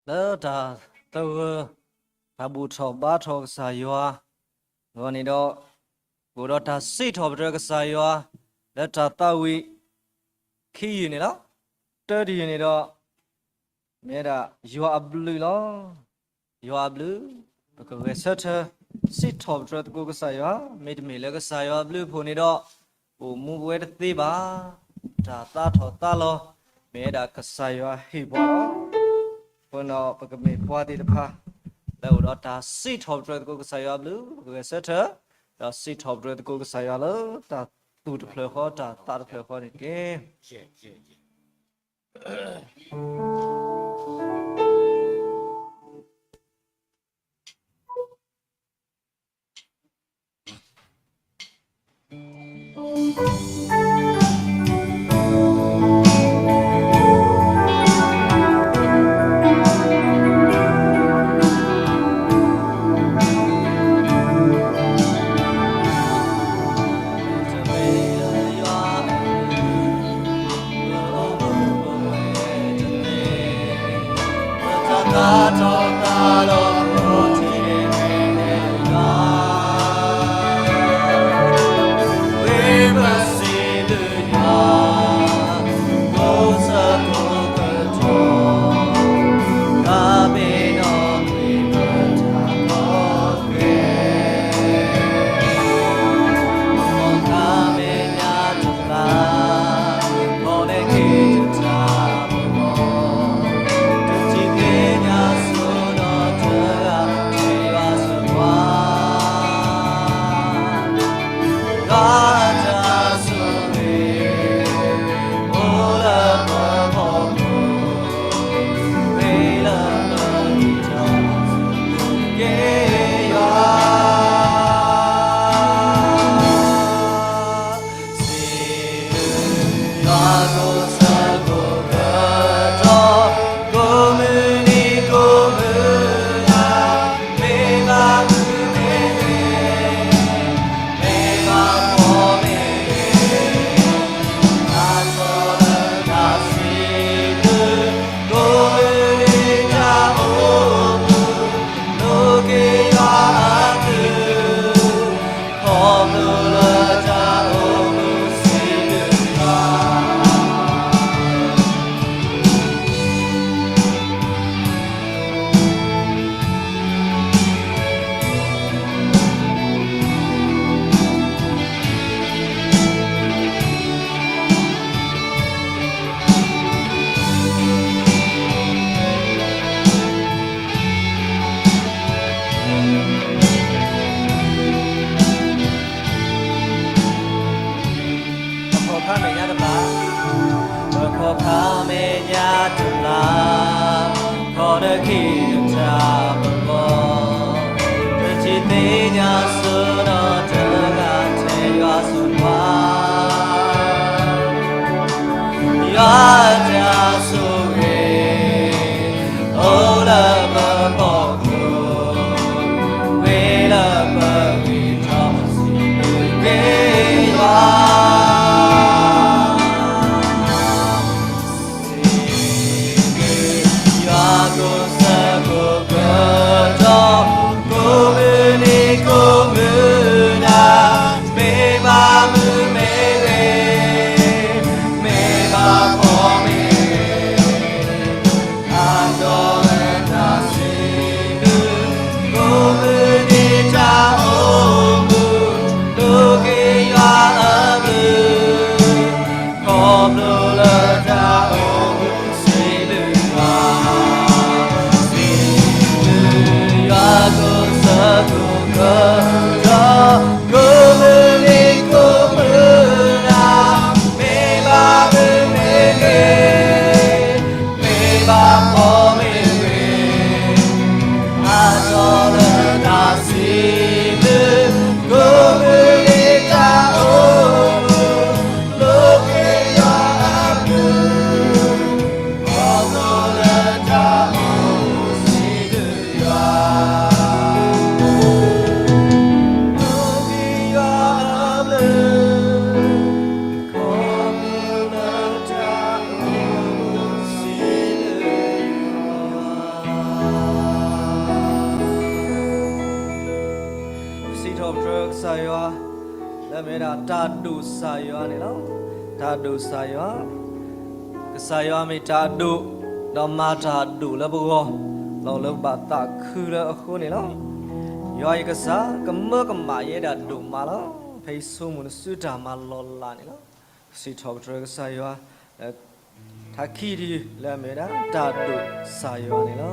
လၢတၢ်သဂၢၢ် တၢ်ဘူၣ်ထီၣ်ဘါထီၣ်ကစၢ်ယွၤအဂီၢ်န့ၣ်ဒီး, အိၣ်ဒီးတၢ်စံးထီၣ်ပတြၢၤကစၢ်ယွၤ လၢတၢ်သးဝံၣ်ခံယုၢ်န့ၣ်လီၤ. တၢတယုၢ်န့ၣ်ဒီး မ့ၢ်ဝဲဒၣ်ယွၤအဘျုးလီၤ. ယွၤအဘျုး, ပကဂဲၤဆၢထၢၣ် စံးထီၣ်ပတြၢၤသကိးကစၢ်ယွၤ, မ့တမ့ၢ်လၢကစၢ်ယွၤအဘျုးအဖှိၣ်န့ၣ်ဒီး အိၣ်မူပဝဲတသ့ဘၣ်. တၢ်သးထီၣ်သးလီၤ မ့ၢ်ဝဲဒၣ်ကစၢ်ယွၤဟ့ၣ်ပှၤလီၤ. အဃိဒီး ပကမ့ၢ်ပှၤသ့ၣ်တဖၣ် လၢအိၣ်ဒီးတၢ်စံးထီၣ်ပတြၢၤသကိးကစၢ်ယွၤအဘျုး, ပကဂဲၤဆၢထၢၣ် ဒီးစံးထီၣ်ပတြၢၤသကိးကစၢ်ယွၤလၢတၢ်သူၣ်တဖျၢၣ်ဃီ တၢ်သးတဖျၢၣ်ဃီန့ၣ်တက့ၢ်.ပခီၣ်ခါမဲာ်ညါတဘျါ, ခီၣ်တခံတထါပဂီၢ်, ပထံၣ်သ့ၣ်ညါစိဒီးတဂၤထဲယွၤစိပှၤ, ယွၤအတၢ်ဆိၣ်ဂ့ၤ အိၣ်လၢပဖီခိၣ်, ဝံၤလၢပဂံၢ်ထီၣ်စံးဘျုးက့ၤယွၤ. စံးဘျုးယွၤကိးဆၢကိးကတီၢ်, ကိးမုၢ်နံၤကိးမုၢ်နၤ, လၢမ့ၢ်ဝဲဒၣ်တၢ်ဒိၣ်ကစၢ်ယွၤန့ၣ်လီၤ. တၢ်ဒိၣ်ကစၢ်ယွၤ, ကစၢ်ယွၤမ့ၢ်တၢ်အဒိၣ်, ဒီးမၤတၢ်အဒိၣ်လၢပဂီၢ်, လီၤလၢပဘၣ်သးခုလၢအဃိန့ၣ်လီၤ. ယွၤယကစၢ် ကမၢကမၣ်ယဲဒၣ်ဒိၣ်မးလီၤ. ဖဲယဆိကမိၣ်နစုတၢ်မၤလီၤလးန့ၣ်လီၤ. စံးထီၣ်ပတြၢၤကစၢ်ယွၤ, ထါခံတုၤလၢအမ့ၢ်ဝဲဒၣ်တၢ်ဒိၣ်ကစၢ်ယွၤန့ၣ်လီၤ.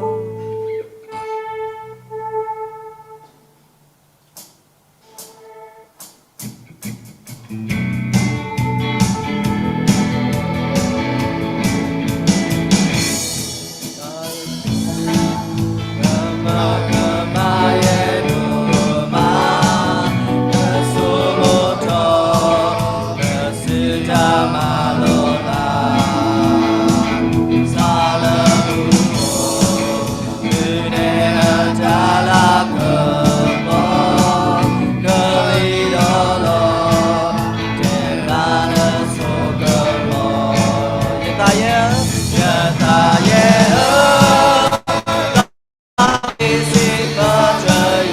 ယသးယဲဧၢ, ယသးယဲဧၢ, သးဝံၣ်စံးဘၢတြၢၤယွၤ,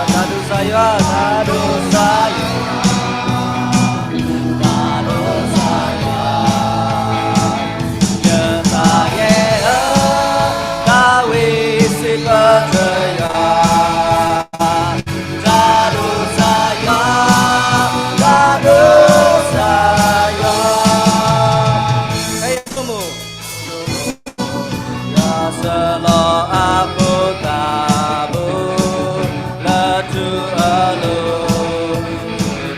တၢ်ဒိၣ်ကစၢ်ယွၤ, တၢ်ဒိၣ်ကစၢ်ယွၤ, တၢ်ဒိၣ်ကစၢ်ယွၤ, ယသးယဲဧၢ, သးဝံၣ်စံးဘၢတြၢၤယွၤ တၢ်ဒိၣ်ကစၢ်ယွၤ, တၢ်ဒိၣ်ကစၢ်ယွၤ, ဖဲယဆိကမိၣ်, ယွၤစၢလီၤအဖိသၣ်ဘိ, လၢထူအလိၤ,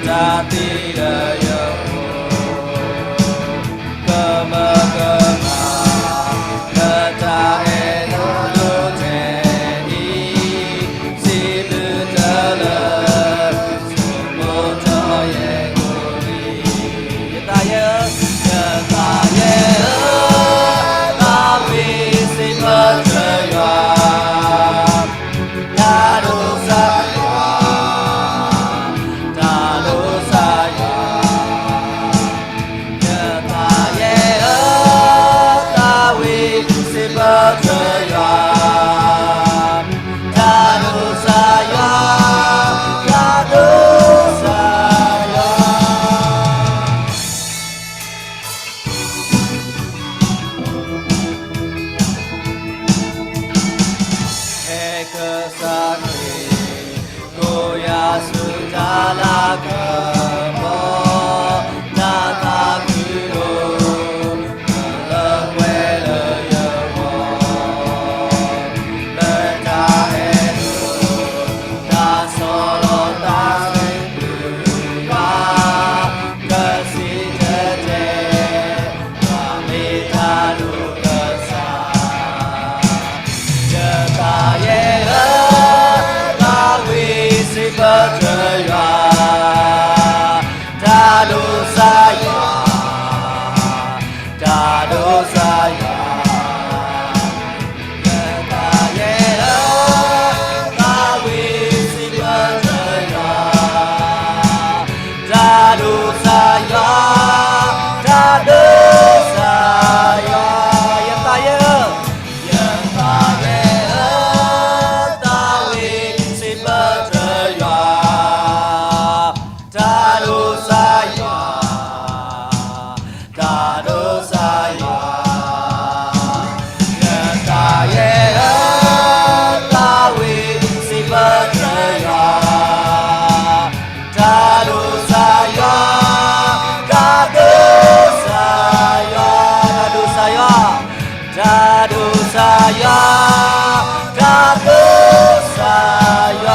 တၢ်သံလၢယအိၣ် ကမၢကမၣ်, လၢတၢ်အဲၣ်ဒိးဒိၣ်ထဲအံၤ, စံးဘျုးတၢ်လၢ ဆိကမိၣ်ထီၣ်ယဲၢ်ကိၣ်လံ, ယသးယဲဧၢ, ယသးယဲဧၢ, သးဝံၣ်စံးဘၢတြၢၤယွၤ တၢ်ဒိၣ်ကစၢ်ယွၤ, တၢ်ဒိၣ်ကစၢ်ယွၤ, ယသးယဲဧၢ, သးဝံၣ်စံးဘၢတြၢၤယွၤ, တၢ်ဒိၣ်ကစၢ်ယွၤ, တၢ်ဒိၣ်ကစၢ်ယွၤ ဟဲကစၢ်ခရံာ် ကိးယၤဆူတၢ်လၤကပီၤ, တၢ်သးခုဒိၣ်, လၢပှဲၤလၢယဂီၢ်, လၢတၢ်အဲၣ်ဒိး, တၢ်ဆီၣ်လီၤသးစ့ၢ်ကီး, ကစံၣ်တဲၤတဲ, မ့ၢ်တၢ်ဒိၣ်ကစၢ် ယသးယဲဧၢ, သးဝံၣ်စံးဘၢတြၢၤယွၤ, တၢ်ဒိၣ်ကစၢ်ယွၤ, တၢ်ဒိၣ်ကစၢ်ယွၤ, ယသးယဲဧၢ, သးဝံၣ်စံးဘၢတြၢၤယွၤ, တၢ်ဒိၣ်ကစၢ်ယွၤ, တၢ်ဒိၣ်ကစၢ်ယွၤ, ယသးယဲဧၢ, ယသးယဲဧၢ, သးဝံၣ်စံးဘၢတြၢၤယွၤ, တၢ်ဒိၣ်ကစၢ်ယွၤ, တၢ်ဒိၣ်ကစၢ်ယွၤ, ယသးယဲဧၢ, သးဝံၣ်စံးဘၢတြၢၤယွၤ, တၢ်ဒိၣ်ကစၢ်ယွၤ, တၢ်ဒိၣ်ကစၢ်ယွၤ, တၢ်ဒိၣ်ကစၢ်ယွၤ, တၢ်ဒိၣ်ကစၢ်ယွၤ, တၢ်ဒိၣ်ကစၢ်ယွၤ,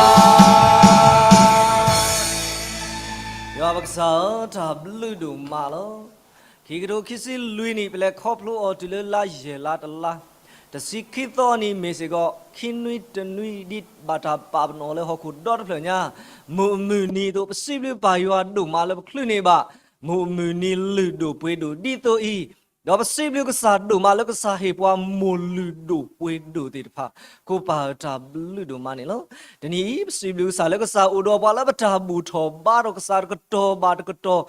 ယွၤပကစၢ်ဧၢ, တၢ်ဘျုးဒိၣ်မးလီၤ. ခံကထိခံဆံလွံၢ်နံၣ် ပလဲၤခီဖျိအီၤတုၤလၢလါယဲၢ်လါတလါ, တဆံခံသီနံၤမ့ၢ်စ့ၢ်ကီး ခံနွံတနွံဒ်ဘၣ်တၢ်ပာ်ပနီၣ်လၢဟီၣ်ခိၣ်ဒီတဖျၢၣ်ညါ, မိၢ်အမုၢ်နံၤအသိး ပစံးဘျုးပၢ်ယွၤဒိၣ်မးလၢပချုးန့ၢ်ဘၣ် မိၢ်အမုၢ်နံၤလုၢ်ဒိၣ်ပှ့ၤဒိၣ်ဒ်သိးအံၤ, ဒီးပစံးဘျုးကစၢ်ဒိၣ်မးလၢကစၢ်ဟ့ၣ်ပှၤမိၢ်လုၢ်ဒိၣ်ပှ့ၤဒိၣ်သ့ၣ်တဖၣ်, ကိးပၢ်ဧၢ တၢ်ဘျုးဒိၣ်မးန့ၣ်လီၤ. တနံၤအံၤ ပစံးဘျုးကစၢ်လၢကစၢ်အိၣ်ဒီးပှၤလၢပတၢ်ဘူၣ်ထီၣ်ဘါထီၣ်ကစၢ်တကတီၢ်ဘၣ်တကတီၢ်,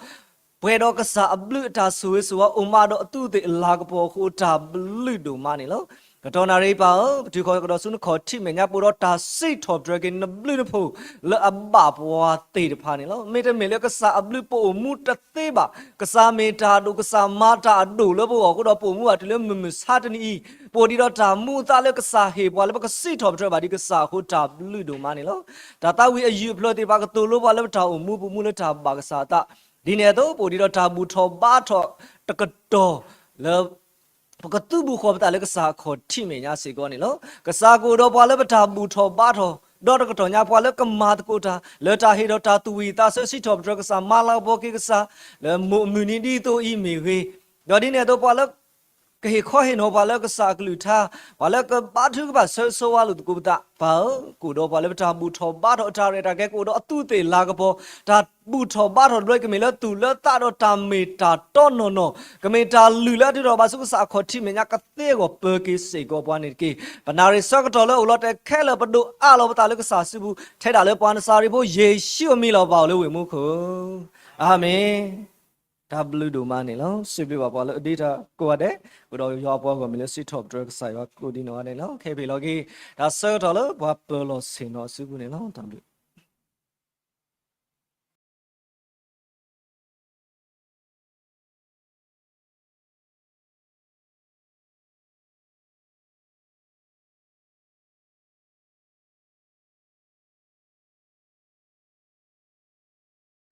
ပှဲၤဒီးကစၢ်အဘျုးအတၢ်ဆိၣ်ဂ့ၤဆိၣ်ဝါအိၣ်မးဒီးအသူးသ့ၣ်အလၤကပီၤအဃိ တၢ်ဘျုးဒိၣ်မးန့ၣ်လီၤ. ကတီၢ်နၣ်ရံၣ်ပၢ်ဧၢ, ပတုၤဃီၤကဒီးဆူနခီၣ်ထံးမဲာ်ညါ ပအိၣ်ဒီးတၢ်စံးထီၣ်ပတြၢၤက့ၤနဘျုးနဖှိၣ်လၢအဘၣ်ပှၤသ့ၣ်တဖၣ်န့ၣ်လီၤ. မ့တမ့ၢ်လၢကစၢ်အဘျုးပအိၣ်မူတသ့ဘၣ်. ကစၢ်မ့ၢ်တၢ်အဒိၣ်, ကစၢ်မၤတၢ်အဒိၣ်လၢပဂီၢ်အဃိဒီး ပအိၣ်မူဘၣ်တုၤလၢမုၢ်မဆါတနံၤအံၤ, ပအိၣ်ဒံးဒီးတၢ်မူအသးလၢကစၢ်ဟ့ၣ်ပှၤလၢပကစံးထီၣ်ပတြၢၤဘၣ်ဒံးကစၢ်အဃိ တၢ်ဘျုးဒိၣ်မးန့ၣ်လီၤ. တၢ်သးဝံၣ်အယုၢ်အဖျၢၣ်သ့ၣ်တဖၣ်ကသိၣ်လိပှၤလၢပတၢ်အိၣ်မူပူၤမူလၢတၢ်ဘၣ်ကစၢ်အသး, ဒ်န့ၣ်အသိး ပအိၣ်ဒံးဒီးတၢ်ဘူၣ်ထီၣ်ဘါထီၣ်တကတီၢ်လၢ ပကသူၣ်ဘူၣ်ဃီၤပသးလၢကစၢ်အခီၣ်ထံးမဲာ်ညါစ့ၢ်ကီးန့ၣ်လီၤ. ကစၢ်ကအိၣ်ဒီးပှၤလၢပတၢ်ဘူၣ်ထီၣ်ဘါထီၣ်, ဒီးတကတီၢ်ညါပှၤလၢကမၤသကိးတၢ် လၢတၢ်ဟ့ၣ်ဒီးတၢ်သူၣ်ဝံၣ်သးဆၢ စံးထီၣ်ပတြၢၤကစၢ် မၤလၤကပီၤက့ၤကစၢ် လၢမုၢ်မုၢ်နံၤဒ်သိးအံၤမ့ၢ်ဂ့ၤ, ဒီးဒ်န့ၣ်အသိးပှၤလၢ ကဟ့ၣ်ခီဟ့ၣ်နီၤပှၤလၢကစၢ်အကလုၢ်ကထါ, ပှၤလၢကဘါထုကဖၣ်ဆၢဂ့ၤဆၢဝါလိာ်သကိးပသး, ပၢ်ဧၢ, ကအိၣ်ဒီးပှၤလၢပတၢ်ဘူၣ်ထီၣ်ဘါထီၣ်အတၢ်ရဲၣ်တၢ်ကျဲၤ ကအိၣ်ဒီးအသူးသ့ၣ်လၤကပီၤ, တၢ်ဘူၣ်ထီၣ်ဘါထီၣ်တဘျီ ကမ့ၢ်လၢသူၣ်လၢသးဒီးတၢ်မ့ၢ်တၢ်တီနီၢ်နီၢ်, ကမ့ၢ်တၢ်လုၢ်လၢအထုးထီၣ်ဘၣ်ဆူကစၢ်အခီၣ်ထံးမဲာ်ညါကသ့အဂီၢ် ပၢၤက့ၤစ့ၢ်ကီးပှၤန့ၣ်တက့ၢ်. ပနၣ်ရံၣ်ဆၢကတီၢ်လၢအိၣ်လီၤတဲာ်ခဲလၢာ် ပဒိၣ်အးလီၤပသးလၢကစၢ်စုပူၤ ထဲဒၣ်လၢပှၤနစၤရ့းဖိယ့ၣ်ၡူးအမံၤလီၤ. ပၢ်အိၣ်လၢဝ့ၢ်မူခိၣ်, အၤမ့ၣ်. တၢ်ဘျုးဒိၣ်မးန့ၣ်လီၤ. စံးဘျုးဘၣ်ပှၤလၢအဒ့တၢ်ကိးဂၤဒဲး, အိၣ်ဒီးယွၤအပှၤဂီၢ်မုၢ်လၢစံးထီၣ်ပတြၢၤကစၢ်ယွၤကိးဒံးနီၢ်ဂၤဒဲးန့ၣ်လီၤ. ခဲအံၤပဟ့ၣ်လီၤက့ၤ တၢ်ဆၢကတီၢ်လၢပှၤပၢၤလီၢ်ဆ့ၣ်နီၤအစုပူၤန့ၣ်လီၤ. တၢ်ဘျုး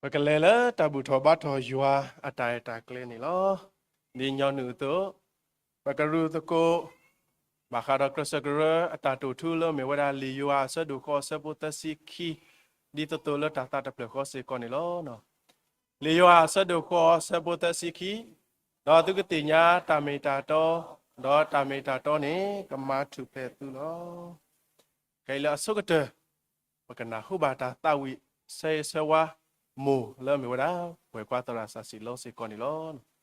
ပကလဲၤလၢတၢ်ဘူၣ်ထီၣ်ဘါထီၣ်ယွၤအတၢ်အဲၣ်တၢ်ကျဲန့ၣ်လီၤ. ဒ်ညီနုၢ်အသိး, ပကရူၢ်သကိး ဘၣ်ဃးဒီးကြၢးစၢးကရၢအတၢ်တိာ်ထူလၢမ့ၢ်ဝဲဒၣ် လံာ်ယိၤဟၣ်အဆၢဒိၣ်ဃိးအဆၢဖိသၢဆံခံ, ဒ်သိးသိးလၢတၢ်သးတဖျၢၣ်ဃီစ့ၢ်ကီးန့ၣ်လီၤ. လံာ်ယိၤဟၣ်အဆၢဒိၣ်ဃိးအဆၢဖိသၢဆံခံ, ဒီးသုကသ့ၣ်ညါတၢ်မ့ၢ်တၢ်တီ, ဒီးတၢ်မ့ၢ်တၢ်တီန့ၣ် ကမၤထူၣ်ဖျဲးသုလီၤ. ခဲအံၤလၢအဆိကတၢၢ်, ပကနၢ်ဟူဘၣ်တၢ်သးဝံၣ်ဆၢဂ့ၤဆၢဝါ မိၢ်လၢအမ့ၢ်ဝဲဒၣ် ပှၤကွၢ်သရၣ်စီဆှံလီၤစ့ၢ်ကီးန့ၣ်လီၤ.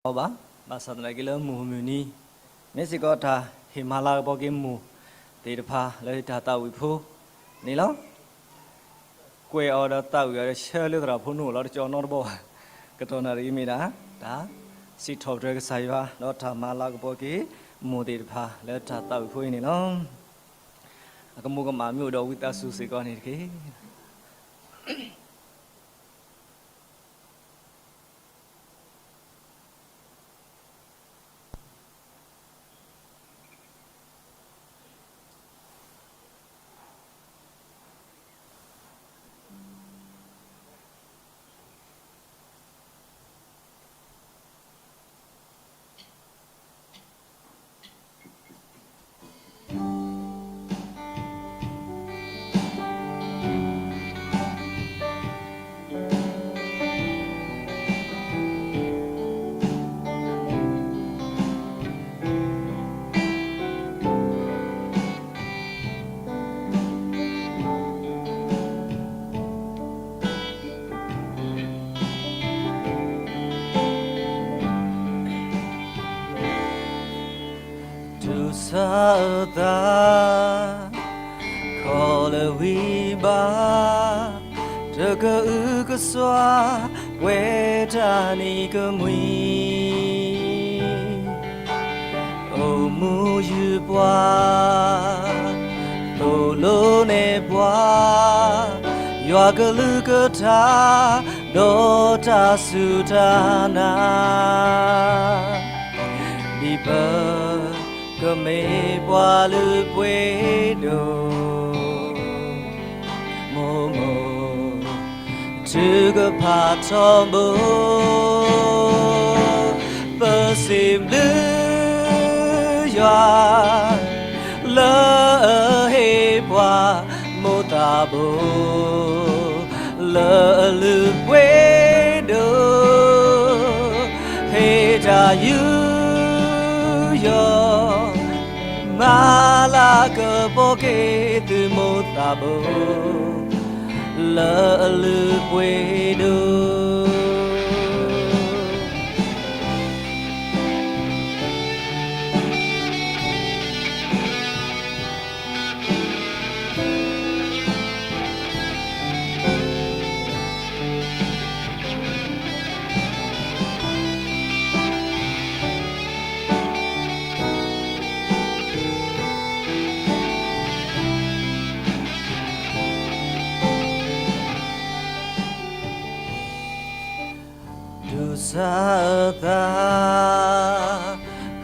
အီၤဘၣ်, ဘၣ်ဆၣ်သနာ်က့လၢမုၢ်မုၢ်နံၤ, မ့ၢ်စ့ၢ်ကီးတၢ်ဟ့ၣ်မၤလၤကပီၤက့ၤမိၢ်သ့ၣ်တဖၣ်လၢတၢ်သးဝံၣ်ဖိန့ၣ်လီၤ. ကွဲးအီၤဒီးသးဝံၣ်အီၤဒီးဆှၢလၢသရၣ်ဖိနအိၣ်လီၤ တကၠီနီတဘီဘၣ်. ကတီၢ်နၣ်ရံၣ်မ့ၢ်ဒၣ် တၢ်စံးထီၣ်ပတြၢၤကစၢ်ယွၤ ဒီးတၢ်မၤလၤကပီၤက့ၤမိၢ်သ့ၣ်တဖၣ်လၢတၢ်သးဝံၣ်ဖိအံၤန့ၣ်လီၤ. အကမူကမၣ်မ့ၢ်အိၣ်ဒီးဝံသးစူၤစ့ၢ်ကီးန့ၣ်တက့ၢ်. ထူၣ်စၢ်အသး ခီလၢဝံဘၣ် တကအုကစွါ ပှဲၤတၢ်နံၤကမှံ အိၣ်မူယုၢ်ပှၤ သိၣ်လိနဲၣ်ပှၤ ယွၤကလုၢ်ကထါ ဒီးတၢ်စူၢ်တၢ်နာ် ဒ်ပကမ့ၢ်ပှၤလုၢ်ပှ့ၤဒိၣ် မိၢ်မိၢ် ထုကဖၣ်ထီဘိ ပစံးဘျုးယွၤ လၢအဟ့ၣ်ပှၤမိၢ်သးဘိ လၢအလုၢ်ပှ့ၤဒိၣ် ဟ့ၣ်တၢ်ယူးယီၣ် မၤလၤကပီၤက့ၤသုမိၢ်သးဘိ လၢအလုၢ်ပှ့ၤဒိၣ်. ဒိးစၢ်အသး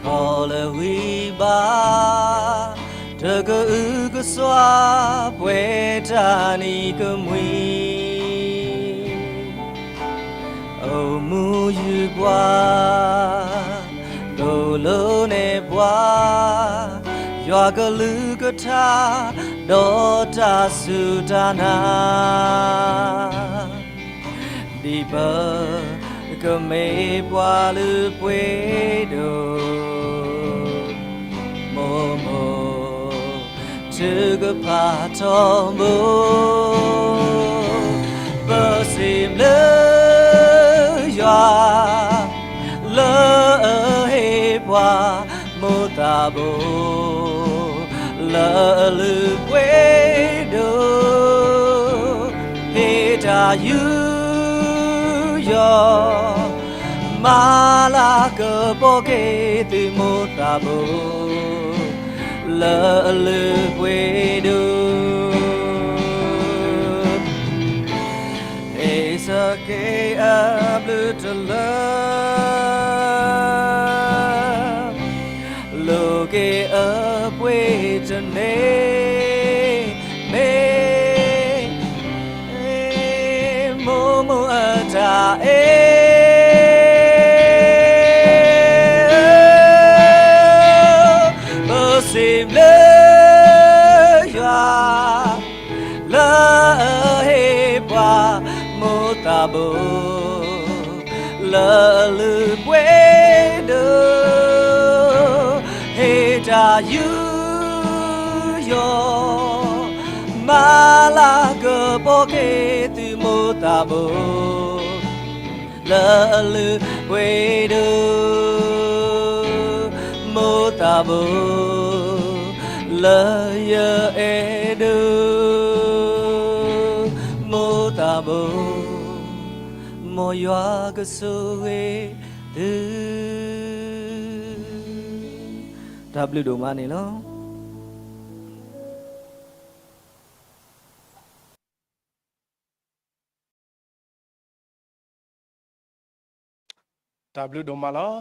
ခီလၢဝံဘၣ်, တကအုကစွါ ပှဲၤတၢ်နံၤကမှံ, အိၣ်မူယုၢ်ပှၤ, သိၣ်လိနဲၣ်ပှၤ, ယွၤကလုၢ်ကထါ ဒီးတၢ်စူၢ်တၢ်နာ် ဒ်ပကမ့ၢ်ပှၤလုၢ်ပှ့ၤဒိၣ်, မိၢ်မိၢ် ထုကဖၣ်ထီဘိ, ပစံးဘျုးယွၤ လၢအဟ့ၣ်ပှၤ မိၢ်သးဘိ, လၢအလုၢ်ပှ့ၤဒိၣ်, ဟ့ၣ်တၢ်ယူးယီၣ်, မၤလၤကပီၤက့ၤသုမိၢ်သးဘိ, လၢအလုၢ်ပှ့ၤဒိၣ်. ဟ့ၣ်ဆၢက့ၤအဘျုးတလၢ လိးက့ၤအပှ့ၤတန့ၢ်, မ့ၢ် မိၢ်မိၢ်အတၢ်အဲၣ်, ပစံးဘျုးယွၤ လၢအဟ့ၣ်ပှၤမိၢ်သးဘိ, လၢအလုၢ်ပှ့ၤဒိၣ်, ဟ့ၣ်တၢ်ယူးယီၣ်, မၤလၤကပီၤက့ၤသုမိၢ်သးဘိ, လၢအလုၢ်ပှ့ၤဒိၣ်, မိၢ်သးဘိ, လၢယအဲၣ်ဒိး, မိၢ်သးဘိ, မ်ယွၤကဆိၣ်ဂ့ၤသု, တၢ်ဘျုးဒိၣ်မးန့ၣ်လီၤ. တၢ်ဘျုးဒိၣ်မးလီၤ.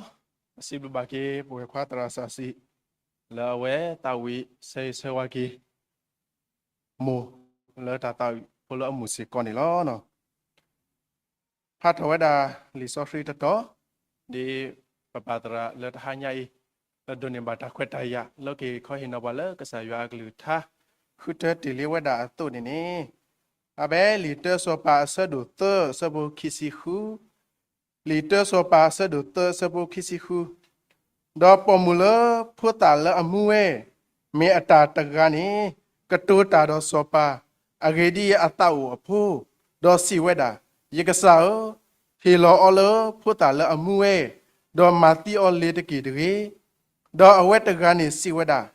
ပစံးဘျုးဘၣ်က့ၤ ပဝဲၢ်ခွါသရၣ်စီဆှံ လၢအဝဲသးဝံၣ်ဆၢဂ့ၤဆၢဝါက့ၤ မိၢ်လၢတၢ်သးဝံၣ်ဖိလၢအမုာ်စ့ၢ်ကီးန့ၣ်လီၤ. ဖးထီၣ်ဝဲဒၣ်လံာ်စီဆှံတတီၤ, ဒ်ပပၢ်သရၣ်လၢတဟါညါအံၤ လၢဒိးန့ၢ်ဘၣ်တၢ်ခွဲးတၢ်ယာ် လၢကဟ့ၣ်ခီဟ့ၣ်နီၤပှၤလၢကစၢ်ယွၤအကလုၢ်ကထါ ဃုထၢတ့ၢ်လံဝဲဒၣ်အသိးန့ၣ်န့ၣ်, အဘဲလံာ်တၢစီၤပၤအဆၢဒိၣ်သၢအဆၢဖိခံဆံဃု, လံာ်တၢစီၤပၤအဆၢဒိၣ်သၢအဆၢဖိခံဆံဃု, ဒီးပိာ်မုၣ်လၢဖိသၣ်လၢအမူဝဲ မ့ၢ်အတၢ်တဂၤန့ၣ် ကတိၤတၢ်ဒီးစီၤပၤ, အဂ့ၢ်ဒ်အံၤ, အသးအိၣ်အဖိ, ဒီးစံးဝဲဒၣ်, ယကစၢ်ဧၢ, ဟ့ၣ်လီၤအီၤလၢဖိသၣ်လၢအမူဝဲ, ဒီးမၤသံအီၤလ့ၤတက့ၢ်တဂ့ၤ. ဒီးအဝဲတဂၤန့ၣ်စံးဝဲဒၣ်,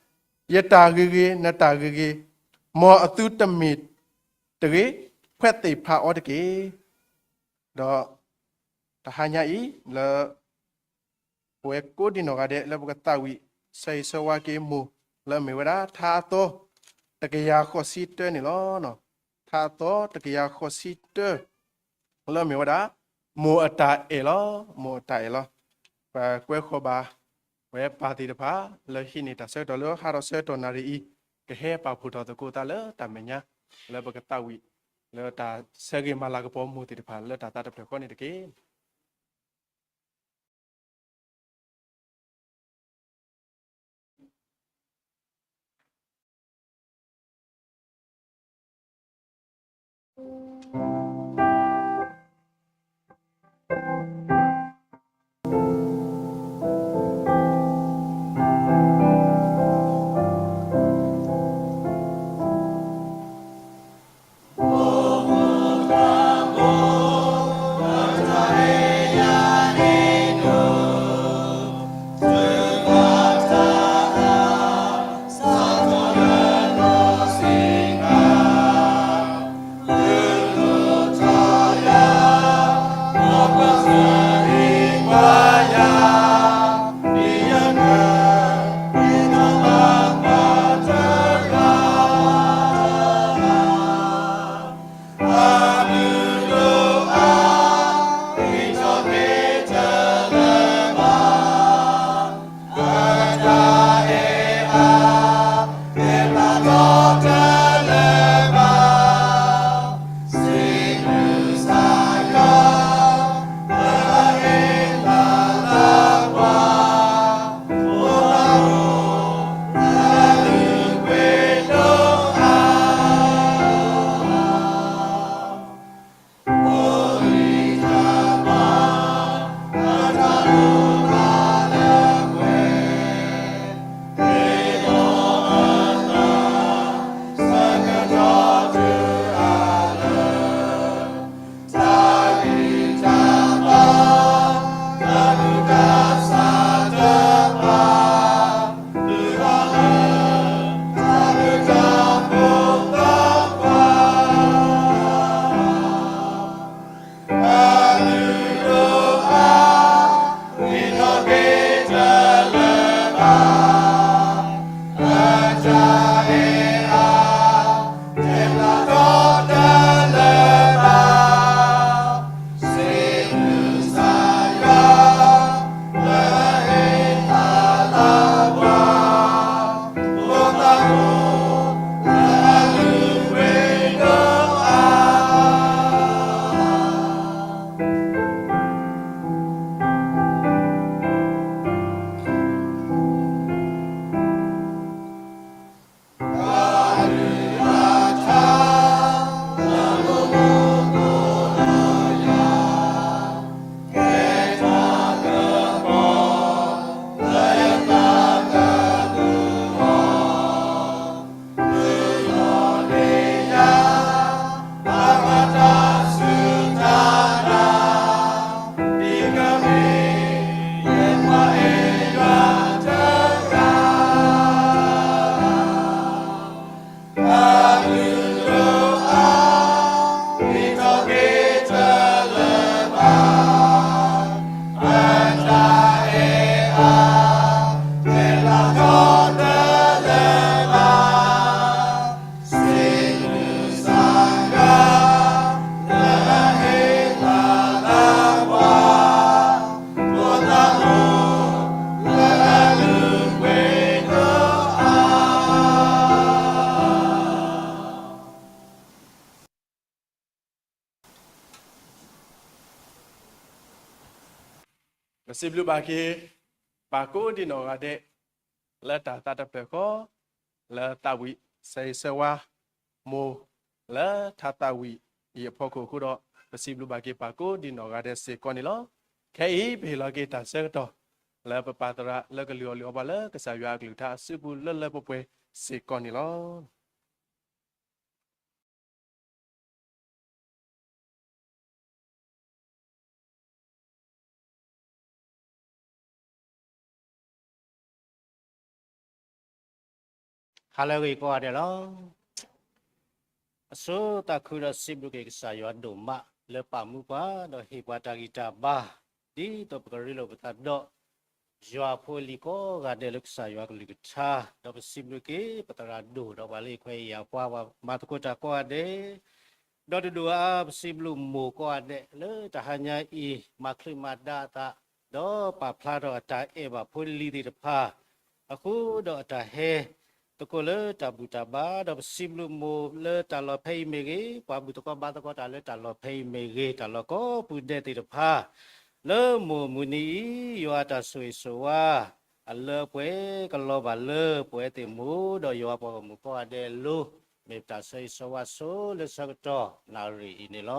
ယတၢ်ဂ့ၤဂ့ၤ, နတၢ်ဂ့ၤဂ့ၤ, မ်အသုတမ့ၢ်တဂ့ၤ, ခွဲးသ့ၣ်ဖးအီၤတက့ၢ်. ဒီးတဟါညါအံၤ လၢပဝဲကိးဒံနီၢ်ဂၤဒဲး လၢပကသးဝံၣ် ဆၢဂ့ၤဆၢဝါက့ၤမိၢ်လၢအမ့ၢ်ဝဲဒၣ် ထါအသီတကယၤဃိးဆံတၢန့ၣ်လီၤ. ထါအသီတကယၤဃိးဆံတၢ လၢအမ့ၢ်ဝဲဒၣ် မိၢ်အတၢ်အဲၣ်လီၤ. မိၢ်အတၢ်အဲၣ်လီၤ. ပကွဲဃီၤဘၣ် ပဝဲပၢ်သ့ၣ်တဖၣ် လၢဟံးန့ၢ်တၢ်ဆၢကတီၢ်လၢဟါဒီးဆၢကတီၢ်နၣ်ရံၣ်အံၤ ကဟဲပာ်ဖှိၣ်ထီၣ်သကိးသးလၢတၢ်မဲာ်ညါ လၢပကသးဝံၣ် လၢတၢ်ဆၢဂ့ၤမၤလၤကပီၤမိၢ်သ့ၣ်တဖၣ် လၢတၢ်သးတဖျၢၣ်ဃီန့ၣ်တက့ၢ်. ပစံးဘျုးဘၣ်က့ၤ ပၢ်ကိးဒံးနီၢ်ဂၤဒဲး လၢတၢ်သးတဖျၢၣ်ဃီ လၢသးဝံၣ်ဆၢဂ့ၤဆၢဝါ မိၢ်လၢထါသးဝံၣ်အံၤအဖီခိၣ်အဃိဒီး ပစံးဘျုးဘၣ်က့ၤပၢ်ကိးဒံးနီၢ်ဂၤဒဲးစ့ၢ်ကီးန့ၣ်လီၤ. ခဲအံၤပဟ့ၣ်လီၤက့ၤတၢ်ဆၢကတီၢ် လၢပပာ်သရၣ်လၢကလုၢ်အီၣ်လုၢ်အီဘၣ်လၢကစၢ်ယွၤအကလုၢ်ကထါအစုပူၤလၢလၢပှဲၤပှဲၤစ့ၢ်ကီးန့ၣ်လီၤ. ဟါလၢအဂ့ၤကိးဂၤဒဲးလီၤ. အဆိသးခုဒီးစံးဘျုးက့ၤကစၢ်ယွၤဒိၣ်မး လၢပာ်မူပှၤ ဒီးဟ့ၣ်ပှၤတၢ်ဂံၢ်တၢ်ဘါ ဒ်သိးပကရ့လိာ်ပသးဒီး ယွၤဖိအလံၤကိးဂၤဒဲးလၢကစၢ်ယွၤကလုၢ်ကထါ, ဒီးပစံးဘျုးက့ၤ ပသရၣ်ဒိၣ်ဒီးပှၤလၢအခွဲးယာ်ပှၤ ပှၤမၤသကိးတၢ်ကိးဂၤဒဲး, ဒီးတဒိၣ်အါ ပစံးဘျုးမိၢ်ကိးဂၤဒဲး လၢတဟါညါအံၤ မၤချုးမၤဒါအသး ဒီးပာ်ဖျါထီၣ်အတၢ်အဲၣ်ဘၣ်ဖိလံၤသ့ၣ်တဖၣ် အဃိဒီးအတၢ်ဟဲသကိးလၢတၢ်ဘူၣ်တၢ်ဘါ, ဒီးပစံးဘျုးမိၢ်လၢတၢ်လီၢ်ဖဲအံၤမ့ၢ်ဂ့ၤ, ပှၤဘူၣ်သကိးဘါသကိးတၢ်လၢတၢ်လီၢ်ဖဲအံၤမ့ၢ်ဂ့ၤ, တၢ်လီၢ်ကိးပူၤဒဲးသ့ၣ်တဖၣ်, လၢမိၢ်အမုၢ်နံၤအံၤ ယွၤအတၢ်ဆိၣ်ဂ့ၤဆိၣ်ဝါ အလၢအပှဲၤကလီၤဘၣ်လၢပဝဲသ့ၣ်မိၢ် ဒီးယွၤပှၤဂီၢ်မုၢ်ကိးဂၤဒဲးအလိၤ, မ့ၢ်ပတၢ်ဆၢဂ့ၤဆၢဝါဆိလၢဆၢကတီၢ်နၣ်ရံၣ်အံၤန့ၣ်လီၤ.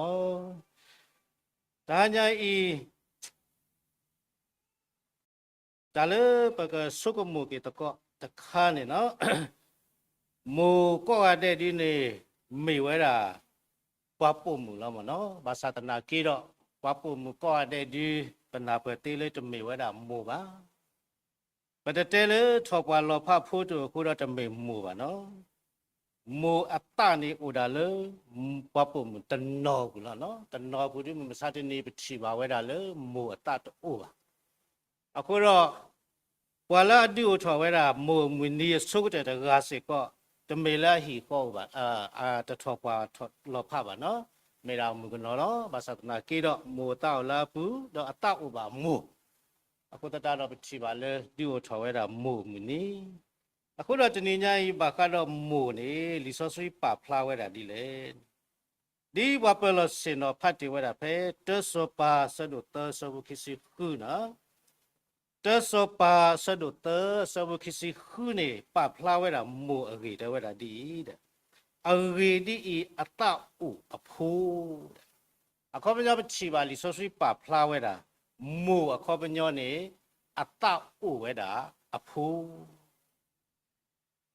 တဟါညါအံၤ တၢ်လၢပကဆိကမိၣ်က့ၤသကိးတခါန့ၣ်လီၤ. မိၢ်ကိးဂၤဒဲးဒ်န့ၣ် မ့ၢ်ဝဲဒၣ် ပှၤပိာ်မုၣ်လီၤမ့ၢ်နီၤ. ဘၣ်ဆၣ်သနာ်က့ဒီး ပှၤပိာ်မုၣ်ကိးဂၤဒဲးဒ် ပနၢ်ပၢၢ်သ့လၢတမ့ၢ်ဝဲဒၣ်မိၢ်ဘၣ်. ပတတဲလၢထီၣ်ပှၢ်လီၤဖးဖိတအိၣ်အဃိဒီးတမ့ၢ်မိၢ်ဘၣ်နီၤ. မိၢ်အသးန့ၣ်အိၣ်ဒၣ်လၢ ပှၤပိာ်မုၣ်တနီၤအပူၤလီၤ. တနီၤအပူၤဒ်မုၢ်မဆါတနံၤပထံၣ်ဘၣ်ဝဲဒၣ်လၢမိၢ်အသးတအိၣ်ဘၣ်. အဃိဒီး ပှၤလၢအဒုးအိၣ်ထီၣ်ဝဲဒၣ် မိၢ်အမုၢ်နံၤအဆိကတၢၢ်တဂၤစ့ၢ်ကီး တမ့ၢ်လၢအဟံၣ်ဃီအိၣ်ဘၣ်, တထီၣ်ပှၢ်ထီၣ်လီၤဖးဘၣ်နီၤ. မ့ၢ်ဒၣ်မုၣ်ကနီၤလီၤ. ဘၣ်ဆၣ်သနာ်က့ဒီး မိၢ်အသးအိၣ်လၢအပူၤ ဒီးအသးအိၣ်ဘၣ်မိၢ်, အဃိသတးဒီးပထံၣ်ဘၣ်လၢဒုးအိၣ်ထီၣ်ဝဲဒၣ်မိၢ်အမုၢ်နံၤ. အဃိဒီးတနံၤညါအံၤဘၣ်ဃးဒီးမိၢ်န့ၣ် လံာ်စီဆှံပာ်ဖျါဝဲဒၣ်ဒ်လဲၣ်. ဒ်ပှၤပၢၤလီၢ်ဆ့ၣ်နီၤဖးတ့ၢ်ဝဲဒၣ်ဖဲ တၢစီၤပၤအဆၢဒိၣ်သၢအဆၢဖိခံဆံဃုနီၤ. တၢစီၤပၤအဆၢဒိၣ်သၢ အဆၢဖိခံဆံဃုန့ၣ် ပာ်ဖျါဝဲဒၣ်မိၢ်အဂ့ၢ်တဲဝဲဒၣ်ဒ်အံၤ, အဂ့ၢ်ဒ်အံၤ အသးအိၣ်အဖိ အခီပညီပထံၣ်ဘၣ်လံာ်စီဆှံပာ်ဖျါဝဲဒၣ် မိၢ်အခီပညီန့ၣ် အသးအိၣ်ဝဲဒၣ်အဖိ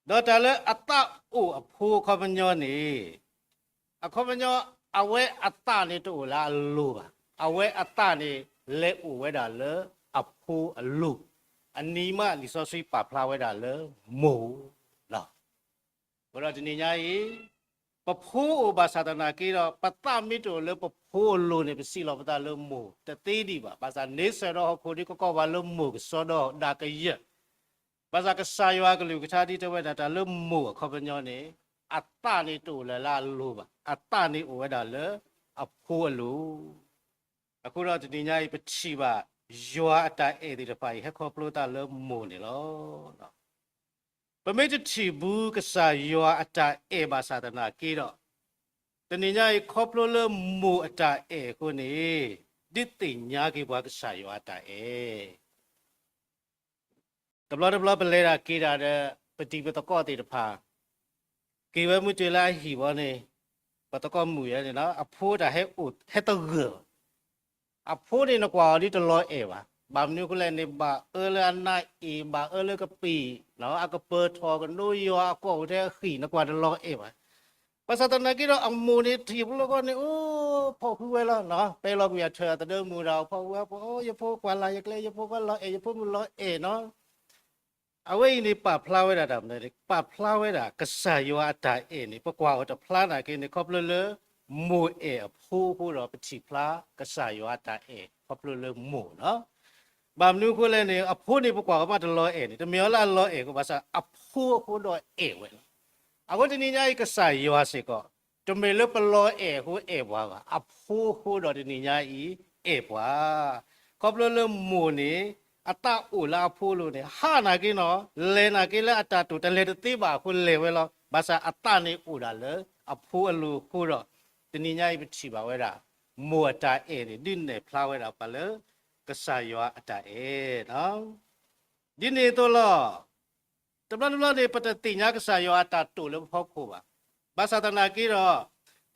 ဒီးတၢ်လၢအသးအိၣ်အဖိအခီပညီန့ၣ် အခီပညီ အဝဲအသးန့ၣ်တအိၣ်လၢအလိၤဘၣ်. အဝဲအသးန့ၣ် လဲၤအိၣ်ဝဲဒၣ်လၢအဖိအလိၤ. အနံၤမးလံာ်စီဆှံပာ်ဖျါဝဲဒၣ်လၢမိၢ်လီၤ. အဃိဒီးတနံၤညါအံၤ ပဖိအိၣ်ဘၣ်ဆၣ်သနာ်က့ဒီး ပသးမ့ၢ်တအိၣ်လၢပဖိအလိၤန့ၣ် ပစံးလီၤပသးလၢမိၢ်တသ့ဒံးဘၣ်. ဘၣ်ဆၣ်န့ဆၢၣ်ဒီးဟီၣ်ခိၣ်ဒ်ကီၢ်ဘၣ်လၢမိၢ်ကစီဒီဒၣ်ကယၢၢ် ဘၣ်ဆၣ်ကစၢ်ယွၤအကလုၢ်ကထါဒ်တဲဝဲဒၣ်တၢ်လၢမိၢ်အခီပညီန့ၣ် အသးန့ၣ်တအိၣ်လၢၤလၢအလိၤဘၣ်. အသးန့ၣ်အိၣ်ဝဲဒၣ်လၢအဖိအလိၤ. အဃိဒီးတနံၤညါအံၤပထံၣ်ဘၣ် ယွၤအတၢ်အဲၣ်သ့ၣ်တဖၣ်အံၤ ဟဲခီဖျိသးလၢမိၢ်န့ၣ်လီၤ. ပမ့ၢ်တထံၣ်ဘူးကစၢ်ယွၤအတၢ်အဲၣ်ဘၣ်ဆၣ်သနာ်က့ဒီး တနံၤညါအံၤခီဖျိလၢမိၢ်အတၢ်အဲၣ်အဃိန့ၣ် ဒုးသ့ၣ်ညါက့ၤပှၤကစၢ်ယွၤအတၢ်အဲၣ် တဘျီတဘျီပလဲၤတၢ်က့ၤတၢ်ဒီး ပတံၤပသကိးသ့ၣ်တဖၣ် က့ၤဝဲမုၢ်တ့ၢ်လၢအဟံၣ်ဝဲန့ၣ် ပသကိးမုၣ်ယဲန့ၣ် အဖိတၢ်ဟဲအိၣ်ဟဲတဂၢၢ်ဘၣ်. အဖိန့ၣ်နကွၢ်အီၤဒ်တလီၤအဲၣ်ဘၣ်. ဘၣ်မနုၤအဃိလဲၣ်န့ၣ် ဘၣ်အၢလၢအနါအ့ၣ် ဘၣ်အၢလၢကပ့ၤ အကပၢၤထီၣ်ကနိယွၤအကိာ်အိၣ်ထဲအဃံၣ် နကွၢ်တလီၤအဲၣ်ဘၣ်. ဘၣ်ဆၣ်သနာ်က့ဒီးအမိၢ်န့ၣ်ထံၣ်ဖိလီၤဃီန့ၣ် အိၣ်ဖီၣ်ဃုဝဲလီၤ. ပဲလီၤကွံာ်အထၢၣ်အသဒၢမုၢ်ဒီး ဖီၣ်ဃုဝဲပှၤ ယဖိကွၢ်လၢ်ယကျဲ ယဖိကွၢ်လီၤအဲၣ် ယဖိမုၣ်လီၤအဲၣ်နီၤ အဝဲအံၤန့ၣ်ပာ်ဖျါဝဲဒၣ်တၢ်မနုၤန့ၣ် ပာ်ဖျါဝဲဒၣ်ကစၢ်ယွၤအတၢ်အဲၣ်န့ၣ် ပကွၢ်အီၤတဖျါနာ်က့န့ၣ် ခီဖျိလၢ မိၢ်အဲၣ်အဖိအဃိဒီး ပထံၣ်ဖျါကစၢ်ယွၤအတၢ်အဲၣ်ခီဖျိလၢမိၢ်လီၤ. ဘၣ်မနုၤအဃိလဲၣ်န့ၣ် အဖိန့ၣ် ပကွၢ်ကမၣ်တလီၤအဲၣ်န့ၣ် တမ့ၢ်အီၤလၢအလီၤအဲၣ်အဃိ ဘၣ်ဆၣ်အဖိအဃိဒီးအဲၣ်ဝဲလီၤ. အဃိတနံၤညါအံၤ ကစၢ်ယွၤစ့ၢ်ကီး တမ့ၢ်လၢပလီၤအဲၣ်အဃိအဲၣ်ပှၤဘၣ်, အဖိအဃိဒီးတနံၤညါအံၤအဲၣ်ပှၤ. ခီဖျိလၢမိၢ်န့ၣ် အသးအိၣ်လၢအဖိအလိၤန့ၣ် ဟးနာ်က့နီၤ, လဲၤနာ်က့လၢအတၢ်တိာ် တလဲၤတသ့ဘၣ်အဃိလဲၤဝဲလီၤ. ဘၣ်ဆၣ်အသးန့ၣ်အိၣ်ဒၣ်လၢအဖိအလိၤအဃိဒီး တနံၤညါအံၤပထံၣ်ဘၣ်ဝဲဒၣ် မိၢ်အတၢ်အဲၣ်န့ၣ် ဒုးနဲၣ်ဖျါဝဲဒၣ်ပှၤလၢ ကစၢ်ယွၤအတၢ်အဲၣ်လီၤ. ဒ်န့ၣ်အသိးလီၤ. တဘျီတဘျီန့ၣ် ပတသ့ၣ်ညါကစၢ်ယွၤအတၢ်တိာ်လၢပဖီခိၣ်ဘၣ်. ဘၣ်ဆၣ်သနာ်က့ဒီး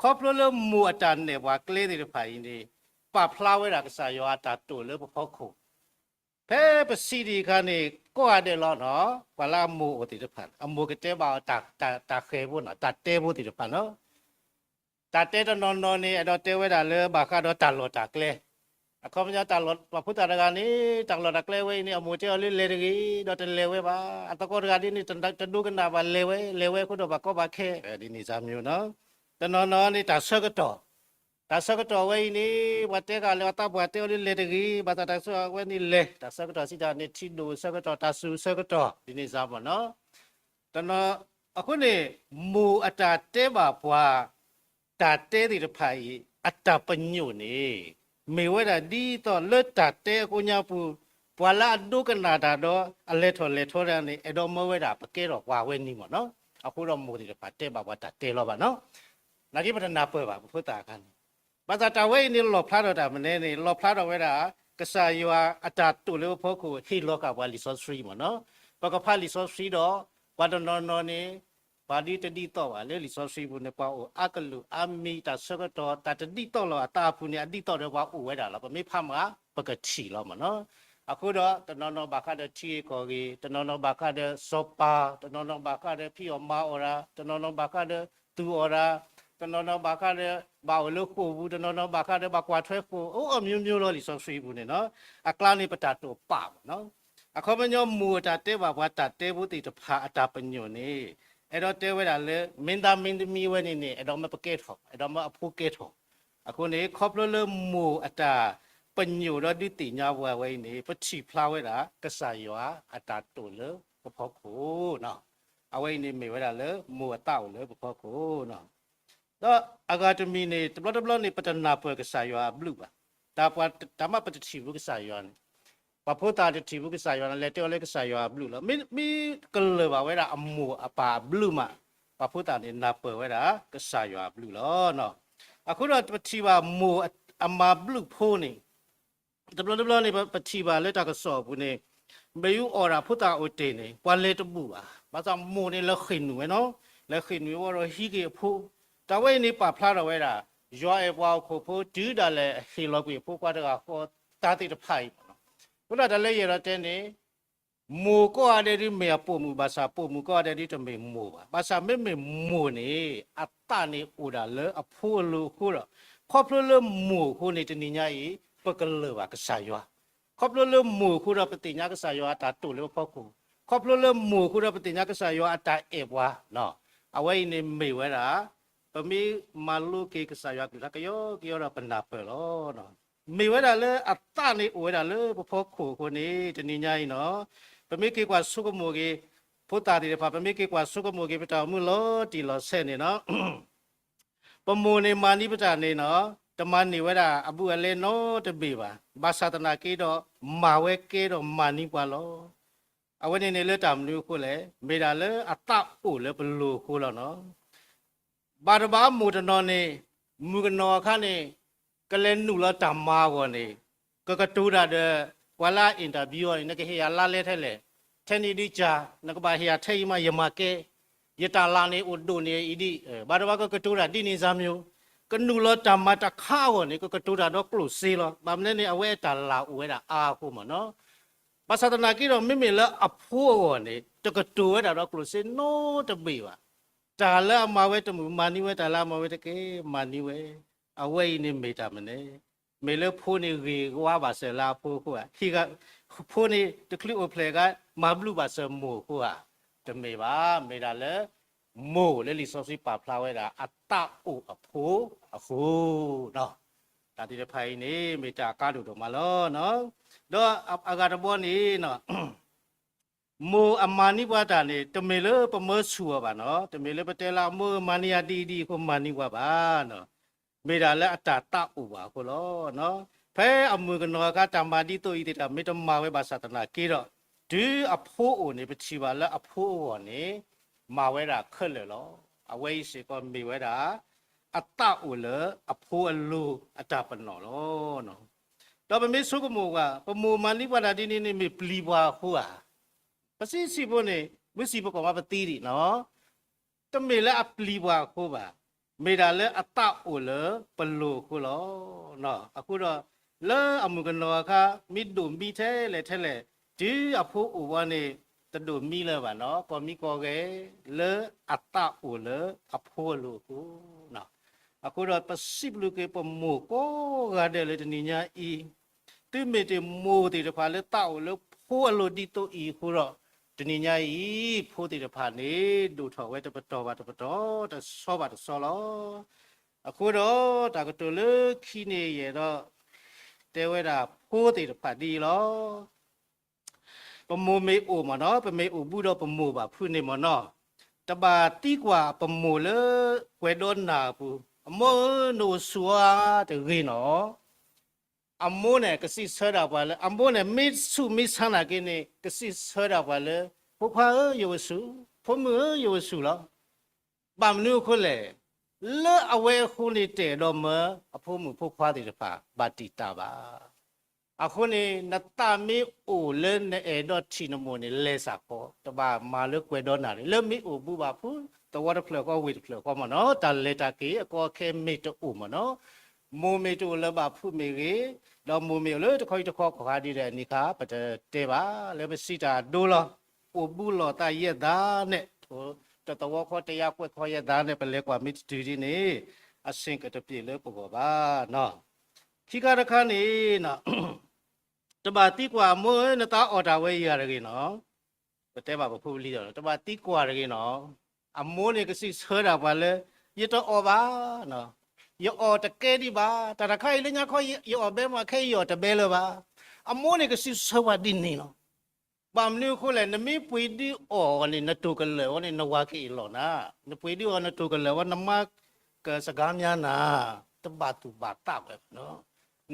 ခီဖျိလၢမိၢ်အတၢ်နဲၣ်ပှၤကျဲသ့ၣ်တဖၣ်အံၤန့ၣ် ပာ်ဖျါဝဲဒၣ်ကစၢ်ယွၤအတၢ်တိာ်လၢပဖီခိၣ် ဖဲပစံးဒံးအခါန့ၣ် ကိးဂၤဒဲးလီၤနီၤ, ပှၤလၢအမိၢ်အိၣ်သ့ၣ်တဖၣ် အမိၢ်ကတဲဘၣ်အီၤ တၢ်ဃဲၤဖိနီၤ, တၢ်တဲဖိသ့ၣ်တဖၣ်နီၤ. တၢ်တဲတနီၤနီၤန့ၣ် အဲၣ်ဒိးတဲဝဲဒၣ်လၢဘၣ်ဃးဒီးတၢ်လီၢ်တၢ်ကျဲ. အခီပညီ တၢ်လီၢ်ပှၤဖိသၣ်တဂၤန့ၣ် တၢ်လီၢ်တၢ်ကျဲဝဲအံၤန့ၣ် အမိၢ်တဲအီၤလၢလဲၤတဂ့ၤ ဒီးတလဲၤဝဲဘၣ်. အသကိးတဂၤဒ်န့ၣ် တဒိကနၣ်ဘၣ် လဲၤဝဲ, လဲၤဝဲအဃိဒီးဘၣ်ကီဘၣ်ခဲ ဒ်န့ၣ်စၢ်မံၤနီၤ. တနီၤနီၤန့ၣ်တၢ်ဆၢကတီၢ် တၢ်ဆၢကတီၢ်ဝဲအံၤန့ၣ် ပှၤတဲဂၤလၢအသးပှၢ်တဲအီၤလၢလဲၤတဂ့ၤ ဘၣ်ဆၣ်တၢ်ဆၢကတီၢ်ဝဲန့ၣ်လဲၤ, တၢ်ဆၢကတီၢ်စံးတၢ်န့ၣ် ထံဒိၣ်ဆၢကတီၢ် တၢ်စူၤဆၢကတီၢ် ဒ်န့ၣ်စၢ်မံၤနီၤ. တနီၤ, အဃိန့ၣ် မိၢ်အတၢ်တဲဘၣ်ပှၤ တၢ်တဲသ့ၣ်တဖၣ်အံၤ အတၢ်ပညိၣ်န့ၣ် မ့ၢ်ဝဲဒၣ်ဒ်သိးလၢတၢ်တဲအဃိညါပူၤ ပှၤလၢအဒိကနၣ်တၢ်ဒီး အလဲၤထီၣ်လဲၤထီတဂၤန့ၣ် အဲၣ်ဒိးမၢဝဲဒၣ် ပကဲထီၣ်ပှၤဝဲန့ၣ်မ့ၢ်နီၤ. အဃိဒီးမိၢ်သ့ၣ်တဖၣ်တဲဘၣ်ပှၤတၢ်တဲလီၤဘၣ်နီၤ. နာ်က့ပတနၢ်ပၢၢ်ဘၣ် ပဖိသၣ်အခါန့ၣ်. ဘၣ်ဆၣ်တၢ်ဝဲအံၤန့ၣ် လီၣ်ဖျါထီၣ်တၢ်မနုၤန့ၣ် လီၣ်ဖျါထီၣ်ဝဲဒၣ် ကစၢ်ယွၤအတၢ်တိာ်လၢပဖီခိၣ် ဟ့ၣ်လီၤဃာ်ပှၤလံာ်စီဆှံမ့ၢ်နီၤ. ပကဖးလံာ်စီဆှံဒီး ပှၤတနီၤနီၤန့ၣ် ပှၤဒ်တဒ်သိးဘၣ်လၢလံာ်စီဆှံပူၤန့ၣ် ပှၤအိၣ်အါကလုာ်အါမံၤ တၢ်ဆၢကတီၢ် တၢ်တဒ်သိးလီၤအသးအပူၤန့ၣ် အဒ်သိးဒီးပှၤအိၣ်ဝဲဒၣ်လီၤ. ပမ့ၢ်ဖးမး ပကထံၣ်လီၤမ့ၢ်နီၤ. အဃိဒီး တနီၤနီၤဘၣ်ဃးဒီးထံဂ့ၢ်ကီၢ်ဂ့ၢ်, တနီၤနီၤဘၣ်ဃးဒီးစီၤပၤ, တနီၤနီၤဘၣ်ဃးဒီးဖံးအီၣ်မၤအီၣ်တၢ်, တနီၤနီၤဘၣ်ဃးဒီးသူၣ်အီၣ်တၢ်, တနီၤနီၤဘၣ်ဃးဒီး ဘၣ်အိၣ်လၢဃိာ်ပူၤ, တနီၤနီၤဘၣ်ဃးဒီးဘၣ်ကွၢ်ထွဲဃိာ်, အိၣ်အီၤ မျိုးမျိုး လီၤ လံာ်စီဆှံပူၤန့ၣ်နီၤ. အကျါန့ၣ် ပတၢ်တိာ်ပာ်မ့ၢ်နီၤ. အခီပညီ မိၢ်အတၢ်တဲဘၣ်ပှၤတၢ်တဲဖိသ့ၣ်တဖၣ်အတၢ်ပညိၣ်န့ၣ် အဲၣ်ဒိးတဲဝဲဒၣ်လၢ မင်းသားမင်းသမီး ဝဲန့ၣ်န့ၣ် အဲၣ်ဒိးမၢပကဲထီၣ်, အဲၣ်ဒိးမၢအဖိကဲထီၣ်. အဃိန့ၣ် ခီဖျိလၢမိၢ်အတၢ်ပညိၣ်ဒီးဒုးသ့ၣ်ညါပှၤဝဲအံၤန့ၣ် ပထံၣ်ဖျါဝဲဒၣ် ကစၢ်ယွၤအတၢ်တိာ်လၢပဖီခိၣ်နီၤ. အဝဲအံၤန့ၣ်မ့ၢ်ဝဲဒၣ်လၢမိၢ်အသးအိၣ်လၢပဖီခိၣ်နီၤ. ဒီးအဂၤတမံၤန့ၣ် တဘျီတဘျီန့ၣ် ပတနၢ်ပၢၢ်ကစၢ်ယွၤအဘျုးဘၣ်. တၢ်ပှၤတၢ်မးပတထံၣ်ဘူးကစၢ်ယွၤန့ၣ်, ပှၤဖိသၣ်တထံၣ်ဘူးကစၢ်ယွၤန့ၣ် လဲၤတဲအီၤလၢကစၢ်ယွၤအဘျုးလီၤ. မ့မ့ၢ် မ့ၢ်ကလၢၢ်ဘၣ်ဝဲဒၣ်အမိၢ်အပၢ်အဘျုးမး, ပှၤဖိသၣ်န့ၣ် နၢ်ပၢၢ်ဝဲဒၣ်ကစၢ်ယွၤအဘျုးလီၤ. အဃိဒီးပထံၣ်ဘၣ်မိၢ်အမၤဘျုးဖိန့ၣ် တဘျီတဘျီန့ၣ် ပထံၣ်ဘၣ်လၢတၢ်ကစီၣ်အပူၤန့ၣ်, မ့ၢ်အီၣ်ဒၣ်ဖိသၣ်အိၣ်တ့ၢ်န့ၣ် ပှၤလဲၤတဘူၣ်ဘၣ်. ဘၣ်ဆၣ်မိၢ်န့ၣ် လဲၤဃ့ၢ်နုာ်ဝဲနီၤ, လဲၤဃ့ၢ်နုာ်ဝဲဒီးဟံးက့ၤအဖိ. တၢ်ဝဲအံၤန့ၣ် ပာ်ဖျါထီၣ်ဝဲဒၣ် ယွၤအဲၣ်ပှၤဟီၣ်ခိၣ်ဖိ တုၤဒၣ်လဲာ်ဟ့ၣ်လီၤကွံာ်အဖိခွါတဂၤဃီ တၢ်သ့ၣ်တဖၣ်အံၤမ့ၢ်နီၤ. အဃိဒီးတၢ်လၢယအဲၣ်ဒိးတဲန့ၣ် မိၢ်ကိးဂၤဒဲးဒုးမ့ၢ်အပိာ်မုၣ်ဘၣ်ဆၣ် ပိာ်မုၣ်ကိးဂၤဒဲးဒုးတမ့ၢ်မိၢ်ဘၣ်. ဘၣ်ဆၣ်မ့မ့ၢ်မိၢ်န့ၣ် အသးန့ၣ်အိၣ်ဒၣ်လၢအဖိအလိၤအဃိဒီး ခီဖျိလၢမိၢ်အဃိန့ၣ် တနံၤညါအံၤ ပကလၢၢ်ဘၣ်ကစၢ်ယွၤ. ခီဖျိလၢမိၢ်အဃိဒီး ပသ့ၣ်ညါကစၢ်ယွၤအတၢ်တိာ်လၢပဖီခိၣ်, ခီဖျိလၢမိၢ်အဃိဒီး ပသ့ၣ်ညါကစၢ်ယွၤအတၢ်အဲၣ်ပှၤနီၤ. အဝဲအံၤန့ၣ်မ့ၢ်ဝဲဒၣ် ပမ့ၢ်မၤလိက့ၤကစၢ်ယွၤအကလုၢ်ကထါကယီကယီဒီးပနၢ်ပၢၢ်လီၤ. မ့ၢ်ဝဲဒၣ်လၢအသးန့ၣ်အိၣ်ဝဲဒၣ်လၢပဖီခိၣ်အဃိန့ၣ် တနံၤညါအံၤနီၤ, ပမ့ၢ်က့ၤကွၢ်ဆိကမိၣ်က့ၤ ဖိသၣ်သ့ၣ်တဖၣ် ပမ့ၢ်က့ၤကွၢ်ဆိကမိၣ်က့ၤ ပတၢ်အိၣ်မူလီၤတံၢ်လီၤဆဲးန့ၣ်နီၤ ပမိၢ်န့ၣ်မၤန့ၢ်ပတၢ်န့ၣ်နီၤ, တမၤန့ၢ်ဝဲဒၣ်အဘူးအလဲနီတဘ့ၣ်ဘၣ်. ဘၣ်ဆၣ်သနာ်က့ဒီး မၤဝဲကဲဒီးမၤန့ၢ်ပှၤလီၤ. အဝဲန့ၣ်န့ၣ်လၢတၢ်မနုၤအဃိလဲၣ်, မ့ၢ်ဒၣ်လၢအသးအိၣ်လၢပလိၤအဃိလီၤနီၤ. ဘၣ်တဘၣ်မိၢ်တနီၤန့ၣ် မုၣ်ကနီၤအခါန့ၣ် ကလဲၤနုာ်လီၤတၢ်မၤအဂီၢ်န့ၣ် ကကတိၤတၢ်ဒီး ပှၤလၢအ interview အီၤန့ၣ် နကဟ့ၣ်ယၤလါလဲထဲလဲၣ်, ထဲန့ၣ်ဒ်ကၢ် နကဘၣ်ဟ့ၣ်ယၤထဲအံၤမး ယမၤကဲ, ယတၢ်လၢ်န့ၣ်အိၣ်ဒိၣ်န့ၣ်အံၤဒ်, ဘၣ်တဘၣ်ကကတိၤတၢ်ဒ်န့ၣ်စၢ်မံၤ, ကနုာ်လီၤတၢ်မၤတခါအဂီၢ်န့ၣ် ကကတိၤတၢ်ဒီးကျိၣ်စ့လီၤ. ဘၣ်မနုၤန့ၣ် အဝဲအတၢ်လၢ်အိၣ်ဝဲဒၣ်အါအဃိမ့ၢ်နီၤ. ဘၣ်ဆၣ်သနာ်က့ဒီး မ့မ့ၢ်လၢအဖိအဂီၢ်န့ၣ် တကတိၤဝဲဒၣ်ဒီးကျိၣ်စ့နီတဘ့ၣ်ဘၣ်. တၢ်လၢအမၤဝဲတမုာ်မၤန့ၢ်ဝဲ, တၢ်လၢအမၤဝဲတကဲမၤန့ၢ်ဝဲ. အဝဲအံၤန့ၣ်မ့ၢ်တၢ်မနုၤ, မ့ၢ်လၢဖိန့ၣ်ဂ့ၤဝါဘၣ်စၢၤလၢအဖိအဃိဧါ, ဖိန့ၣ်တချုးအိၣ်ဖျဲၣ်အခါ မၤဘျုးဘၣ်စၢၤမိၢ်အဃိဧါ, တမ့ၢ်ဘၣ်. မ့ၢ်ဒၣ်လၢ မိၢ်လၢလံာ်စီဆှံပာ်ဖျါဝဲဒၣ် အသးအိၣ်အဖိအဃိ တၢ်သ့ၣ်တဖၣ်အံၤန့ၣ် မ့ၢ်တၢ်အကါဒိၣ်ဒိၣ်မးလီၤ. ဒီးအဂၤတဘီန့ၣ် မိၢ်အမၤန့ၢ်ပှၤတၢ်န့ၣ် တမ့ၢ်လၢပမၢဆူၣ်အီၤဘၣ်နီၤ, တမ့ၢ်လၢပတဲလၢအမိၢ်မၤန့ၢ်ယၤဒ်အံၤဒ်အံၤအဃိမၤန့ၢ်ပှၤဘၣ်. မ့ၢ်ဒၣ်လၢအတၢ်သးအိၣ်ဘၣ်အဃိလီၤ. ဖဲအမုၣ်ကနီၤအခါတၢ်မၤဒ်သိးအံၤသ့ၣ်တဖၣ် မ့ၢ်တမၤဝဲဘၣ်ဆၣ်သနာ်က့ဒီး တုၤအဖိအိၣ်န့ၣ် ပထံၣ်ဘၣ်လၢအဖိအဂီၢ်န့ၣ် မၤဝဲဒၣ်ခဲလၢာ်လီၤ. အဝဲအံၤစ့ၢ်ကီးမ့ၢ်ဝဲဒၣ် အသးအိၣ်လၢအဖိအလိၤအတၢ်ပနီၣ်လီၤ. ဒီးပမ့ၢ်ဆိကမိၣ်ကွၢ် ပမိၢ်မၤန့ၢ်ပှၤတၢ်ဒ်န့ၣ်န့ၣ် မ့ၢ်ပျံၤပှၤအဃိဧါ. ပစံးဆံးဖိန့ၣ် မုၢ်စံးပကီၢ်မးပသံဒံးနီၤ, တမ့ၢ်လၢအပျံၤပှၤအဃိဘၣ်, မ့ၢ်ဒၣ်လၢအသးအိၣ်လၢပလိၤအဃိလီၤ. အဃိဒီး လၢအမုၣ်ကနီၤအခါ မ့ၢ်ဒိၣ်မံထဲလဲၣ်ထဲလဲၣ်, တုၤအဖိအိၣ်ဝဲန့ၣ် တဒိၣ်မံလၢၤဘၣ်နီၤ, ကီၢ်မံကီၢ်ဂဲၤ လၢအသးအိၣ်လၢအဖိအလိၤအဃိ အဃိဒီးပစံးဘျုးက့ၤပမိၢ်ကိးဂၤဒဲးလၢတနံၤညါအံၤ, သုမ့ၢ်တ့ၢ်မိၢ်သ့ၣ်တဖၣ်လၢသးအိၣ်လၢဖိအလိၤဒ်သိးအံၤအဃိဒီး, တနံၤညါအံၤ ဖိသ့ၣ်တဖၣ်န့ၣ် ဒိၣ်ထီၣ်ဝဲတပတီၢ်ဘၣ်တပတီၢ် တဆီဘၣ်တဆီလီၤ. အဃိဒီးတၢ်ကတိၤလၢခံန့ၣ်ယအဲၣ်ဒိး တဲဝဲဒၣ်ဖိသ့ၣ်တဖၣ်ဒ်အံၤလီၤ. ပမိၢ်မ့ၢ်အိၣ်မ့ၢ်နီၤ, ပမ့ၢ်အိၣ်ဘူးဒီးပမိၢ်ဘၣ်ဖုးန့ၣ်မ့ၢ်နီၤ, တဘၣ်သံကွၢ်ပမိၢ်လၢကွဲးဒီးနၤအပူၤ, အမိၢ်ဧၢ နအိၣ်ဆူၣ်ဧါတဂ့ၤနီၤ. အမိၢ်န့ၣ်ကစံးဆၢဒၣ်ပှၤလၢ အမိၢ်န့ၣ်မ့ၢ်ဆူၣ်မ့ၢ်ဆါနာ်က့န့ၣ် ကစံးဆၢဒၣ်ပှၤလၢ ဖိခွါဧၢ ယအိၣ်ဆူၣ်, ဖိမုၣ်ဧၢ ယအိၣ်ဆူၣ်လီၤ. ဘၣ်မနုၤအဃိလဲၣ်, လၢအဝဲအဃိန့ၣ် တအဲၣ်ဒိးမၢအဖိမုၣ်ဖိခွါသ့ၣ်တဖၣ် ဘၣ်တံာ်တာ်ဘၣ်. အဃိန့ၣ် နသးမ့ၢ်အိၣ်လၢနအဲၣ်ဒိးထံၣ်နမိၢ်န့ၣ် လဲၤစ့ၢ်ကီး, တဘၣ်မၤလၢကွဲးဒီးနၤန့ၣ်, လၢမ့ၢ်အိၣ်ဘူးဘၣ်ဖုး သဝီတဖျၢၣ်ဃီဝ့ၢ်တဖျၢၣ်ဃီမ့ၢ်နီၤ, တၢ်လဲၤတၢ်က့ၤအကီအခဲမ့ၢ်တအိၣ်မ့ၢ်နီၤ, မိၢ်မ့ၢ်တအိၣ်လၢၤဘၣ်ဖုးမ့ၢ်ဂ့ၤ, ဒီးမိၢ်မ့ၢ်အိၣ်လၢတခီတခီကီၢ်ခါဒ်ဒီးအနံၤခါ ပတတဲဘၣ်, လၢပစံးတၢ်အဒိလီၤ. အိၣ်ဘူးလိာ်သးယဲၢ်သးန့ၣ်, တသဝီဃီတယါကွဲးခီယဲၢ်သးန့ၣ် ပလဲၤကွၢ်မ့ၢ်တတုၤဒ်န့ၣ်, အဆ့ၣ်ကတပျ့ၤလၢပဂီၢ်ဘၣ်နီၤ. ခံခါတခါန့ၣ် တဘၣ်သံကွၢ်အမိၢ်ဧၢ နသးအီၣ်တၢ်ဝဲယၤတဂ့ၤနီၤ. ပတဲဘၣ်ပဖိပလံၤဒီး တဘၣ်သံကွၢ်တဂ့ၤနီၤ. အမိၢ်န့ၣ်ကစံးဆၢဒၣ်ပှၤလၢ ယတအီၣ်ဘၣ်, ယအီၣ်တကဲဒံးဘၣ်, တၢ်တခါအံၤလၢညါခီ ယအီၣ်ဘဲမး ခဲအံၤယအီၣ်တဘဲလၢၤဘၣ်. အမိၢ်န့ၣ်ကစံးဆၢပှၤဒ်န့ၣ်လီၤ. ဘၣ်မနုၤအဃိလဲၣ်, နမ့ၢ်ပှ့ၤဒုးအီၣ်န့ၣ် နတိၢ်ကလၢာ်ဝဲန့ၣ် နဝၤကအ့ၣ်လိာ်နၤ, နပှ့ၤဒုးအီၣ်နတိၢ်ကလၢာ်ဝဲ နမါကစကားများနၤ, တဘၣ်သူၣ်ဘၣ်သးဝဲဘၣ်နီၤ.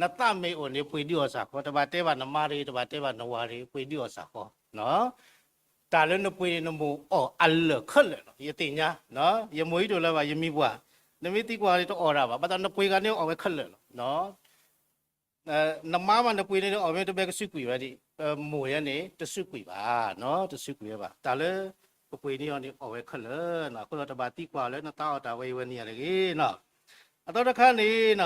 နသးမ့ၢ်အိၣ်န့ၣ် ပှ့ၤဒုးအီၣ်စ့ၢ်ကီး, တဘၣ်တဲဘၣ်နမါတဂ့ၤ, တဘၣ်တဲဘၣ်နဝၤတဂ့ၤ, ပှ့ၤဒုးအီၣ်စ့ၢ်ကီး. တၢ်လၢနပှ့ၤန့ၣ်နမိၢ်အီၣ်အလၢာ်ခဲလၢာ်လီၤ. ယသ့ၣ်ညါ, ယမိၢ်အံၤတအိၣ်လၢၤဘၣ်, ယမံၤပှၢ်, နမ့ၢ်သံကွၢ်န့ၣ်တအီၣ်တၢ်ဘၣ်, ဘၣ်ဆၣ်နပှ့ၤဂၤန့ၣ်အီၣ်ဝဲခဲလၢာ်လီၤ. နမါမးနပှ့ၤန့ၣ် အီၣ်ဝဲတဘဲကစူးကွံာ်ဝဲဒၣ်, ပမိၢ်ယဲန့ၣ် တစူးကွံာ်ဘၣ်, တစူးကွံာ်ဝဲဘၣ်. တၢ်လၢပပှ့ၤန့ၢ်အီၤန့ၣ် အီၣ်ဝဲခဲလၢာ်, အဃိဒီးတဘၣ်သံကွၢ်လၢနသးအီၣ်တၢ်ဝဲအံၤဝဲန့ၣ်ယၤတဂ့ၤနီၤ. အသီတခါန့ၣ်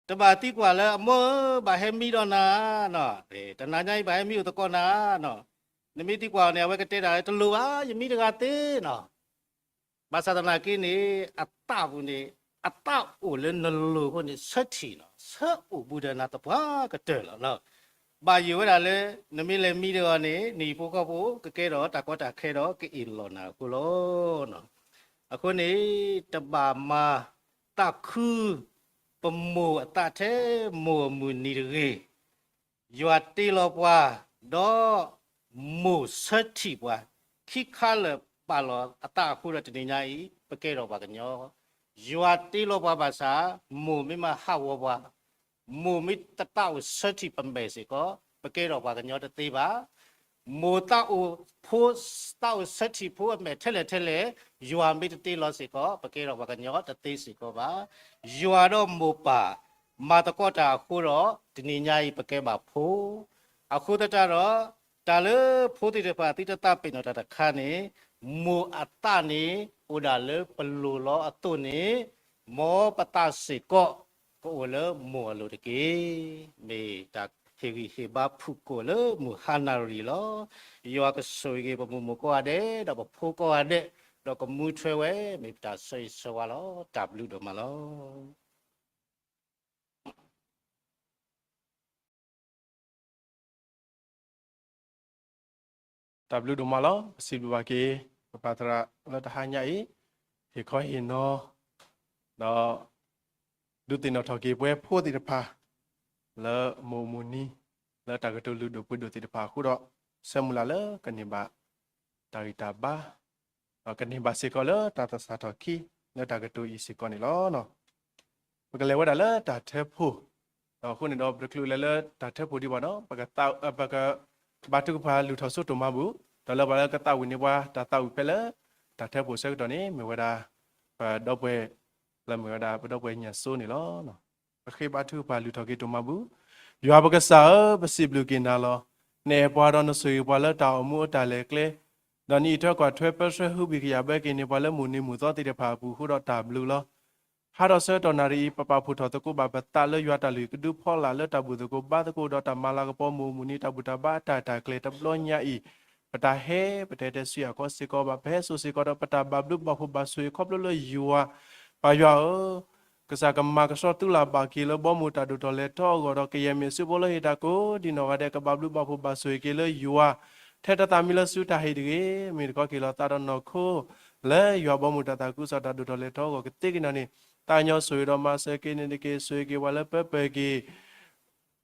တဘၣ်သံကွၢ်လၢအမိၢ်ဧၢ ဘၣ်ဟဲမံဒီးနၤနီၤ, တနၤညါအံၤဘၣ်ဟဲမံအိၣ်သကိးနၤနီၤ. နမ့ၢ်သံကွၢ်အီၤန့ၣ် အဝဲကတဲတၢ်လၢတလိၣ်ဘၣ်, ယမံတဂၤသ့နီၤ. ဘၣ်ဆၣ်သနာ်က့န့ၣ် အသးပူၤန့ၣ် အသးအိၣ်လၢနလိၤအဃိန့ၣ် ဆၢထံၣ်နီၤ, ဆၢအိၣ်ဘူးဒီးနၤသပှၢ်ကတၢၢ်လီၤ. ဘၣ်ယိၣ်ဝဲဒၣ်လၢ နမ့ၢ်လဲၤမံတဂၤန့ၣ် နဟံၣ်ဖိဃီဖိကကဲထီၣ်တၢ်ကီတၢ်ခဲဒီး ကအ့ၣ်လိာ်နၤအဃိလီၤ. အဃိန့ၣ် တဘၣ်မၤသးခု ပမိၢ်အသးထဲမိၢ်အမုၢ်နံၤတဂ့ၤ. ယွၤတ့လီၤပှၤ, ဒီးမိၢ်ဆၢထံၣ်ပှၤ, ခံခါလၢာ်ပာ်လီၤအသးအဃိဒီးတနံၤညါအံၤ ပကဲထီၣ်ပှၤကညီ. ယွၤတ့လီၤပှၤဘၣ်ဆၣ် မိၢ်မ့ၢ်မၤဟးဂီၤပှၤ, မိၢ်မ့ၢ်တသးအိၣ်ဆၢထံၣ်ပမဲာ်စ့ၢ်ကီး ပကဲထီၣ်ပှၤကညီတသ့ဘၣ်. မိၢ်သးအိၣ်ဖိ, သးအိၣ်ဆၢထံၣ်ဖိအမဲာ်ထဲလဲၣ်ထဲလဲၣ်, ယွၤမ့ၢ်တတ့လီၤစ့ၢ်ကီး ပကဲထီၣ်ပှၤကညီတသ့စ့ၢ်ကီးဘၣ်. ယွၤဒီးမိၢ်ပၢ် မၤသကိးတၢ်အဃိဒီး တနံၤညါအံၤပကဲဘၣ်ဖိ. အဃိသတးဒီး တၢ်လၢဖိသ့ၣ်တဖၣ်သုတသးပ့ၤနီၣ်တၢ်တခါန့ၣ်, မိၢ်အသးန့ၣ် အိၣ်ဒၣ်လၢပလိၤလီၤအသိးန့ၣ်, မ်ပသးစ့ၢ်ကီး ကအိၣ်လၢမိၢ်အလိၤတက့ၢ်. မ့ၢ်တၢ်ဟ့ၣ်ဂံၢ်ဟ့ၣ်ဘါဖုၣ်ကိာ်လၢမုၢ်ဟါနၣ်ရံၣ်လီၤ. ယွၤကဆိၣ်ဂ့ၤပမိၢ်မိၢ်ကိးဂၤဒဲး ဒီးပဖိကိးဂၤဒဲး, ဒီးကမူထွဲဝဲ မ့ၢ်ပတၢ်ဆၢဂ့ၤဆၢဝါလီၤ. တၢ်ဘျုးဒိၣ်မးလီၤ. တၢ်ဘျုးဒိၣ်မးလီၤ. ပစံးဘျုးဘၣ်က့ၤ ပပၢ်သရၣ်လၢတဟါညါအံၤ ဟ့ၣ်ခီဟ့ၣ်နီၤ ဒီး ဒုးသ့ၣ်နီၣ်ထီၣ်က့ၤပဝဲဖိသ့ၣ်တဖၣ် လၢမိၢ်မုၢ်နံၤ လၢတၢ်ကတိၤလုၢ်ဒိၣ်ပှ့ၤဒိၣ်သ့ၣ်တဖၣ်အဃိဒီး ဆၢမုၢ်လၢ်လၢကန့ၢ်ဘၣ် တၢ်ဂံၢ်တၢ်ဘါ ဒီးကန့ၢ်ဘၣ်စ့ၢ်ကီးလၢတၢ်သဆၣ်ထီၣ်ခံ လၢတၢ်ကတိၤအံၤစ့ၢ်ကီးန့ၣ်လီၤ. ပကလဲၤဝဲဒၣ်လၢတၢ်ထၢဖှိၣ်, ဒီးအဃိန့ၣ်ဒီး ပတချုးလဲၤလၢတၢ်ထၢဖှိၣ်ဒံးဘၣ်ဒီး ပကသး, ပကဘါထုကဖၣ်လုၢ်ထီၣ်စိတိၢ်မၤဘူၣ်, ဒီးလၢပှၤလၢကသးဝံၣ်န့ၢ်ပှၤတၢ်သးဝံၣ်ဖဲလၢ တၢ်ထၢဖှိၣ်ဆၢကတီၢ်န့ၣ် မ့ၢ်ဝဲဒၣ် ပဒီပုၢ်ဝဲၢ် လၢမ့ၢ်ဝဲဒၣ် ပဒီပုၢ်ဝဲၢ်ညၣ်စိန့ၣ်လီၤ. ပဃ့ဘါထုကဖၣ်လုၢ်ထီၣ်က့ၤတိၢ်မၤဘူၣ်, ယွၤပကစၢ်ဧၢ, ပစံးဘျုးက့ၤနၤလီၤ. နအဲၣ်ပှၤဒီးနဆိၣ်ဂ့ၤပှၤလၢတၢ်အိၣ်မူအတၢ်လဲၤကျဲ, ဒီးနအံးထွဲကွၢ်ထွဲပၢဆှၢဟူးဂံၢ်ကယာ်ဘၢက့ၤန့ၢ်ပှၤလၢမုၢ်နံၤမုၢ်သီသ့ၣ်တဖၣ်အပူၤအဃိဒီးတၢ်ဘျုးလီၤ. ဟါဒီးဆၢကတီၢ်နၣ်ရံၣ်အံၤ ပပာ်ဖှိၣ်ထီၣ်သကိးဘၣ်ပသးလၢယွၤတၢ်လုၢ်ကဒုဖီလာ်လၢတၢ်ဘူၣ်သကိးဘါသကိးဒီးတၢ်မၤလၤကပီၤ မိၢ်မုၢ်နံၤတၢ်ဘူၣ်တၢ်ဘါအတၢ်အဲၣ်တၢ်ကျဲၤတဘျီညါအံၤ, ပတၢ်ဟဲ ပတဟဲတဲဆံးအဃိစ့ၢ်ကီးဘၣ်, ပဟဲစိာ်စ့ၢ်ကီးဒီးပတၢ်ဘၣ်ဘျုးဘၣ်ဖှိၣ်ဘၣ်ဆိၣ်ဂ့ၤခီဖျိလၢယွၤ, ပၢ်ယွၤဧၢ, ကစၢ်ကမၤကဆှီသုလၢ်ဘၣ်က့ၤလၢဘီမုၢ်တၢ်ဒိၣ်ထီၣ်လဲၤထီၣ်အဂီၢ်ဒီး ကယဲၢ်မ့ၢ်စုဖိလၢဟ့ၣ်တၢ်ကိးဒံးနီၢ်ဂၤဒဲး ကဘၣ်ဘျုးဘၣ်ဖှိၣ်ဘၣ်ဆိၣ်ဂ့ၤက့ၤလၢယွၤ, ထဲတၢ်သးမံလၢစုတၢ်ဟ့ၣ်တဂ့ၤ, မ့ၢ်တခီက့ၤလီၤသးဒီးနီၢ်ခိ လၢယွၤဘီမုၢ်တၢ်သးခုကစီၣ်တၢ်ဒိၣ်ထီၣ်လဲၤထီၣ်အဂီၢ်ကသ့က့ၤနီၢ်န့ၣ်, သးကညီၤဆိၣ်ဂ့ၤဒီးမၤစၢၤက့ၤန့ၣ်တက့ၢ်, ဆိၣ်ဂ့ၤက့ၤပှၤလၢပၢပၢၢ်က့ၤ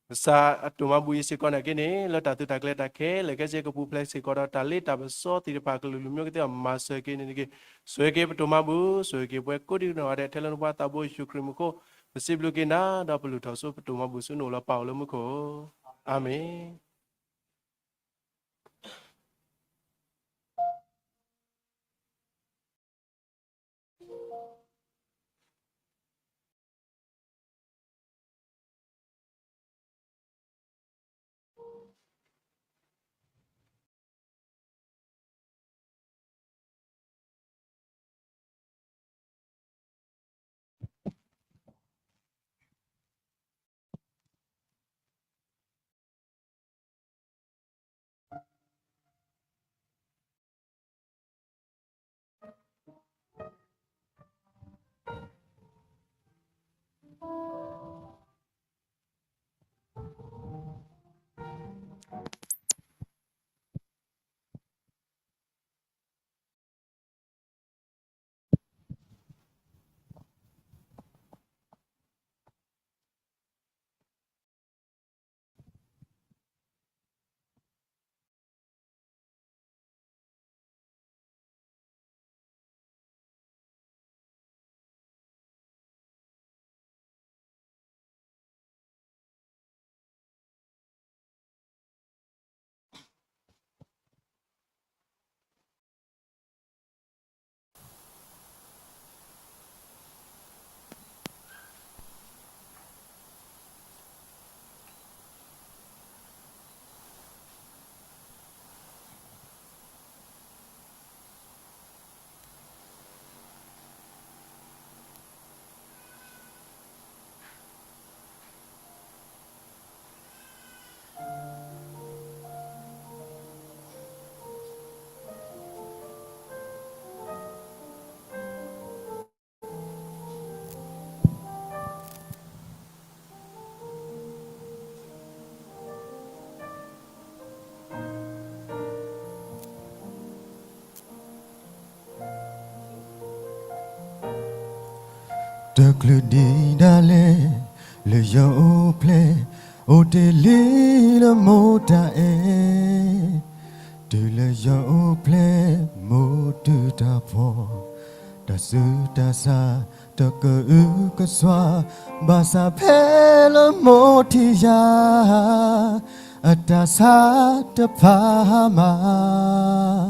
ကစၢ်အတိၢ်မၤဘူၣ်အံၤစ့ၢ်ကီးနာ်က့န့ၣ်, လၢတၢ်သုးတၢ်ကျဲၤတၢ်ခဲလၢာ်ခဲဆ့ကပူၤဖျဲးစ့ၢ်ကီးဒီးတၢ်လ့တၢ်ပစီသ့ၣ်တဖၣ်ကလုာ်ကလုာ်မ့ၢ်ကသ့အီၤမၤစၢၤက့ၤန့ၣ်တက့ၢ်, ဆိၣ်ဂ့ၤက့ၤပတိၢ်မၤဘူၣ်, ဆိၣ်ဂ့ၤက့ၤပှၤကိးဒံးနီၢ်ဂၤဒဲး ထဲလၢနဖိသးဘိယ့ၣ်ၡူးခရံာ်မူခိၣ်, ပစံးဘျုးက့ၤနၤ ဒီးပလုၢ်ထီၣ်စိပတိၢ်မၤဘူၣ်ဆူနအိၣ်လီၤပၢ်အိၣ်လၢမူခိၣ်, အၤမ့ၣ်. တချုးဒံးဒၣ်လဲာ် လၢယအိၣ်ဖျဲၣ် အိၣ်တ့ၢ်လံလၢမိၢ်တၢ်အဲၣ်, တုၤလၢယအိၣ်ဖျဲၣ် မိၢ်တုၤတၢ်ဖှီၣ်, တၢ်ဆူးတၢ်ဆါ တကအုကစွါ, ဘၣ်ဆၣ်ဖဲလၢမိၢ်ထံၣ်ယၤ အတၢ်ဆါတဖၣ်မး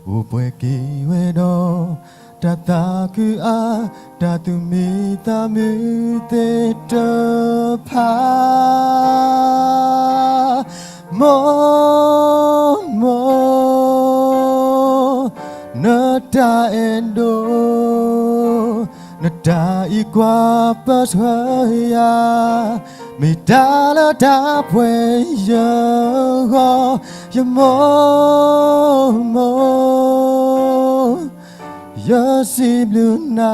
အိၣ်ပှဲၤက့ၤဝဲဒီး တၢ်သးခုအါ, တၢ်သူၣ်မံသးမုာ်သ့ၣ်တဖၣ်, မိၢ်, မိၢ်, နတၢ်အဲၣ်ဒိၣ်, နတၢ်အံးကွၢ်ပၢဆှၢယၤ, မ့ၢ်တၢ်လၢတၢ်ပှဲၤယဂီၢ်, ယမိၢ်, မိၢ်, ယစံးဘျုးနၤ,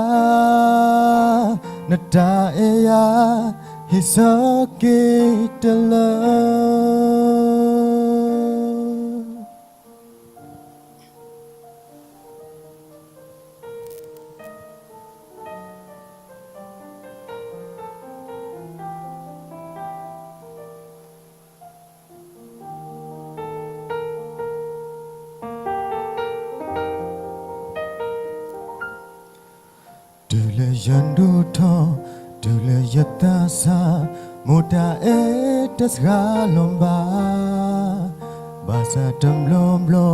နတၢ်အဲၣ်ယၤ ဟ့ၣ်ဆၢက့ၤတလၢ လၢယဒိၣ်ထီၣ် တုၤလၢယသးစၢ်, မိၢ်တၢ်အဲၣ်တစှၤလီၤဘၣ်, ဘၣ်ဆၣ်တဘျီဘျီ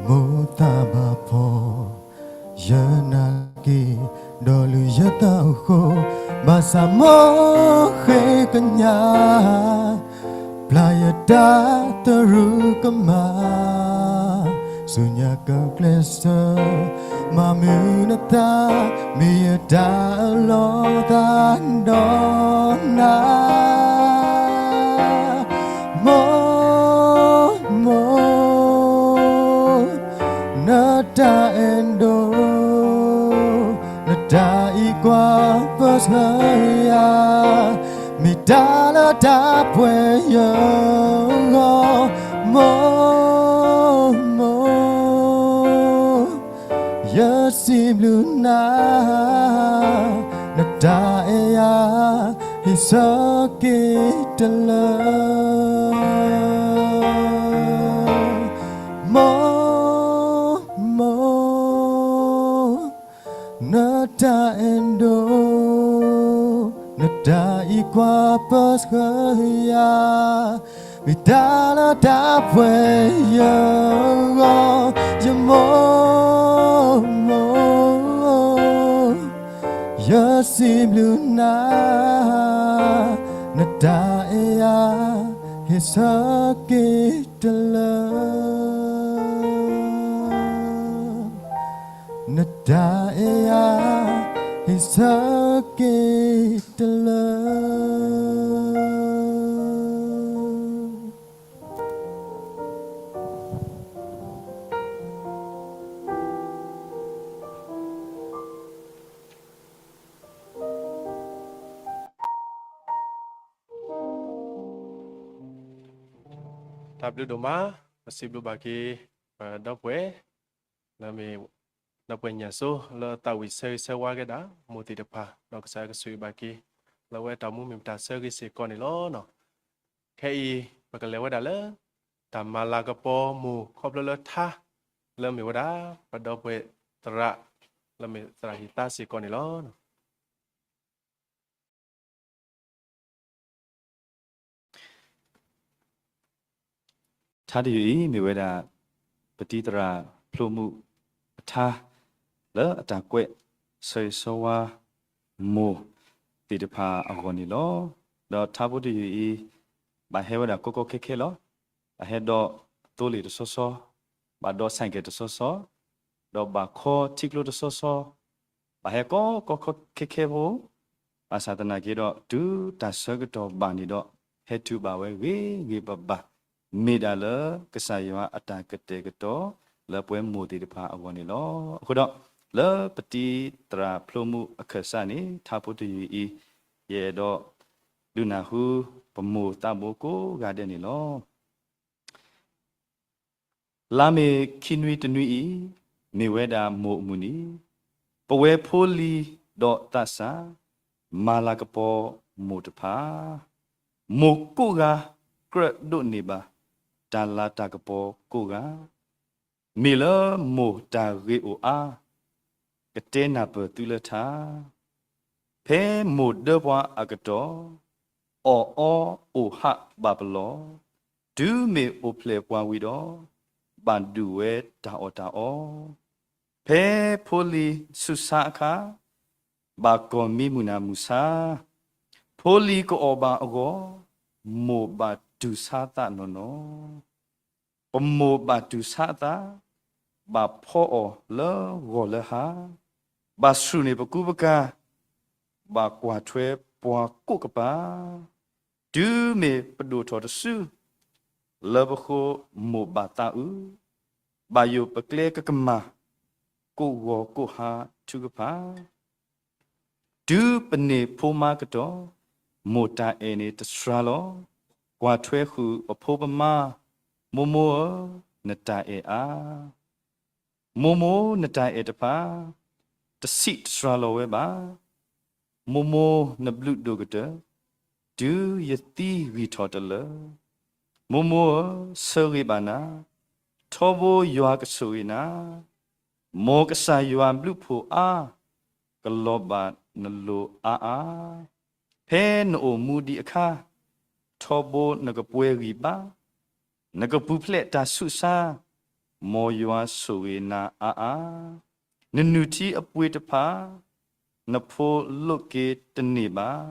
မိၢ်သးဘၣ်ဖှီၣ်, ယနာ်က့ၤ ဒီးလုၢ်ယသးအိၣ်ဃိ, ဘၣ်ဆၣ်မိၢ်ဃ့ကညး ပျၢ်ယတၢ်သရူးကမၣ်, ဆူညါကကျဲးစၢး မၤမုာ်နသး, မ့ၢ်ယတၢ်အၢၣ်လီၤသးဒီးနၤ. မိၢ်, မိၢ်, နတၢ်အဲၣ်ဒိး, နတၢ်အံးကွၢ်ပၢဆှၢယၤ, မ့ၢ်တၢ်လၢတၢ်ပှဲၤယဂီၢ်, မိၢ်, မိၢ်, ယစံးဘျုးနၤ, နတၢ်အဲၣ်ယၤ ဟ့ၣ်ဆၢက့ၤတလၢ. မိၢ်, မိၢ်, နတၢ်အဲၣ်ဒိး, နတၢ်အံးကွၢ်ပၢဆှၢယၤ, မ့ၢ်တၢ်လၢတၢ်ပှဲၤယဂီၢ်, ယမိၢ်, မိၢ်, ယစံးဘျုးနၤ, နတၢ်အဲၣ်ယၤ ဟ့ၣ်ဆၢက့ၤတလၢ. နတၢ်အဲၣ်ယၤ ဟ့ၣ်ဆၢက့ၤတလၢ. တၢ်ဘျုးဒိၣ်မး, ပစံးဘျုးဘၣ်က့ၤ ပဒီပုၢ်ဝဲၢ် လၢမ့ၢ် ဒီပုၢ်ဝဲၢ်ညၣ်စိ လၢသးဝံၣ်ဆၢဂ့ၤဆၢဝါကဲဒၣ် မိၢ်သ့ၣ်တဖၣ်, ဒီးကစၢ်ယွၤကဆိၣ်ဂ့ၤဘၣ်က့ၤ လၢအဝဲတၢ်အိၣ်မူမ့ၢ်ပတၢ်ဆၢဂ့ၤစ့ၢ်ကီးန့ၣ်လီၤ. ခဲအံၤ ပကလဲၤဝဲဒၣ်လၢ တၢ်မၤလၤကပီၤမိၢ်ခီဖျိလၢထါ လၢမ့ၢ်ဝဲဒၣ် ပဒီပုၢ်ဝဲၢ်သရၣ် လၢမ့ၢ်သရၣ်ဟံၣ်သါစ့ၢ်ကီးန့ၣ်လီၤ. ထါတယုၢ်အံၤမ့ၢ်ဝဲဒၣ် ပတံၤသရၣ်ဖျိမုၣ်အထါ လၢအတၢ်ကွဲးဆၢဂ့ၤဆၢဝါမိၢ်သ့ၣ်တဖၣ်အဂီၢ်န့ၣ်လီၤ. ဒီးထါဖိတယုၢ်အံၤ ဘၣ်ဟဲဝဲဒၣ်ကီကီခဲခဲလီၤ. ဘၣ်ဟဲဒီးသိလ့ၣ်တဆီဆီ, ဘၣ်ဒီးဆဲးကဲးတဆီဆီ, ဒီးဘၣ်ခီထံကျိတဆီဆီ, ဘၣ်ဟဲကီကီခဲခဲဖိ, ဘၣ်ဆၣ်သနာ်က့ဒီး တုၤတၢ်ဆၢကတီၢ်ဘၣ်န့ၣ်ဒီး ဟဲတုၤဘၣ်ဝဲဂ့ၤဂ့ၤဘၣ်ဘၣ်, မ့ၢ်ဒၣ်လၢကစၢ်ယွၤအတၢ်ကတဲာ်ကတီၤ လၢပဝဲမိၢ်သ့ၣ်တဖၣ်အဂီၢ်န့ၣ်လီၤ. အဃိဒီး လၢပတံၤသရၣ်ဖျိမုၣ်အခၢၣ်စးန့ၣ် ထါဖိတယုၢ်အံၤ ယအဲၣ်ဒိးဒုးနၢ်ဟူ ပမိၢ်သးဘိကိးဂၤဒဲးန့ၣ်လီၤ. လါမ့ၤခံနွံတနွံအံၤ မ့ၢ်ဝဲဒၣ်မိၢ်အမုၢ်နံၤ, ပဝဲဖိလံၤဒီးသးစၢ် မၤလၤကပီၤမိၢ်တဖၣ်, မိၢ်ကိးဂၤကြၢးဒိးန့ၢ်ဘၣ် တၢ်လၤတၢ်ကပီၤကိးဂၤ, မ့ၢ်လၢမိၢ်တၢ်ဂ့ၤအိၣ်အါ, ကတဲနၢ်ပၢၢ်သုလၢထါ ဖဲမိၢ်ဒၢပှၤအကတီၢ်, အီၣ်အီအိၣ်ဟးဘၣ်ပလီၢ်, တုၤမ့ၢ်အိၣ်ဖျဲၣ်ပှၤဝံၤဒီး, ဘၣ်ဒုးဝဲတၢ်အီၣ်တၢ်အီ, ဖဲဖိလံၤဆူၣ်ဆါအခါ, ဘၣ်ကီၢ်မံမုၢ်နၤမုၢ်ဆါ, ဖိလံၤကအီၣ်ဘၣ်အဂီၢ်, မိၢ်ဘၣ်တူၢ်ဆါသးနီၢ်နီၢ် ပမိၢ်ဘၣ်တူၢ်ဆါအသး, ဘၣ်ဖီအီၣ်လၢဂီၤလၢဟါ, ဘၣ်ဆူၣ်န့ၢ်ပကူပကၤ, ဘၣ်ကွၢ်ထွဲပှၤကိးကပၤ, တုၤမ့ၢ်ပဒိၣ်ထီၣ်တစု, လၢပဃိမိၢ်ဘၣ်သးအုး, ဘၣ်ယိၣ်ပကျဲကကမၣ်, ကိးဂီၤကိးဟါထုကဖၣ် တုၤပန့ၢ်ဖိမါကတီၢ်, မိၢ်တၢ်အဲၣ်န့ၣ်တစှၤလီၤ, ကွၢ်ထွဲဃုာ်ပဖိပမါ, မိၢ်မိၢ်ဧၢ, နတၢ်အဲၣ်အါ, မိၢ်မိၢ်နတၢ်အဲၣ်တဖၣ်, တဆံးတစှၤလီၤဝဲဘၣ်, မိၢ်မိၢ်နဘျုးဒိၣ်ကတၢၢ်, တုၤယသံဂံၢ်ထီၣ်တလၢ, မိၢ်မိၢ်ဧၢ, ဆၢဂ့ၤဘၣ်နၤ, ထီဘိယွၤကဆိၣ်ဂ့ၤနၤ, မ်ကစၢ်ယွၤဘျုးဖှိၣ်အါ, ကလီၤဘၣ်နလိၤအါအါ, ဖဲနအိၣ်မူဒံးအခါ, ထီဘိနကပှဲၤဂံၢ်ဘါ, နကပူၤဖျဲးတၢ်ဆူးဆါ, မ်ယွၤဆိၣ်ဂ့ၤနၤအါအါ, နနုၢ်ထံအပှ့ၤတဖၣ်, နဖိလိးက့ၤတန့ၢ်ဘၣ်,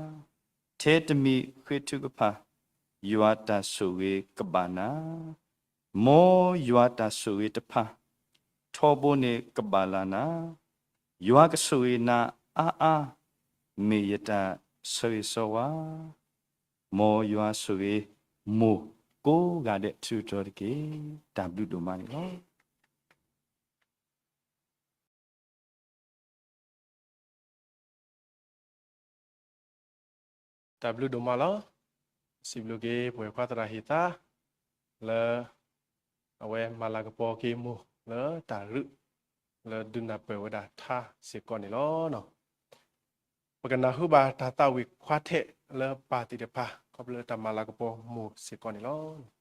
ထဲတမံၤဃ့ထုကဖၣ်, ယွၤတၢ်ဆိၣ်ဂ့ၤကဘၣ်နၤ မ်ယွၤတၢ်ဆိၣ်ဂ့ၤတဖၣ်, ထီဘိန့ၣ်ကဘၣ်လၢ်နၤ, ယွၤကဆိၣ်ဂ့ၤနၤအါအါ, မ့ၢ်ယတၢ်ဆၢဂ့ၤဆၢဝါ, မ်ယွၤဆိၣ်ဂ့ၤမိၢ်ကိးဂၤဒဲးထူးထူးတက့ၢ်. တၢ်ဘျုးဒိၣ်မးန့ၣ်လီၤ. တၢ်ဘျုးဒိၣ်မးလီၤ. စံးဘျုးက့ၤ ပဝဲၢ်ခွါသရၣ်ဟ့ၣ်သါ လၢ အဝဲမၤလၤကပီၤက့ၤမိၢ်လၢတၢ်ရူး လၢဒုးနၢ်ပၢၢ်ဝဲဒၣ်ထါစ့ၢ်ကီးန့ၣ်လီၤ. ပကနၢ်ဟူဘၣ်တၢ်သးဝံၣ်ခွါထဲးလၢပၢ်သ့ၣ်တဖၣ် ခီဖျိလၢတၢ်မၤလၤကပီၤမိၢ်စ့ၢ်ကီးန့ၣ်လီၤ.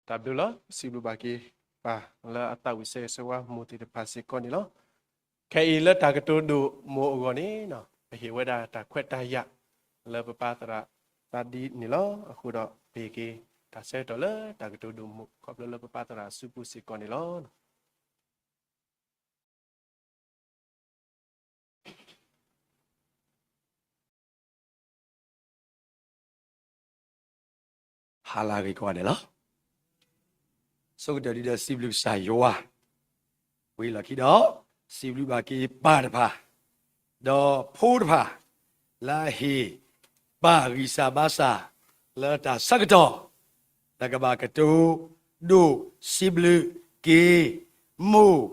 တၢ်ဘျုးလီၤ. စံးဘျုးဘၣ်က့ၤပၢ်လၢအသးဝံၣ်ဆၢဂ့ၤဆၢဝါမိၢ်သ့ၣ်တဖၣ်စ့ၢ်ကီးန့ၣ်လီၤ. ခဲအံၤလၢတၢ်ကတိၤဒိၣ်မိၢ်အဂီၢ်န့ၣ်, ပဟ့ၣ်ဝဲဒၣ်တၢ်ခွဲးတၢ်ယာ် လၢပပၢ်သရၣ်သးဒ်န့ၣ်လီၤ. အဃိဒီးပဟ့ၣ်က့ၤတၢ်ဆၢကတီၢ်လၢတၢ်ကတိၤဒိၣ်မိၢ် ခီဖျိလၢပပၢ်သရၣ်အစုပူၤစ့ၢ်ကီးန့ၣ်လီၤ. ဟါလၢအဂ့ၤကိးဂၤဒဲးလီၤ. ဆိကတၢၢ်ဒ်ဒီးစံးဘျုးကစၢ်ယွၤ, ဝံၤလီၢ်ခံဒီး စံးဘျုးဘၣ်က့ၤပၢ်တဖၣ် ဒီးဖိတဖၣ် လၢအဟ့ၣ်ပၢ်ဂံၢ်စၢ်ဘါစၢ် လၢတၢ်ဆၢကတီၢ် လၢကဘၣ်ကတိၤဒိၣ်စံးဘျုးက့ၤ မိၢ်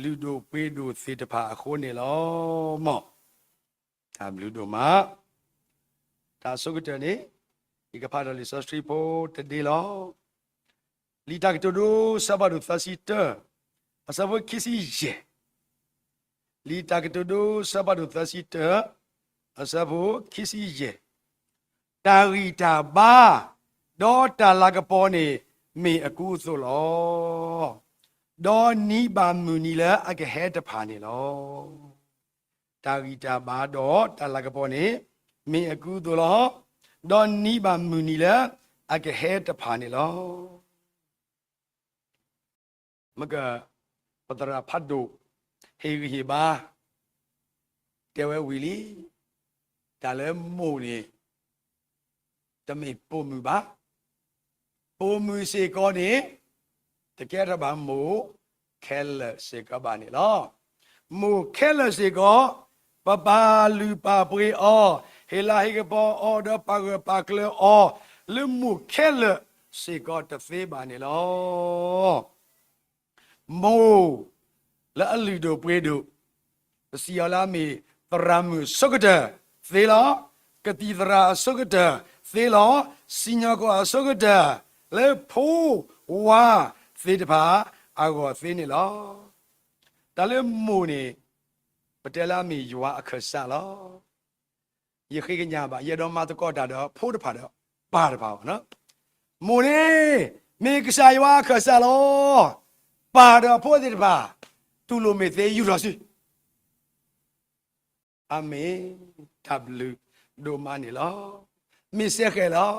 လုၢ်ဒိၣ်ပှ့ၤဒိၣ်သ့ၣ်တဖၣ်အဃိန့ၣ်လီၤ. မ်တၢ်ဘျုးဒိၣ်မး. တၢ်ဆိကတၢၢ်န့ၣ် ယကဖးဒီးလံာ်စီဆှံဖိတဒ့လီၤ. လံာ်တၢ်ကတိၤဒိ အဆၢဖးဒိၣ်သၢဆံတၢ, အဆၢဖိခံဆံယဲၢ်. လံာ်တၢ်ကတိၤဒိ အဆၢဖးဒိၣ်သၢဆံတၢ, အဆၢဖိခံဆံယဲၢ်. တၢ်ဂံၢ်တၢ်ဘါ ဒီးတၢ်လၤကပီၤန့ၣ် မ့ၢ်အကူအသိးလီၤ. ဒီးနံၤဘၣ်မုၢ်နံၤလၢအကဟဲတဖၣ်န့ၣ်လီၤ. တၢ်ဂံၢ်တၢ်ဘါဒီးတၢ်လၤကပီၤန့ၣ် မ့ၢ်အကူအသိးလီၤ. ဒီးနံၤဘၣ်မုၢ်နံၤလၢအကဟဲတဖၣ်န့ၣ်လီၤ. မ့ၢ်က ပသရၣ်ဖးဒိၣ် ဟ့ၣ်ဂံၢ်ဟ့ၣ်ဘါ တဲဝဲဝံၤလံ, တၢ်လၢမိၢ်န့ၣ် တမ့ၢ်ပိာ်မုၣ်ဘၣ်. ပိာ်မုၣ်စ့ၢ်ကီးန့ၣ် တကဲထီၣ်ဘၣ်မိၢ်ခဲလၢာ်စ့ၢ်ကီးဘၣ်န့ၣ်လီၤ. မိၢ်ခဲလၢာ်စ့ၢ်ကီး ပပာ်လုၢ်ပာ်ပှ့ၤအီၤ, ဟ့ၣ်လၤဟ့ၣ်ကပီၤအီၤ ဒီးပာ်ဂၢၢ်ပာ်ကျၢၤအီၤ လၢမိၢ်ခဲလၢာ်စ့ၢ်ကီးတသ့ဘၣ်န့ၣ်လီၤ. မိၢ်လၢအလုၢ်ဒိၣ်ပှ့ၤဒိၣ်, ပစံးအီၤလၢအမ့ၢ်သရၣ်မုၣ်အဆိကတၢၢ်သ့လီၤ. ကသံၣ်သရၣ်အဆိကတၢၢ်သ့လီၤ. စံၣ်ညီၣ်ကွီၢ်အဆိကတၢၢ် လၢဖိဝါသ့ၣ်တဖၣ်အဂီၢ်သ့န့ၣ်လီၤ. တၢ်လၢမိၢ်န့ၣ် ပတဲလၢအမ့ၢ်ယွၤအခၢၣ်စးလီၤ. ယဃ့ကညးဘၣ် ယအဲၣ်ဒိးမၤသကိးတၢ်ဒီးဖိတဖၣ်ဒီးပၢ်တဖၣ်ဘၣ်. မိၢ်န့ၣ် မ့ၢ်ကစၢ်ယွၤအခၢၣ်စးလီၤ. ပၢ်ဒီးဖိသ့ၣ်တဖၣ် တူၢ်လိာ်မ့ၢ်သ့ယူၢ်ထီၣ်စု အၤမ့ၣ်, တၢ်ဘျုးဒိၣ်မးန့ၣ်လီၤ. မ့ၢ်စဲဃဲၤလီၤ.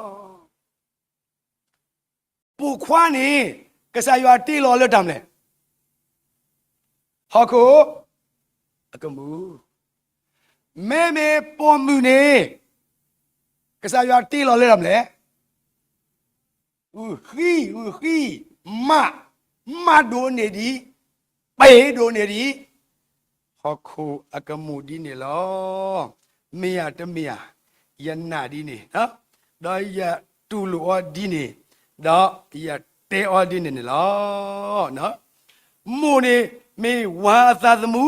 ပိာ်ခွါန့ၣ် ကစၢ်ယွၤတ့လီၤလၢတၢ်မနုၤလဲၣ်. ဟီၣ်ခိၣ်အကမူၣ်. မ့မ့ၢ်ပိာ်မုၣ်န့ၣ် ကစၢ်ယွၤတ့လီၤလၢတၢ်မနုၤလဲၣ်. အုၣ်ဃံ, အုၣ်ဃံ, မး, မးဒိၣ်န့ၢ်ဒံး, ပ့ၤဒိၣ်န့ၢ်ဒံး, ဟီၣ်ခိၣ်အကမူၣ်ဒ်န့ၣ်လီၤ. မ့ၢ်ဧါတမ့ၢ်ဧါ, ယနာ်ဒ်န့ၣ်, ဒီးယတူၢ်လိာ်အီၤဒ်န့ၣ်, ဒီးယတဲအီၤဒ်န့ၣ်န့ၣ်လီၤ. မိၢ်န့ၣ် မ့ၢ်ဝၤအသးသမူ,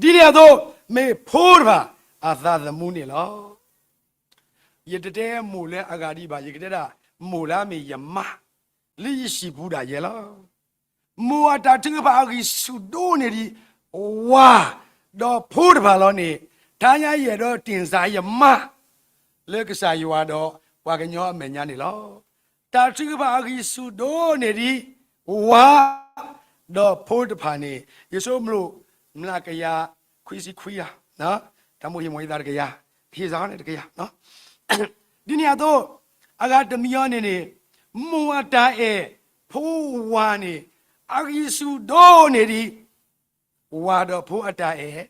ဒ်န့ၣ်အသိး မ့ၢ်ဖိတဖၣ်အသးသမူန့ၣ်လီၤ. ယတတဲမိၢ်လၢအဂၤဒံးဘၣ်, ယကတဲဒၣ် မိၢ်လၢအမ့ၢ်ယမါ, လၢယဟံၣ်ပူၤဒၣ်ယဲလီၤ. မိၢ်အတၢ်ထုကဖၣ်အဂံၢ်ဆူၣ်ဒိၣ်န့ၢ်ဒံး ဝၤဒီးဖိတဖၣ်လီၤန့ၣ်, တဟါညါယအဲၣ်ဒိးတ့ၢ်စၢ်ယမါ လၢကစၢ်ယွၤဒီးပှၤကညီအမဲာ်ညါန့ၣ်လီၤ. တၢ်ထုကဖၣ်အဂံၢ်ဆူၣ်ဒိၣ်န့ၢ်ဒံး ဝၤဒီးဖိတဖၣ်န့ၣ်, ယဆိကမိၣ် မျးကယၤခွံဆံခွံယၤ, တၢ်မိၣ်ဟ့ၣ်မီၢ်ယသးတကယၤ, ဟ့ၣ်စးန့ၣ်တကယၤ, ဒ်န့ၣ်အသိး အဂၤတမံၤအံၤန့ၣ်န့ၣ်, မိၢ်အတၢ်အဲၣ် ဖိဝၤန့ၣ် အဂံၢ်ဆူၣ်ဒိၣ်န့ၢ်ဒံး ဝၤဒီးဖိအတၢ်အဲၣ်.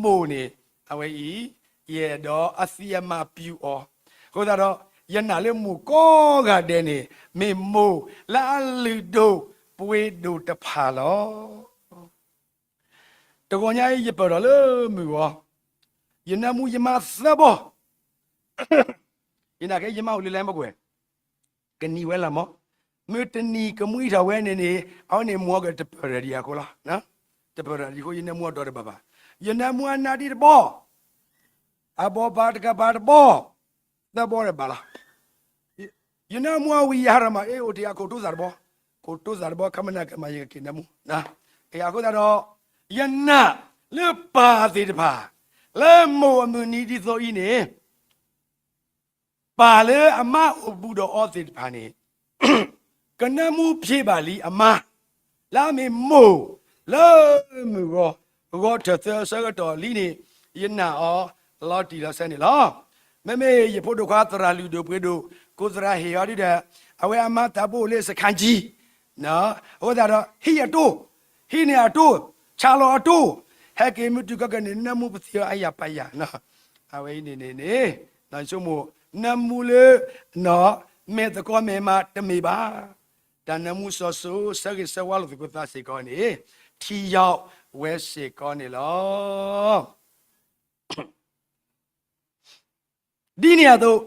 မိၢ်န့ၣ် အဝဲအံၤ ယအဲၣ်ဒိးအသံအမးပျူၤအီၤ, အဃိသတးဒီး ယနာ်လၢမိၢ်ကိးဂၤဒဲးန့ၣ် မ့ၢ်မိၢ်လၢအလုၢ်ဒိၣ်ပှ့ၤဒိၣ်တဖၣ်လီၤ. တဂီၤညါအံၤ ယပၢၢ်ထီၣ်လၢမုၢ်ဂီၤ, ယနၢမူယမါသၢဘီ, ယနာ်က့ယမါအိၣ်လၢလဲၣ်မကွဲး, ကနံၤဝဲလၢမီၢ်, မ့ၢ်တနံၤကမှံထီၣ်ဝဲန့ၣ်န့ၣ်, အဝဲန့ၣ်မူအီၤကတပၢၢ်ထီၣ်ဒံးအဃိလီၤ. တပၢၢ်ထီၣ်ဒံးအဃိ ယနၢမူအီၤဒီတဘၣ်ဘၣ်. ယနၢမူအနါဒံးတဘီ, အဘီပၤတကပၤတဘီ, သၢဘီတဘၣ်လီၤ. ယနၢမူအဝံၤယဟးထီၣ်မး အ့ၣ် အိၣ်တ့ၢ်အခိၣ်တိသၣ်တဘီ, ခိၣ်တိသၣ်တဘီ ခမနၢ်ကမၤ ယကက့ၤနၢမူ, အဃိသတးဒီး ယနာ်လၢပၢ်သ့ၣ်တဖၣ် လၢမိၢ်အမုၢ်နံၤဒ်သိးအံၤန့ၣ် ပၢ်လၢအမါအိၣ်ဘူးဒီးအီၤသ့ၣ်တဖၣ်န့ၣ် ကနၢမူဖျ့ဘၣ်လံအမါ, လၢအမ့ၢ်မိၢ်လၢမုၢ်ဂီၤ, ဂီၤထၢၣ်သၢအဆၢကတီၢ်လံန့ၣ်, ယနာ်အီၤလီၤတံၢ်လီၤဆဲးန့ၣ်လီၤ. မ့မ့ၢ်ယဖိဒိၣ်ခွါသရၣ်လုၢ်ဒိၣ်ပှ့ၤဒိၣ် ကိးသရၣ်ဟ့ၣ်အီၤဒုဒီး, အဝဲအမါသးဘိအိၣ်လၢစခါကၠံ, အဃိသတးဒီး ဟံးအတိၢ်, ဟံးန့ၢ်အတိၢ်, ဆၣ်လီၤအတိၢ်, ဟဲက့ၤမုၢ်တုၤကီၢ်ကန့ၣ် နၢမူပသံအီၤအါယၤပာ်ယၤ, အဝဲအံၤန့ၣ်န့ၣ်န့ၣ်, ဆိကမိၣ် နၢမူလၢ မဲာ်သကိးမဲာ်မၤတမ့ၢ်ဘၣ်, တၢ်နၢမူစီၤစိၤ ဆၢဂ့ၤဆၢဝါလိာ်သကိးသးစ့ၢ်ကီးန့ၣ် ထံယီၤဝဲစ့ၢ်ကီးန့ၣ်လီၤ. ဒ်န့ၣ်အသိး,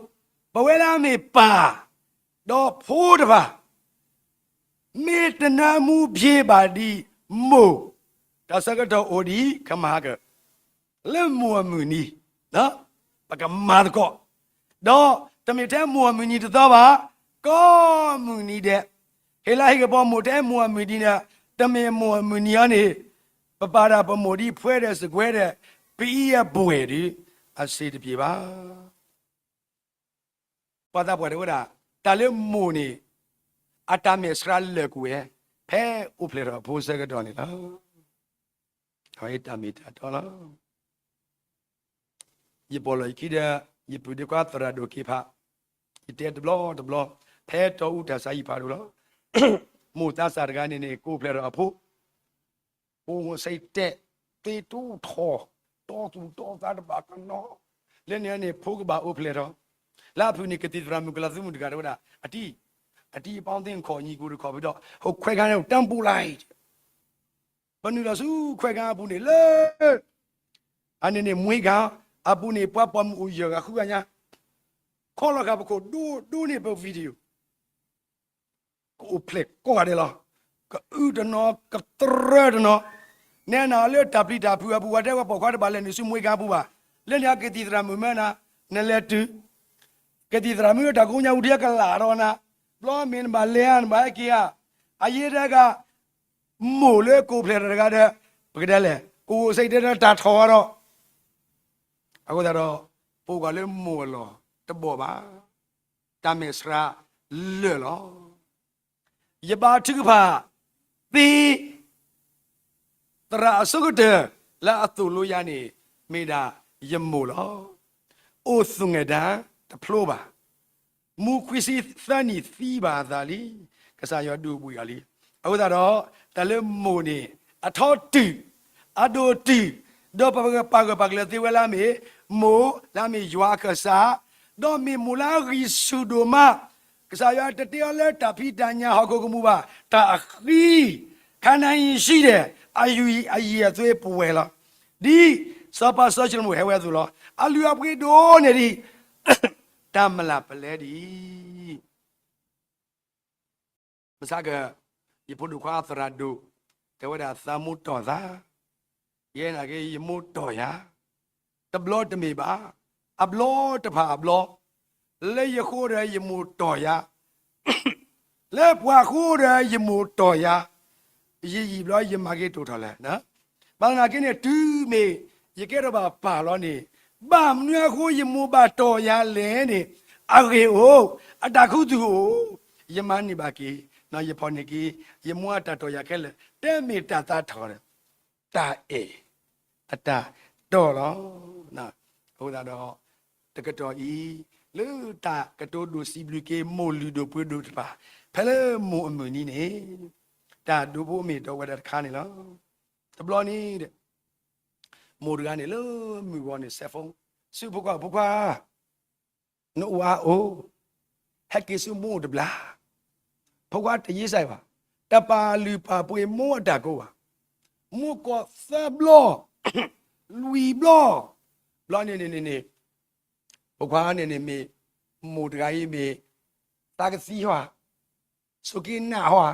ပဝဲဒၣ်မ့ၢ်ပၢ်, ဒီးဖိတဖၣ်, မ့ၢ်တနၢမူဖျ့ဘၣ်ဒံးမိၢ်, တၢ်ဆၢကတီၢ်အိၣ်ဒံးကမၤက လၢမိၢ်အမုၢ်နံၤ, ပကမၤသကိး, ဒီးတမ့ၢ်ထဲမိၢ်အမုၢ်နံၤတသီဘၣ်, ကိးမုၢ်နံၤဒဲး, ဟ့ၣ်လၤဟ့ၣ်ကပီၤမိၢ်ထဲမိၢ်အမုၢ်နံၤဒီး, တမ့ၢ်မိၢ်အမုၢ်နံၤအံၤန့ၣ်, ပပာ်ဒၣ်ပမိၢ်ဒ်ဖှဲဒီးစကွဲဒီး, ပအံၤအပှဲၤဒုး, အဆံးတပျ့ၤဘၣ်. ပှၤသးပှၢ်တဲဝဲဒၣ်, တၢ်လၢမိၢ်န့ၣ်, အတၢ်မဲာ်ဆှးလၢာ်ကွံာ်ဝဲ, ဖဲအိၣ်ဖျဲၣ်ထီၣ်အဖိအဆၢကတီၢ်န့ၣ်လီၤ. အဝဲတၢ်မ့ၢ်တၢ်တီလီၤ. ယပီၢ်လီၢ်ယခံဒီး, ယပုၢ်ဒ့ခွါသရၣ်ဒိၣ်က့ၤဖး, ယတဲတဘျီတဘျီ, ဖဲတီအူတၢ်ဆါယံာ်ဖးဒိၣ်လီၤ. မိၢ်သးစၢ်တဂၤန့ၣ်န့ၣ် ကအိၣ်ဖျဲၣ်ထီၣ်အဖိ အိၣ်ဆံးတဲာ်, သ့ၣ်ထီၣ်ထီၣ်, တီသူၣ်တီသးတဘၣ်ကနီၤ, လၢန့ၣ်န့ၣ် ဖိကဘၣ်အိၣ်ဖျဲၣ်ထီၣ်, လၢအဖုၣ်န့ၣ် ကသံၣ်သရၣ်မုၣ်ကလၤသုမုၣ်တဂၤတဲဝဲဒၣ်, အတံၤ, အတံၤအပီသ့ၣ်ခီၣ်ညီကိတခီၣ်ဖုဒီး, ဟိခွဲခါန့ၣ်တၢ်ပူၤလၢ်, ပနုာ်လီၤဆူခွဲခါအပူၤန့ၣ်လၢ အန့ၣ်န့ၣ် မွ့ကါအပူၤန့ၣ် ပှၤပိာ်မုၣ်အိၣ်ယဲၢ်ဂၤဃုဂၤညါ, ခီလီၤဃာ်ပခိၣ်ဒိၣ်ဒိၣ်န့ၣ်ပ video, ကအိၣ်ဖျဲၣ်ကိးဂၤဒဲးလီၤ. ကအုတနီၤ ကတြၢတနီၤ, နဲနၤလၢတၢ်ပျံၤတၢ်ဖုးအပူၤ ပှၤတဲဝဲပိာ်ခွါတဘၣ်လဲၤနုာ်ဆူမွ့ကါပူၤဘၣ်, လၢန့ၣ်ကသံၣ်သရၣ်မုၣ်မၢနၤ, နလဲၤတုၤ ကသံၣ်သရၣ်မုၣ်တၢ်ကိးညါဝူထံကလၢ်ဒီးနၤ, ဘျီမ့ၢ်နဘၣ်လဲၤဧါ နဘၣ်ဟဲက့ၤဧါ, အယ့ဒၣ်က မိၢ်လၢကအိၣ်ဖျဲၣ်ထီၣ်တဂၤဒီး, ပကတဲလဲၣ် ကအိၣ်စ့ၢ်ကီးဒီးတၢ်ထီၣ်အါဒီး, အဃိသတးဒီး, ပအိၣ်ကွၢ်လၢမိၢ်အလီၢ်တဘီၣ်ဘၣ်, တၢ်မဲာ်ဆှးလၢာ်လီၤ. ယဘါထုကဖၣ်သ့ သရၣ်အဆိကတၢၢ်လၢအသိၣ်လိယၤန့ၣ် မ့ၢ်ဒၣ်ယမိၢ်လီၤ. အိၣ်သူၣ်ငဲၤဒၣ်တဖျိဘၣ်. မူခွံဆံသၢနံၣ်သံဘၣ်အသးလံ. ကစၢ်ယွၤဒုးအိၣ်ဘှံးအီၤလံ. အဃိသတးဒီး တၢ်လၢမိၢ်န့ၣ် အထီတုာ် အဒိၣ်တုာ်, ဒီးပပာ်ဂၢၢ်ပာ်ကျၢၤသ့ဝဲလၢအမ့ၢ်မိၢ်, လၢအမ့ၢ်ယွၤအကစၢ်, ဒီးမ့ၢ်မိၢ်လၢအဂံၢ်ဆူၣ်ဒိၣ်မး, ကစၢ်ယွၤတတ့အီၤလၢတၢ်ဖံးတၢ်ညၣ်ဟီၣ်ခိၣ်ကမူၣ်ဘၣ်, တၢ်အဃံ, ခါနၤအံၤဆံးဒီး အယံၤအသွ့ပဝဲၤလီၤ. ဒ်စီၤပၤစီၤၡလိၤမိၣ်ဟဲဝဲအသိးလီၤ. အလုၢ်အပှ့ၤဒိၣ်န့ၢ်ဒံး တၢ်မလၢ်ပလဲဒံး မဆါက, ယဖိဒိၣ်ခွါသရၣ်ဒိၣ်, တဲဝဲဒၣ်သးမိၢ်တီၢ်သး, ယဲနာ်က့ ယမိၢ်တီၢ်ယၤ, တဘျီတမ့ၢ်ဘၣ်, အဘျီတဖၣ်အဘျီ, လၢယဃိဒီးယမိၢ်တီၢ်ယၤ, လၢပှၤဃိဒီးယမိၢ်တီၢ်ယၤ, ယယံာ်ဘျီယမၤက့ၤတိာ်ထီၣ်လဲၣ်. ဘၣ်သနာ်က့န့ၣ် တုၤမ့ၢ်ယကဲထီၣ်ဘၣ်ပၢ်လီၤန့ၣ်, ဘၣ်မနုၤအဃိယမိၢ်ဘၣ်တီၢ်ယၤလဲၣ်န့ၣ်, အဂ့ၢ်အိၣ်, အတၢ်ခူသူၣ်အိၣ်, ယမၤန့ၢ်ဘၣ်က့ၤ, ယဖီၣ်န့ၢ်က့ၤ, ယမိၢ်အတၢ်တီၢ်ယၤခဲလၢာ်, တဲမ့ၢ်တၢ်သးထီၣ်ဒီး တၢ်အဲၣ်, အတၢ်တီၢ်လီၤ. အဃိသတးဒီး တကတီၢ်အံၤ, လၢတၢ်ကတိၤဒိၣ်စံးဘျုးက့ၤ မိၢ်လုၢ်ဒိၣ်ပှ့ၤဒိၣ်တဖၣ်, ဖဲလၢမိၢ်အမုၢ်နံၤန့ၣ်, တၢ်ဒိဖိမ့ၢ်တီဝဲဒၣ်တခါန့ၣ်လီၤ. တဘျီန့ၣ်, မိၢ်တဂၤန့ၣ်လၢမုၢ်ဂီၤန့ၣ် စဲးဖိ, စံးဖိခွါ, ဖိခွါ နအိၣ်အါအိၣ်, ဟဲက့ၤဆူမိၢ်အိၣ်တဘျီ, ဖိခွါတယ့စဲးဘၣ်, တပာ်လုၢ်ပာ်ပှ့ၤမိၢ်အတၢ်ကိးဘၣ်, မိၢ်ကိးသၢဘျီ, လွံၢ်ဘျီ, ဘျီန့ၣ်န့ၣ်န့ၣ်န့ၣ်, ဖိခွါန့ၣ်န့ၣ်မ့ၢ်, မိၢ်တဂၤအံၤမ့ၢ်, သးကသံဟီဧါ, ဆိးက့နၢ်ဟီဧါ,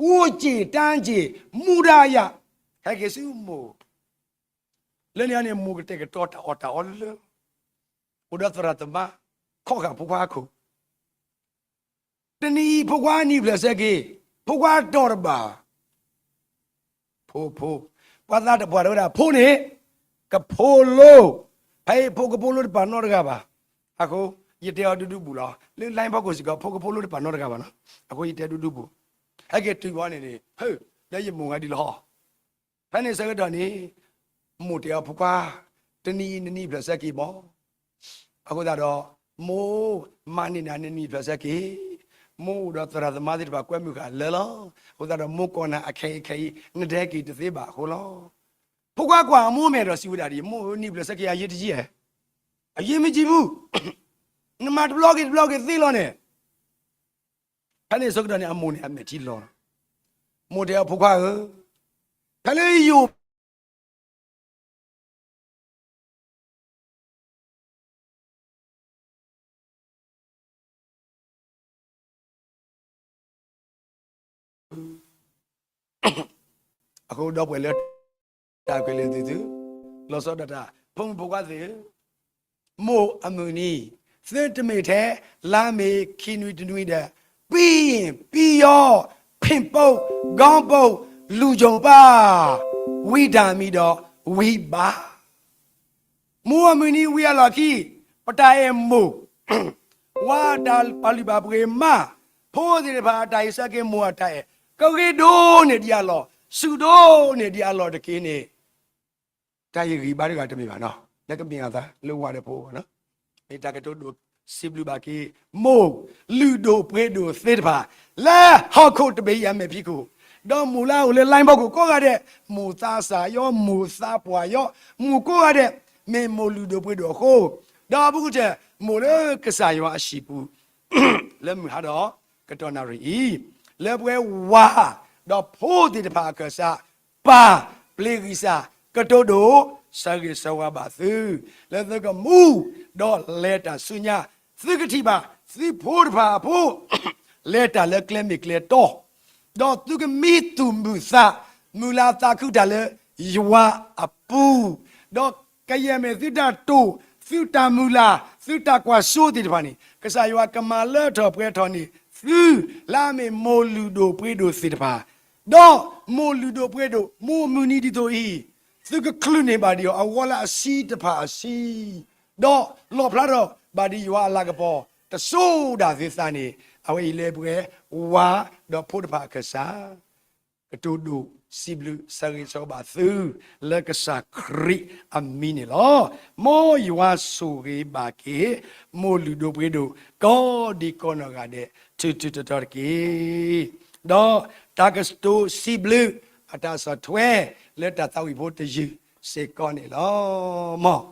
အိၣ်က့ၤတၢ်က့ၤ, မူဒါယၤ, ဟဲက့ၤဆူမိၢ် လၢန့ၣ်န့ၣ် မိၢ်ကတဲာ်ကတီၤတၢ်အီၣ်တၢ်အီလၢ, အိၣ်ဒီးသရၣ်သမါ, ခီဃာ်ဖိခွါအခိၣ်, တနံၤအံၤဖိခွါနံၤဖျၢၣ်ဆၢက့ၤ, ဖိခွါတီၢ်တဘၣ်, ဖိဖိ, ပှၤသးတပှၢ်တဲဝဲဒၣ် ဖိန့ၣ်, ကဖိလိ, ဖဲအံၤဖိကဖိလိတပာ်နီတဂၤဘၣ်, အဃိ ယတဲအီၤဒူဒူပူၤလီၤ. လၢ line ဖီခိၣ်စ့ၢ်ကီး ဖိကဖိလိတပာ်နီတဂၤဘၣ်နီၤ. အဃိယတဲဒူဒူပူၤ, ဟဲက့ၤတုၤဝဲန့ၣ်န့ၣ်, ဟၢ, လၢယမိၢ်ဂၤဒ်လီၤ. ဖဲန့ၣ်ဆၢကတီၢ်န့ၣ်, မိၢ်တဲအီၤဖိခွါ, တနံၤအံၤနနံၣ်ဖျၢၣ်ဆၢက့ၤမး. အဃိသတးဒီး, မိၢ်မၤန့ၢ်နၤနနံၣ်ဖျၢၣ်ဆၢက့ၤ, မိၢ်အိၣ်ဒီးသရၣ်သမါသ့ၣ်တဖၣ်ကွဲမုာ်ဃာ်လၢလီၤ. အဃိသတးဒီးမိၢ်ကိးနၤအခဲအံၤခဲအံၤ နတဟဲက့ၤတသ့ဘၣ်အဃိလီၤ. ဖိခွါကွၢ်အမိၢ်မဲာ်ဒီးစံးဝဲဒၣ်ဒ်အံၤ, မိၢ်ဧၢ နံၣ်ဖျၢၣ်ဆၢက့ၤယၤယ့တယံၤဧါ, အရေးမကြီးဘူး, နမၤတဘျီက့ၤတဘျီက့ၤသ့လီၤန့ၣ်. ဖဲန့ၣ်ဆၢကတီၢ်န့ၣ် အမိၢ်န့ၣ်အမဲာ်ထံလီၤလီၤ. မိၢ်တဲအီၤဖိခွါဧၢ, ဖဲလၢယိာ် အဃိဒီပုၢ်ဝဲၢ်လၢ တၢ်ကွဲးလၢသုသု, လီၤဆီဒၣ်တၢ် ဖိမုၣ်ဖိခွါသ့ၣ်ဧၢ, မိၢ်အမုၢ်နံၤ, သုတမ့ၢ်ထဲလါမ့ၤခံနွံတနွံဒီး, ပြီးရင်ပြီးရော, ဖင်ပုတ်, ခေါင်းပုတ်, လူကြုံပါ, ဝံၤတၢ်မံၤဒီးဝံၤဘၣ်. မိၢ်အမုၢ်နံၤဝံၤအလီၢ်ခံ, ပတၢ်အဲၣ်မိၢ်, ဝၤအတၢ်ပာ်လုၢ်ပာ်ပှ့ၤမး, ဖိသ့ၣ်တဖၣ်အတၢ်ဟ့ၣ်ဆၢက့ၤမိၢ်အတၢ်အဲၣ်, ကဂ့ၤဒိၣ်န့ၢ်ဒံးအလီၢ်, ဆူၣ်ဒိၣ်န့ၢ်ဒံးအလီၢ်တက့ၢ်န့ၣ်, တၢ်ယဂံၢ်ဘါတဂၤတမ့ၢ်ဘၣ်နီၤ, လၢကမ့ၢ်အသးလၢဝၤဒီးဖိဘၣ်နီၤ, မ့ၢ်တၢ်ကတိၤဒိၣ်စံးဘျုးဘၣ်က့ၤ, မိၢ်လုၢ်ဒိၣ်ပှ့ၤဒိၣ်သ့ၣ်တဖၣ်, လၢဟီၣ်ခိၣ်တဘ့ၣ်အံၤအမဲာ်ဖံးခိၣ်, ဒီးမိၢ်လၢအအိၣ်လၢ line ဖီခိၣ်ကိးဂၤဒဲး, မိၢ်သးစၢ်ယီ, မိၢ်သးပှၢ်ယီ, မိၢ်ကိးဂၤဒဲး, မ့ၢ်မိၢ်လုၢ်ဒိၣ်ပှ့ၤဒိၣ်အဃိ, ဒီးအဘူးကတၢၢ်, မိၢ်လၢကစၢ်ယွၤအဟံၣ်ပူၤ လၢမုၢ်ဟါဒီးကတီၢ်နၣ်ရံၣ်အံၤ, လၢပဝဲဝၤ, ဒီးဖိသ့ၣ်တဖၣ်အခၢၣ်စး, ပၢ်ပျ့ၤဂံၢ်စၢ်ကတိၤဒိၣ်, ဆၢဂ့ၤဆၢဝါဘၣ်သု, လၢသုကမူ, ဒီးလဲၤတၢ်ဆူညါ, သုကထံၣ်ဘၣ်သုဖိတဖၣ်အဖိ လဲၤတၢ်လၢကျဲမ့ၢ်ကျဲတီ, ဒီးသုကမံသူၣ်မုာ်သး, မုာ်လၤသးခုတၢ်လၢယွၤအပူၤ, ဒီးကယဲၢ်မ့ၢ်သုတၢ်တိာ်, သုတၢ်မုၢ်လၢ်, သုတၢ်ကွၢ်စိသ့ၣ်တဖၣ်န့ၣ်, ကစၢ်ယွၤကမၤလၢထီၣ်ပှဲၤထီၣ်န့ၢ်သု, လၢအမ့ၢ်မိၢ်လုၢ်ဒိၣ်ပှ့ၤဒိၣ်သ့ၣ်တဖၣ်, ဒီးမိၢ်လုၢ်ဒိၣ်ပှ့ၤဒိၣ်, မိၢ်မုၢ်နံၤဒ်သိးအံၤ, သုကချုးန့ၢ်ဘၣ်ဒံးအီၤအဂီၢ်လၢအဆံတဖၣ်အဆံ, ဒီးလီၣ်ဖျါထီၣ်ဘၣ်ဒံးယွၤအလၤကပီၤ, တစိၤဒၣ်သုသးန့ၣ်, အဝဲအံၤလၢပဝဲဝၤ, ဒီးဖိတဖၣ်အခၢၣ်စး ကတိၤဒိၣ်စံးဘျုးဆၢဂ့ၤဆၢဝါဘၣ်သု, လၢကစၢ်ခရံာ်အမံၤန့ၣ်လီၤ. မ်ယွၤဆိၣ်ဂ့ၤဘၣ်က့ၤ, မိၢ်လုၢ်ဒိၣ်ပှ့ၤဒိၣ်, ကိးဒံကိးနီၢ်ဂၤဒဲး, ထူးထူးတီၤတီၤတက့ၢ်. ဒီးတၢ်ကတိၤစံးဘျုး, အတၢ်ဆီၣ်ထွဲ, လၢတၢ်သးဝံၣ်ဖိတယုၢ်စ့ၢ်ကီးန့ၣ်လီၤ. မ်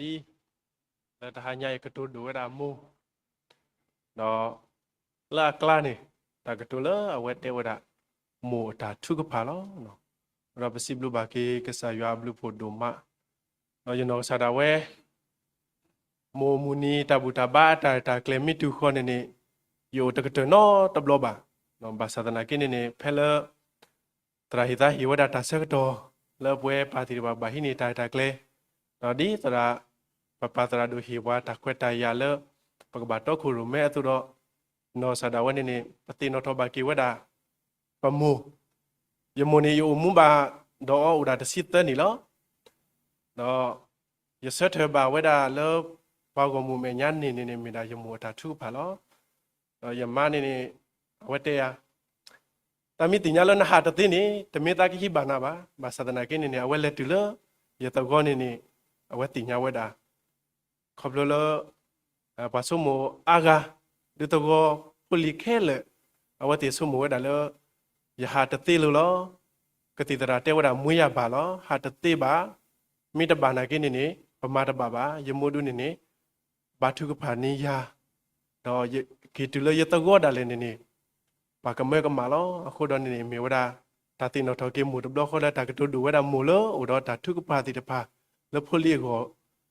လၢတဟါညါအံၤကတိၤဒိၣ်ဝဲဒၣ်မိၢ်, ဒီးလၢအကျါန့ၣ် တၢ်ကတိၤလၢအဝဲတဲဝဲဒၣ် မိၢ်အတၢ်ထုကဖၣ်လီၤ. ဒီးပစံးဘျုးဘၣ်က့ၤကစၢ်ယွၤအဘျုးဖှိၣ်ဒိၣ်မး, ဒီးယနီၢ်ကစၢ်ဒၣ်ဝဲ မိၢ်မုၢ်နံၤတၢ်ဘူၣ်တၢ်ဘါအတၢ်ရဲၣ်တၢ်ကျဲၤမ့ၢ်တုၤဃီန့ၣ်န့ၣ် ယအိၣ်တကတၢၢ်နီတဘျီဘၣ်. ဘၣ်ဆၣ်သနာ်က့န့ၣ်န့ၣ် ဖဲလၢ သရၣ်ဟ့ၣ်သါဟ့ၣ်ဝဲဒၣ်တၢ်ဆၢကတီၢ် လၢပဝဲပၢ်သ့ၣ်တဖၣ်ဘၣ်ဟံးန့ၢ်တၢ်ရဲၣ်တၢ်ကျဲၤ, ဒီးဒ်သရၣ် ပပၢ်သရၣ်ဒိၣ်ဟ့ၣ်ပှၤတၢ်ခွဲးတၢ်ယာ်လၢ ပကဘၣ်တီခိၣ်ရိၣ်မဲအသိးဒီး နီၢ်ကစၢ်ဒၣ်ဝဲန့ၣ်န့ၣ် ပသ့ၣ်နီၣ်ထီၣ်ဘၣ်က့ၤဝဲဒၣ် ပမိၢ်, ယမိၢ်န့ၣ် ယအိၣ်မူဘၣ်ဒီးအီၤအိၣ်ဒၣ်တဆံသၢနံၣ်လီၤ. ဒီးယဆၢထၢၣ်ဘၣ်ဝဲဒၣ်လၢ ပှၤဂီၢ်မုၢ်မဲာ်ညါန့ၣ်န့ၣ်န့ၣ် မ့ၢ်ဒၣ်ယမိၢ်အတၢ်ထုကဖၣ်လီၤ. ဒီးယမါန့ၣ်န့ၣ် အဝဲတဲယၤ တၢ်မ့ၢ်သ့ၣ်ညါလၢနဟးတသ့န့ၣ် တမ့ၢ်သးကဟံးဘၣ်နၤဘၣ်. ဘၣ်ဆၣ်သနာ်က့န့ၣ်န့ၣ် အဝဲလဲၤတုၤလၢ ယသဝီန့ၣ်န့ၣ် အဝဲသ့ၣ်ညါဝဲဒၣ် ခီဖျိလၢ ပှၤဆိကမိၣ်အါဂၤ ဒုးသဝီဖိလံၤခဲလၢာ် အဝဲသ့ၣ်ဆိကမိၣ်ဝဲဒၣ်လၢ ယဟးတသ့လၢၤလီၤ. ကသံၣ်သရၣ်တဲဝဲဒၣ် မွေးရာပါ လီၤ. ဟးတသ့ဘၣ်, မ့ၢ်တဘၣ်နာ်က့န့ၣ်န့ၣ် ပမၤတဘၣ်ဘၣ်. ယမိၢ်ဒုန့ၣ်န့ၣ် ဘါထုကဖၣ်န့ၢ်ယၤ ဒီးက့ၤတုၤလၢယသဝီဒၣ်လဲာ်န့ၣ်န့ၣ် ပှၤကမၢကမၣ်လီၤ. အဃိဒီးန့ၣ်န့ၣ် မ့ၢ်ဝဲဒၣ် တၢ်သ့ၣ်နီၣ်ထီၣ်က့ၤမိၢ်တဘျီဃီလၢတၢ်ကတိၤဒိၣ်ဝဲဒၣ်မိၢ်လၢအိၣ်ဒီးတၢ်ထုကဖၣ်သ့ၣ်တဖၣ် လၢဖိလံၤအဂီၢ်,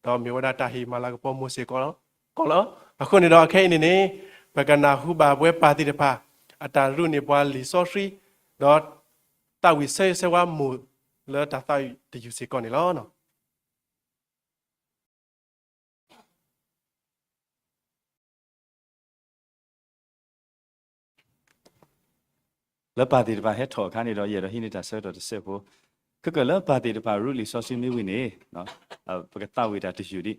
ဒီးမ့ၢ်ဝဲဒၣ်တၢ်ဟ့ၣ်မၤလၤကပီၤမိၢ်စ့ၢ်ကီးလီၤ. အဃိန့ၣ်ဒီးအခဲအံၤန့ၣ်န့ၣ် ပကနၢ်ဟူဘၣ်ပဝဲပၢ်သ့ၣ်တဖၣ် အတၢ်ရူးန့ၢ်ပှၤလံာ်စီဆှံ ဒီးသးဝံၣ်ဆၢဂ့ၤဆၢဝါမိၢ်လၢတၢ်သးဝံၣ်တယုၢ်စ့ၢ်ကီးန့ၣ်လီၤ. လၢပၢ်သ့ၣ်တဖၣ်ဟဲထီၣ်အခါန့ၣ်ဒီး ယအဲၣ်ဒိးဟံးန့ၢ်တၢ်ဆၢကတီၢ်တစဲးဖိ, ခဲကၢၣ်လၢပၢ်သ့ၣ်တဖၣ်ရူးလံာ်စီဆှံမ့ၢ်ဝံၤန့ၣ် ပကသးဝံၣ်တၢ်တယုၢ်ဒံး,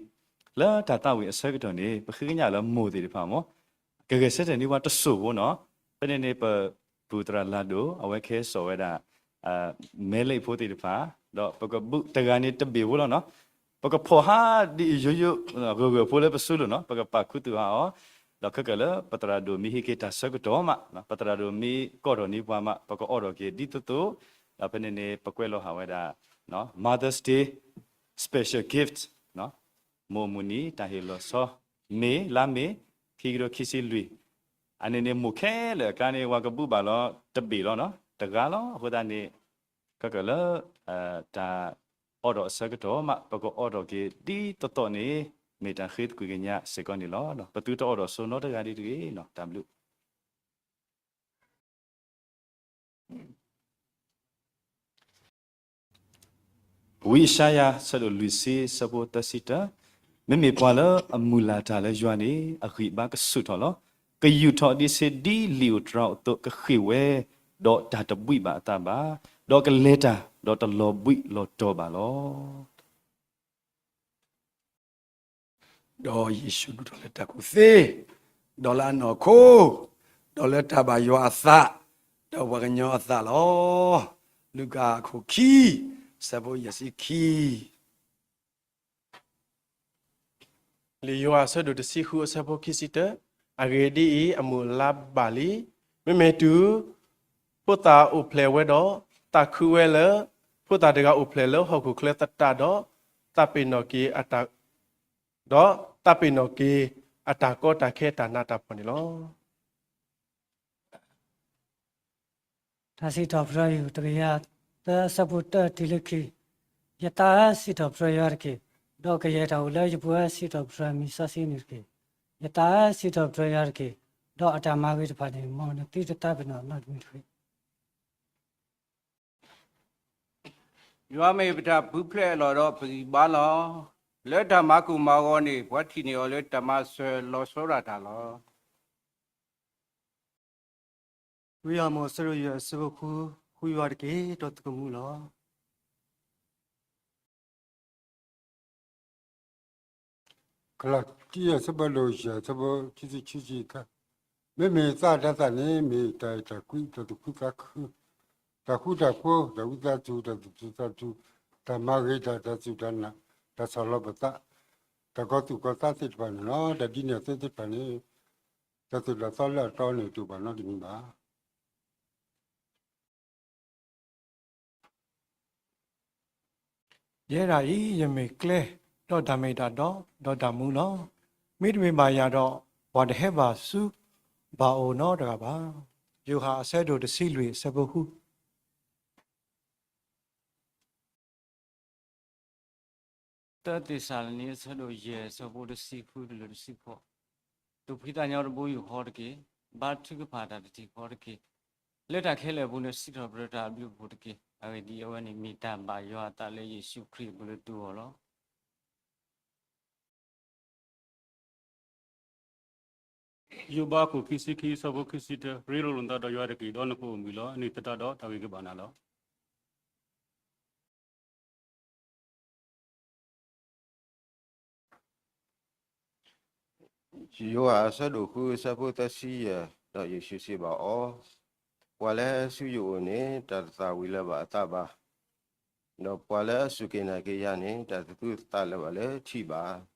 လၢတၢ်သးဝံၣ်အဆၢကတီၢ်န့ၣ် ပဃ့ကညးလၢမိၢ်သ့ၣ်တဖၣ်မ့ၢ် ကဂဲၤဆၢထၢၣ်န့ၢ်ပှၤတစိၢ်ဖိနီၤ, ဖဲန့ၣ်န့ၣ် ပပုၢ်သရၣ်လၢ်ဒိၣ် အဝဲကဟဲစိာ်ဝဲဒၣ် မဲလိာ်ဖိသ့ၣ်တဖၣ်, ဒီးပကဘုးတဂၤန့ၣ်တဘ့ၣ်ဖိလီၤနီၤ, ပကဖီၣ်ဟးဒ်အံၤယိယိ ဂၢၢ်ဂၢၢ်ဖိလၢပစုလိၤနီၤ, ပကပာ်ခူသူၣ်ဟးအီၤ, ဒီးခဲကၢၣ်လၢပသရၣ်ဒိၣ်မ့ၢ်ဟ့ၣ်က့ၤတၢ်ဆၢကတီၢ်မး, ပသရၣ်ဒိၣ်မ့ၢ်ကိးထီၣ်န့ၢ်ပှၤမး ပကအိးထီၣ်က့ၤဒ်သိးသိး, ဒီးဖဲန့ၣ်န့ၣ် ပကွဲးလီၤဟးဝဲဒၣ် Mother's Day special gift, မိၢ်မုၢ်နံၤ တၢ်ဟ့ၣ်လီၤဆီ, မ့ၢ်လါမ့ၢ် ခံကထိခံဆံလွံၢ်, အန့ၣ်န့ၣ်မိၢ်ခဲလၢာ်အကျါန့ၣ် ပှၤကဘုးဘၣ်လီၤတဘ့ၣ်လီၤနီၤ, တဂၤလီၤ. အဃိသတးန့ၣ် ခဲကၢၣ်လၢ တၢ်အိးထီၣ်အဆၢကတီၢ်မး ပကအိးထီၣ်က့ၤဒ်သိးသိးန့ၣ် မ့ၢ်တၢ်ဃ့သကွံာ်ကညးစ့ၢ်ကီးန့ၣ်လီၤ. ပသုတအိးထီၣ်ဆိနီတဂၤဒံးတဂ့ၤနီၤ, တၢ်ဘျုး ဝံယၡါယၤ ဆၢဒိၣ်လွံၢ်ဆံ ဆၢဖိသၢဆံတၢ, မ့မ့ၢ်ပှၤလၢအမုၢ်လၢ်တၢ်လၢယွၤန့ၣ် အဂံၢ်အဘါကဆူၣ်ထီၣ်လီၤ. ကယူာ်ထီၣ်ဒံးဆ့ဒ်လံာ်ဧိၤတြၤဧိၤအသိး ကဃ့ၢ်ဝဲ, ဒီးတၢ်တဘှံးဘၣ်အသးဘၣ်, ဒီးကလဲၤတၢ် ဒီးတလီၤဘှံးလီၤတီၤဘၣ်လီၤ. ဒီးယ့ၣ်ၡူးဒိၣ်ထီၣ်လၢတၢ်ကူၣ်သ့, ဒီးလၢအနီၢ်ခိ, ဒီးလၢတၢ်ဘၣ်ယွၤအသး, ဒီးပှၤကညီအသးလီၤ. လူၤကၣ်အခိၣ်ခံ, အဆၢဖိယဲၢ်ဆံခံ. လံာ်ယိၤဟၣ်အဆၢဒိၣ်တဆံဃုအဆၢဖိခံဆံတၢ, အဂ့ၢ်ဒ်အံၤ, အမုၢ်အလါဘၣ်လံ. မ့မ့ၢ်တုၤ ဖိသၣ်အိၣ်ဖျဲၣ်ဝဲဒီး သးခုဝဲလၢ ဖိသၣ်တဂၤအိၣ်ဖျဲၣ်လၢဟီၣ်ခိၣ်ချၢသတးဒီး, သးပ့ၤနီၣ်က့ၤအတၢ်, ဒီးသးပ့ၤနီၣ်က့ၤအတၢ်ကီတၢ်ခဲတၢ်နးတၢ်ဖှီၣ်န့ၣ်လီၤ. တၢ်စံးထီၣ်ပတြၢၤယွၤ တကယၤသၢ အဆၢဖိတၢတုၤလၢခံ, ယသးဧၢ, စံးထီၣ်ပတြၢၤယွၤတက့ၢ်, ဒီးကယဲၢ်တၢ်အိၣ်လၢယပူၤဧၢ, စံးထီၣ်ပတြၢၤမံၤစီဆှံန့ၣ်တက့ၢ်. ယသးဧၢ, စံးထီၣ်ပတြၢၤယွၤတက့ၢ်, ဒီးအတၢ်မၤဂ့ၤတဖၣ်န့ၣ် မ်နသုတသးပ့ၤနီၣ်နီတမံၤတဂ့ၤ. ယွၤမ့ၢ်ပတၢ်ပူၤဖျဲးအလီၢ်ဒီးပဂံၢ်ဘါလီၤ. လၢတၢ်မၤကိၢ်မၤဂီၤန့ၣ် ပှၤထံၣ်န့ၢ်အီၤလၢတၢ်မၤစၢၤလီၤဆီဒၣ်တၢ်လီၤ. ဝံဧိၤမး အဆၢဒိၣ်ယဲၢ် အဆၢဖိဃု, ဃုယွၤတက့ၢ်, ဒီးသုကမူလီၤ. ကလၤတံ အဆၢဒိၣ်ယဲၢ် အဆၢဖိခံဆံခံဆံသၢ, မ့မ့ၢ်သးတၢ်သးန့ၣ် မ့ၢ်တၢ်အဲၣ်တၢ်ကွံ, တၢ်သူၣ်ခုသးခု, တၢ်ဃူတၢ်ဖိး, တၢ်ဝံသးစူၤ, တၢ်သူၣ်စူၤသးစူၤ, တၢ်မၤဂ့ၤတၢ်, တၢ်စူၢ်တၢ်နာ်, တၢ်ဆီၣ်လီၤပသး, တၢ်ကီၤသူၣ်ကီၤသးသ့ၣ်တဖၣ်န့ၣ်လီၤ. တၢ်ဒ်န့ၣ်အသိးသ့ၣ်တဖၣ်န့ၣ် တၢ်သိၣ်တၢ်သီလၢအတီန့ၣ် တအိၣ်ဘၣ်နီတမံၤဘၣ်. ယဲဒၣ်အံၤ ယမ့ၢ်ကျဲ, ဒီးတၢ်မ့ၢ်တၢ်တီ ဒီးတၢ်မူလီၤ. မ့တမ့ၢ်ဘၣ်ယၤဒီး ပှၤတဟဲဘၣ်ဆူဘၣ်အအိၣ်နီတဂၤဘၣ်. ယိၤဟၣ်အဆၢဒိၣ်တဆံလွံၢ်အဆၢဖိဃု သၢသ့းစၤလနံ အဆၢဒိၣ်ယဲၢ် အဆၢဖိတဆံဃုတုၤလၢတဆံဃိး, သူၣ်ဖှံသးညီတဘိယူၢ်ဃီတက့ၢ်. ဘါထုကဖၣ်တၢ်တထံၣ်ဃီတက့ၢ်. လၢတၢ်ခဲလၢာ်အပူၤန့ၣ် စံးထီၣ်ပတြၢၤတၢ်အဘျုးအဖှိၣ်တက့ၢ်. အဂ့ၢ်ဒ်အံၤ, အဝဲန့ၣ်မ့ၢ်တၢ်ဘၣ်ယွၤအသးလၢယ့ၣ်ၡူးခရံာ်အပူၤလၢသုဂီၢ်လီၤ. ယိၤဘး အခိၣ်ခံဆံခံ အဆၢဖိခံဆံတၢ, ရ့လိာ်နသးဒီးယွၤတက့ၢ်, ဒီးနကအိၣ်မုာ်လီၤ. အန့ၣ်သတးဒီးတၢ်ဂ့ၤကဘၣ်နၤလီၤ. ယိၤဟၣ်အဆၢဒိၣ်ဃု အဆၢဖိသၢဆံယဲၢ်, ဒီးယ့ၣ်ၡူးစံးဘၣ်အီၤ, ပှၤလၢဟဲဆူယအိၣ်န့ၣ် တၢ်တသၣ်ဝံၤလၢၤဘၣ်အသးဘၣ်, ဒီးပှၤလၢအစူၢ်က့ၤနာ်က့ၤယၤန့ၣ် တၢ်တသူၣ်သးလၢၤဘၣ်လၢထံဘၣ်.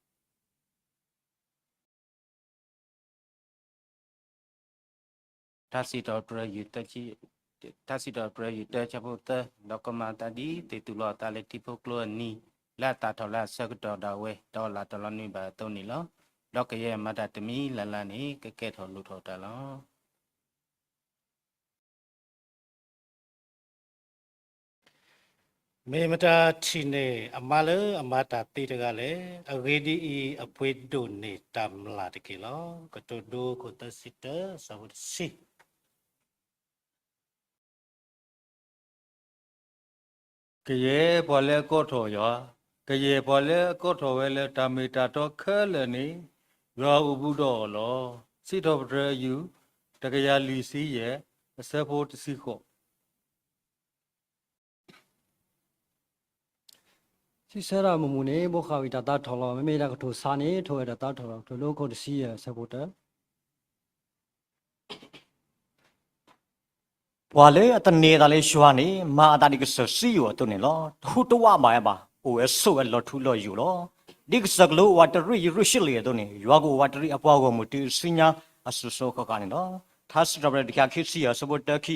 ထါစံးထီၣ်ပတြၢၤ ထါစံးထီၣ်ပတြၢၤယုၢ်တၢဆံတၢ, ဒီးကမၤအသးဒ်သ့ၣ်သူၣ်လီၤအသးလၢထံဖိကျိအနံၤ, လၢအသၣ်ထီၣ်လၢအဆၢကတီၢ်ဒၣ်ဝဲ, ဒီးလၢတၢ်လီၤနုာ်ဘၣ်အသိးန့ၣ်လီၤ. ဒီးကယဲၢ်မၤတၢ်တမံၤလၢ်လၢ်န့ၣ် ကကဲထီၣ်လိၣ်ထီၣ်တၢ်လီၤ. မ့ၢ်မတၤထံၣ်န့ၢ် အမါလၢအမၤတၢ်သ့တဂၤလဲၣ်. အဂ့ၢ်ဒ်အံၤ, အပှ့ၤဒိၣ်န့ၢ်တၢ်မျၢ်တက့ၢ်လီၤ. ကတိၤဒိ အခိၣ်သၢဆံတၢ အဆၢဖိတဆံ ကယဲၢ်ပှၤလၢအကိးထီၣ်ယွၤ, ကယဲၢ်ပှၤလၢအကိးထီၣ်ဝဲလၢတၢ်မ့ၢ်တၢ်တီခဲလၢာ်န့ၣ်, ယွၤအိၣ်ဘူးဒီးအီၤလီၤ. စံးထီၣ်ပတြၢၤအယုၢ် တကယၤလွံၢ်ဆံယဲၢ် အဆၢဖိတဆံဃိး စံးဆၢတၢ်မုာ်မုာ်န့ၣ် ဘိးဃၣ်ဝံၤတၢ်သးထီၣ်လီၤ. မ့မ့ၢ်ဒၣ်ကထိၣ်ဆါန့ၣ် ထိၣ်ဝဲတၢ်သးထီၣ်လီၤ. ကထိၣ်ဒိ အခိၣ်တဆံယဲၢ် အဆၢဖိတၢ ပှၤလၢအသန့ၤအသးလၢယွၤန့ၣ် မၤအသးဒ်ကစၢၢ်စံယိၣ်အသိးန့ၣ်လီၤ. တဟူးတဝးဘၣ်အဘၣ်, အိၣ်ဝဲဆိးဝဲလီၤထူလီၤယိာ်လီၤ. ဒ်ကစၢၢ်ကလိဝးတရံးယရူၤၡလ့ၣ်အသိးန့ၣ်, ယွၤကအိၣ်ဝးတရံးအပှၤဂီၢ်မုၢ်တုၤအစုညါအစိၤစိၤဃၣ်ဃၣ်န့ၣ်လီၤ. ထါစံးထီၣ်ပတြၢၤတကယၤခံဆံယဲၢ် အဆၢဖိတၢခံ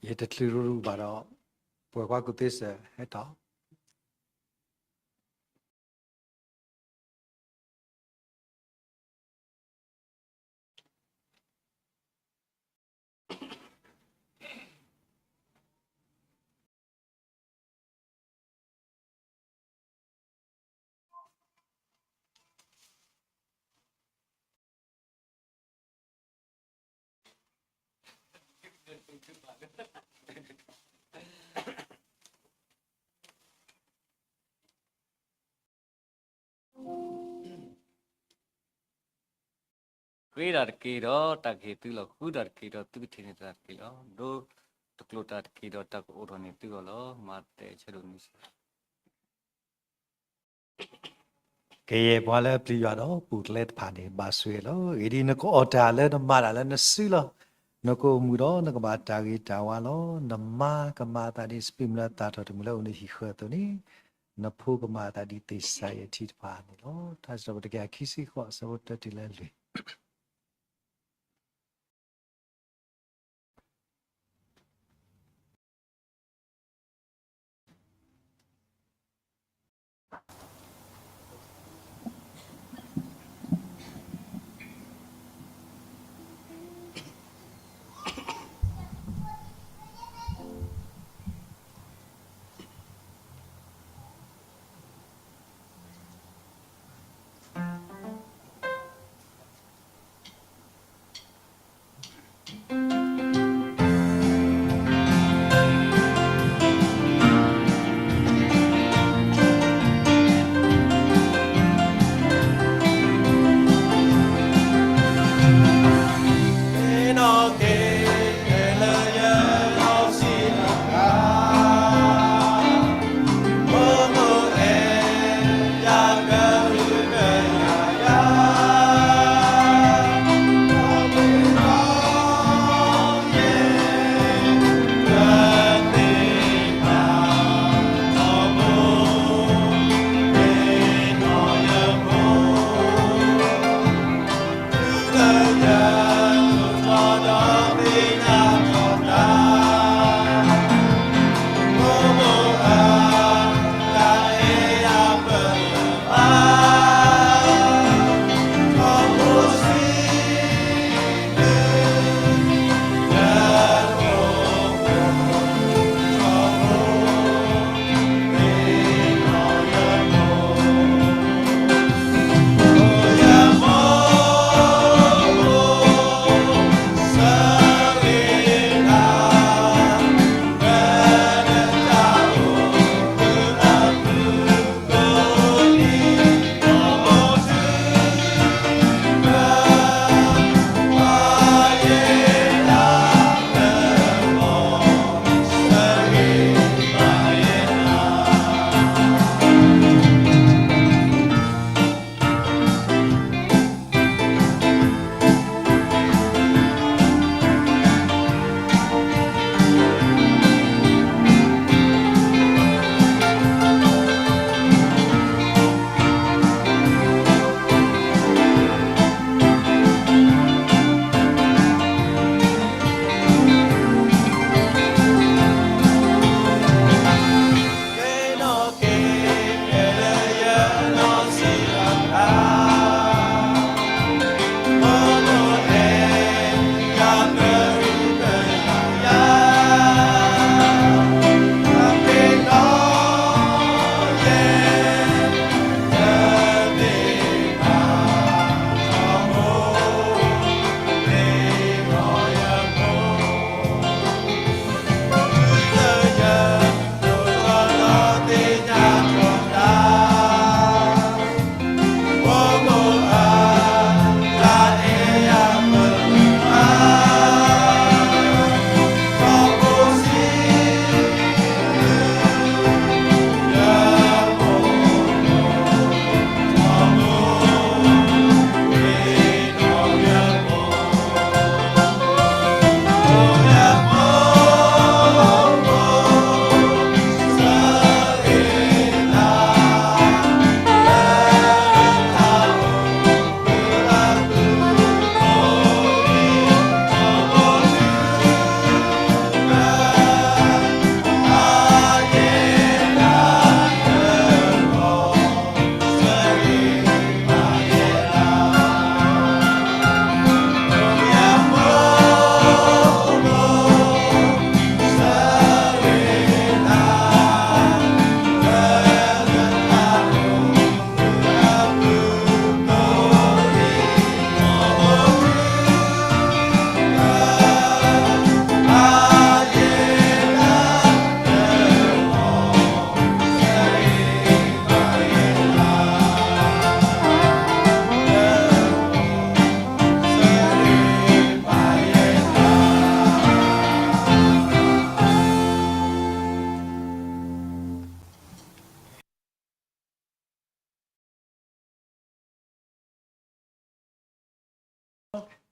ယတချုးရူၢ်ဘၣ်ဒီး ပှၤကွၢ်ကူၣ်သ့စၢၤဟဲထီၣ်ဃ့တၢ်တက့ၢ်ဒီးတၢ်ကဟ့ၣ်သုလီၤ. ဃုတၢ်တက့ၢ်ဒီးသုကထံၣ်န့ၢ်တၢ်တက့ၢ်လီၤ. ဒိတကျိာ်တၢ်တက့ၢ်ဒီးတၢ်ကအိးထီၣ်န့ၢ်သုအီၤလီၤ. မးသဲ အဆၢဒိၣ်နွံဆံ ကယဲၢ်ပှၤလၢအပျံၤယွၤဒီးပူၤဖျဲးတဖၣ်န့ၣ် ဘၣ်ဆိၣ်ဂ့ၤလီၤ. အဂ့ၢ်ဒ်အံၤ, နကအီၣ်တၢ်လၢနမၤတၢ်လၢနစုလီၤ. နကအိၣ်မုာ်ဒီးနကဘၣ်တၢ်ဂ့ၤတၢ်ဝါလီၤ. နမါကမၤအသးဒ်စပံးမုၢ်လၢအသၣ်ထီၣ်တမုၢ်လၢအအိၣ်လၢဟံၣ်ဃၢၤအသိးန့ၣ်, နဖိကမၤအသးဒ်သ့ၣ်စၤယံးအထံတဖၣ်န့ၣ်လီၤ. ထါစံးထီၣ်ပတြၢၤတကယၤခံဆံဃိး အဆၢဖိတၢတုၤလၢလွံၢ် တၢ်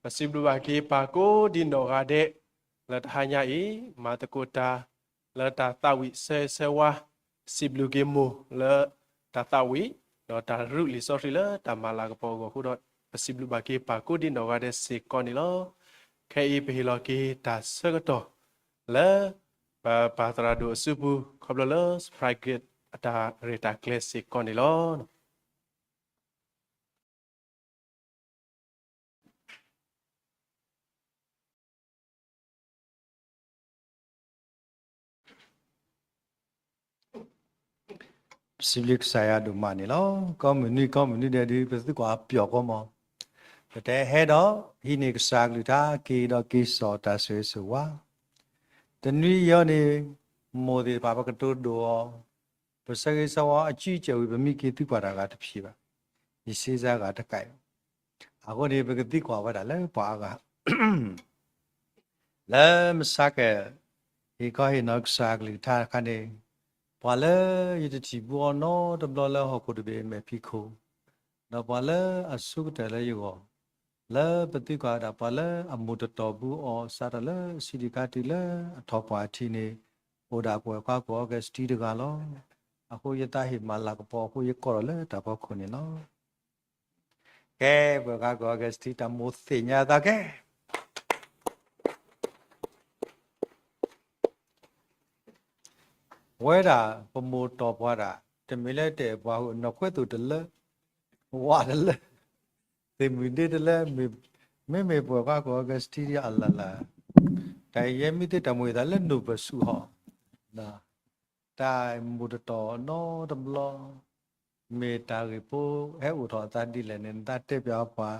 ပစံးဘျုးဘၣ်က့ၤပၢ်ကိးဒံနီၢ်ဂၤဒဲး လၢတဟါညါအံၤ မၤသကိးတၢ် လၢတၢ်သးဝံၣ်ဆၢဂ့ၤဆၢဝါ, စံးဘျုးက့ၤမိၢ်လၢတၢ်သးဝံၣ် ဒီးတၢ်ရူးလံာ်စီဆှံလၢတၢ်မၤလၤကပီၤအဂီၢ်အဃိဒီး ပစံးဘျုးဘၣ်က့ၤပၢ်ကိးဒံနီၢ်ဂၤဒဲးစ့ၢ်ကီးန့ၣ်လီၤ. ခဲအံၤပဟ့ၣ်လီၤက့ၤတၢ်ဆၢကတီၢ်လၢ ပပၢ်သရၣ်ဒိၣ်အစုပူၤ ခီဖျိလၢ Spring Gate အတၢ်ရဲၣ်တၢ်ကျဲၤစ့ၢ်ကီးန့ၣ်လီၤ. ပစံးဘျုးကစၢ်ယွၤဒိၣ်မးန့ၣ်လီၤ. ကိးမုၢ်နံၤကိးမုၢ်နံၤဒဲးဒုး ပသုကွၢ်ပၠီၣ်ကိးမး, ပတဟဲဒီး ဟံးန့ၢ်ကစၢ်ကလုၢ်ကထါ က့ၤဒီးက့ၤစိာ်တၢ်ဆိၣ်ဂ့ၤဆိၣ်ဝါ တနွံအံၤန့ၣ် မိၢ်သ့ၣ်တဖၣ် ပကတိၤဒိၣ်အီၤ, ပဆၢဂ့ၤဆၢဝါအစုကဝဲၤ ပမ့ၢ်က့ၤသံကွၢ်တၢ်ဂၤတဖျံးဘၣ်, ယစ့စါဂၤတကးအံၤ, အဃိန့ၣ် ပကသံကွၢ်ဝဲဒၣ်လၢပှၤအဂၤ လၢမဆါကဲ ဟ့ၣ်ခီဟ့ၣ်နီၤကစၢ်ကလုၢ်ကထါတခါန့ၣ်, ပှၤလၢယတထံၣ်ဘူးအီၤနီတဘျီလၢဟီၣ်ခိၣ်တဘ့ၣ်အမဲာ်ဖံးခိၣ်, ဒီးပှၤလၢအဆိကတၢၢ်လၢယဂီၢ်, လၢပသံကွၢ်ဝဲဒၣ်ပှၤလၢအမိၢ်တတီၢ်ဘူးအီၤ စးထီၣ်လၢဆံးဒံးခါတုၤလၢအထီၣ်ပှၢ်ထံးန့ၣ်, အိၣ်ဒၣ်ပဝဲၢ်ခွါကီၢ်အီကူးစတံတဂၤလီၤ. အဃိယသးဟ့ၣ်မၤလၤကပီၤအဃိ ယကိးထီၣ်လၢတၢ်ဖီခိၣ်န့ၣ်လီၤ. ကဲ ပဝဲၢ်ခွါကီၢ်အီကူးစတံ တၢ်မိၣ်သ့ၣ်ညါသးကဲ ဝဲဒၣ်ပမိၢ်တီၢ်ပှၤဒၣ် တမ့ၢ်လၢတအဲၣ်ပှၤဧိၤ နီၢ်ခွဲသိၣ်တလၢ, ဝါတလၢ, သ့ၣ်မုၢ်ဒ့တလၢ, မ့မ့ၢ်ပဝဲၢ်ခွါကီၢ်အီကူးစတံအလၢ်လၢ်, တၢ်အံၤယဲမ့ၢ်သ့တၢ်မိၣ်သးလၢနိၣ်ပၢၢ်ဆူၣ်ဟီၣ် တၢ်မိၢ်တတီၢ်နီတဘျီ, မ့ၢ်တၢ်ဂ့ၢ်ဖိဟဲအိၣ်ထီၣ်အသးဒ်လဲၣ်န့ၣ် နသးတဲပၠးပှၤ,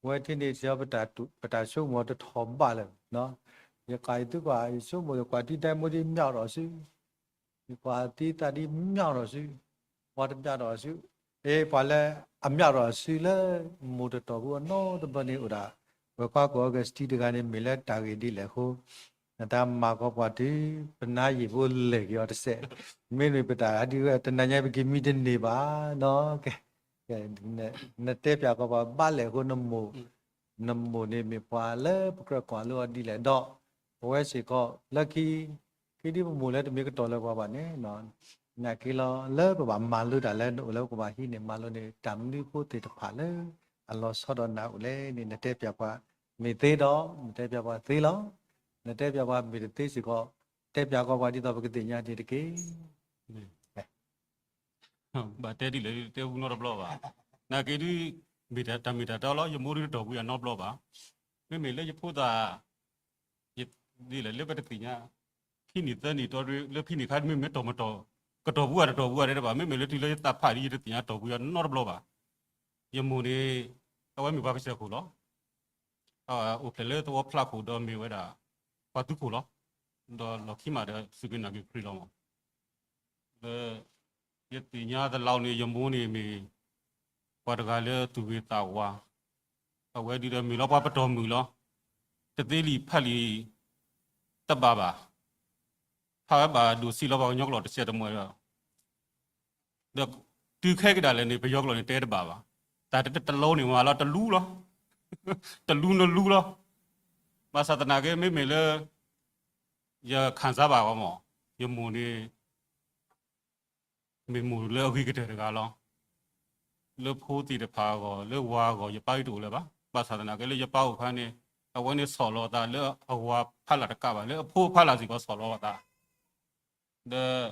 ဝဲထံၣ်န့ၣ်ထံၣ် ပတၢ်ဆိကမိၣ်တထီၣ်ဘၣ်လၢၤ, ယကွၢ်ယသုကွၢ် ယဆိကမိၣ် ယကွၢ်တံၤဒဲမူဒံးမၠီၣ်ထီၣ်စု, ယကွၢ်တံၤသၣ်ဒံးမၠီၣ်ထီၣ်စု, ပှၤတမၠီၣ်ထီၣ်စု, အ့ ပှၤလၢအမၠီၣ်ထီၣ်စုလၢ မိၢ်တတီၢ်ဘူးအီၤနီတဘျီန့ၣ်အိၣ်ဒၣ်, ပဝဲၢ်ခွါကီၢ်အီကူးစတံတဂၤန့ၣ် မ့ၢ်လၢတၢ်ဂ့ၢ်ဒ်လဲၣ်အဃိ နတၢ်မၤကီးပှၤတုၤ ပနါယံာ်ဖိလဲၢ်က့ၤအီၤတစဲး, မ့မ့ၢ်ပတၢ်ဒ်ဝဲ တနၤညါပက့ၤမံတန့ၢ်ဘၣ်နီၤ, ကဲ, နတဲပၠးကီးပှၤဘၣ်လဲၣ်အဃိ နမိၢ်န့ၣ်မ့ၢ်ပှၤလၢပကြၢးကွၢ်လိအီၤဒ်လဲၣ်ဒီး, ပဝဲစ့ၢ်ကီး လၢခံ ခံဒ်ပမိၢ်လၢတမ့ၢ်ကတီၤလၢပှၤဘၣ်န့ၣ်, နာ်က့လီၤ လၢပဘၣ်မၤလိတၢ်လၢနအိၣ်လၢပကဘၣ်ဟံးန့ၢ်မၤလိန့ၣ် တၢ်မနုၤဖိသ့ၣ်တဖၣ်လၢ အလီၤဆီဒီးနၤအိၣ်လဲၣ်န့ၣ် နတဲပၠးပှၤမ့ၢ်သ့ဒီး နတဲပၠးပှၤသ့လီၤ. နတဲပၠးပှၤမ့ၢ်တသ့စ့ၢ်ကီး တဲပၠးကီးပှၤဒ်သိးပကသ့ၣ်ညါန့ၣ်တက့ၢ်. ဘၣ်တဲဒ်လဲၣ် တဲဘူးနီတဘျီဘၣ်. နာ်က့ဒ် မ့ၢ်တၢ်မ့ၢ်တၢ်တီလီၤ ယမိၢ်ဒ်တတီၢ်ဘူးယၤနီတဘျီဘၣ်. မ့မ့ၢ်လၢယဖိသၣ် ဒ်လဲၣ်လၢပတသ့ၣ်ညါ ခံနံၣ်သၢနံၣ်တီလၢခံနံၣ်ခါ မ့မ့ၢ်တီၢ်မတီၢ် ကတီၢ်ဘူးဂၤတတီၢ်ဘူးဂၤတဲတဘၣ် မ့မ့ၢ်လၢတုၤလၢယသးဖးဒ် ယတသ့ၣ်ညါတီၢ်ဘူးယၤနီတဘျီဘၣ်. ယမိၢ်န့ၣ် အဝဲမ့ၢ်ပှၤကစၢၢ်ခိၣ်လီၤ. အိၣ်ဖျဲၣ်လၢသဝီဖျးခိၣ်ဒီးမ့ၢ်ဝဲဒၣ် ပှၤသုးခိၣ်လီၤ. ဒီးလီၢ်ခံမးဒီးစူၢ်က့ၤနာ်က့ၤခရံာ်လီၤမး. လၢ ယသ့ၣ်ညါသလောက်န့ၣ် ယမိၢ်န့ၣ်မ့ၢ် ပှၤတဂၤလၢသူၣ်ဂ့ၤသးဝါ, အဝဲဒုးဒီးမ့ၢ်လီၤပှၤပတီၢ်မုၢ်လီၤ. တသ့လံာ်ဖးလံာ် တဘၣ်ဘၣ်. ဖးဝဲဘၣ်ဒိၣ်ဆံးလီၤပှၤကညီကျိာ်တစဲးတမှဲဒီး ဒီးတုၤခဲကဒါလဲၣ်န့ၣ် ပယီၤကျိာ်န့ၣ်တဲတဘၣ်ဘၣ်. တၢ်တလီန့ၣ်မးလီၤ တလူလီၤ. တလူနလူလီၤ. ဘၣ်ဆၣ်သနာ်က့ မ့မ့ၢ်လၢ ယခၣ်စၢ်ဘၣ်ဂီၢ်မး ယမိၢ်န့ၣ် မ့ၢ်မိၢ်လၢအဂ့ၤကတၢၢ်တဂၤလီၤ. လၢဖိသ့ၣ်တဖၣ်အဂီၢ် လၢဝၤအဂီၢ် ယပၢ်အံၤတအိၣ်လၢၤဘၣ်. ဘၣ်ဆၣ်သနာ်က့လၢယပၢ်အိၣ်အခါန့ၣ် အဝဲန့ၣ်ဆီၣ်လီၤအသးလၢအဝၤဖးလၢ်တကးဘၣ် လၢအဖိဖးလၢ်စ့ၢ်ကီးဆီၣ်လီၤအသး ဒီး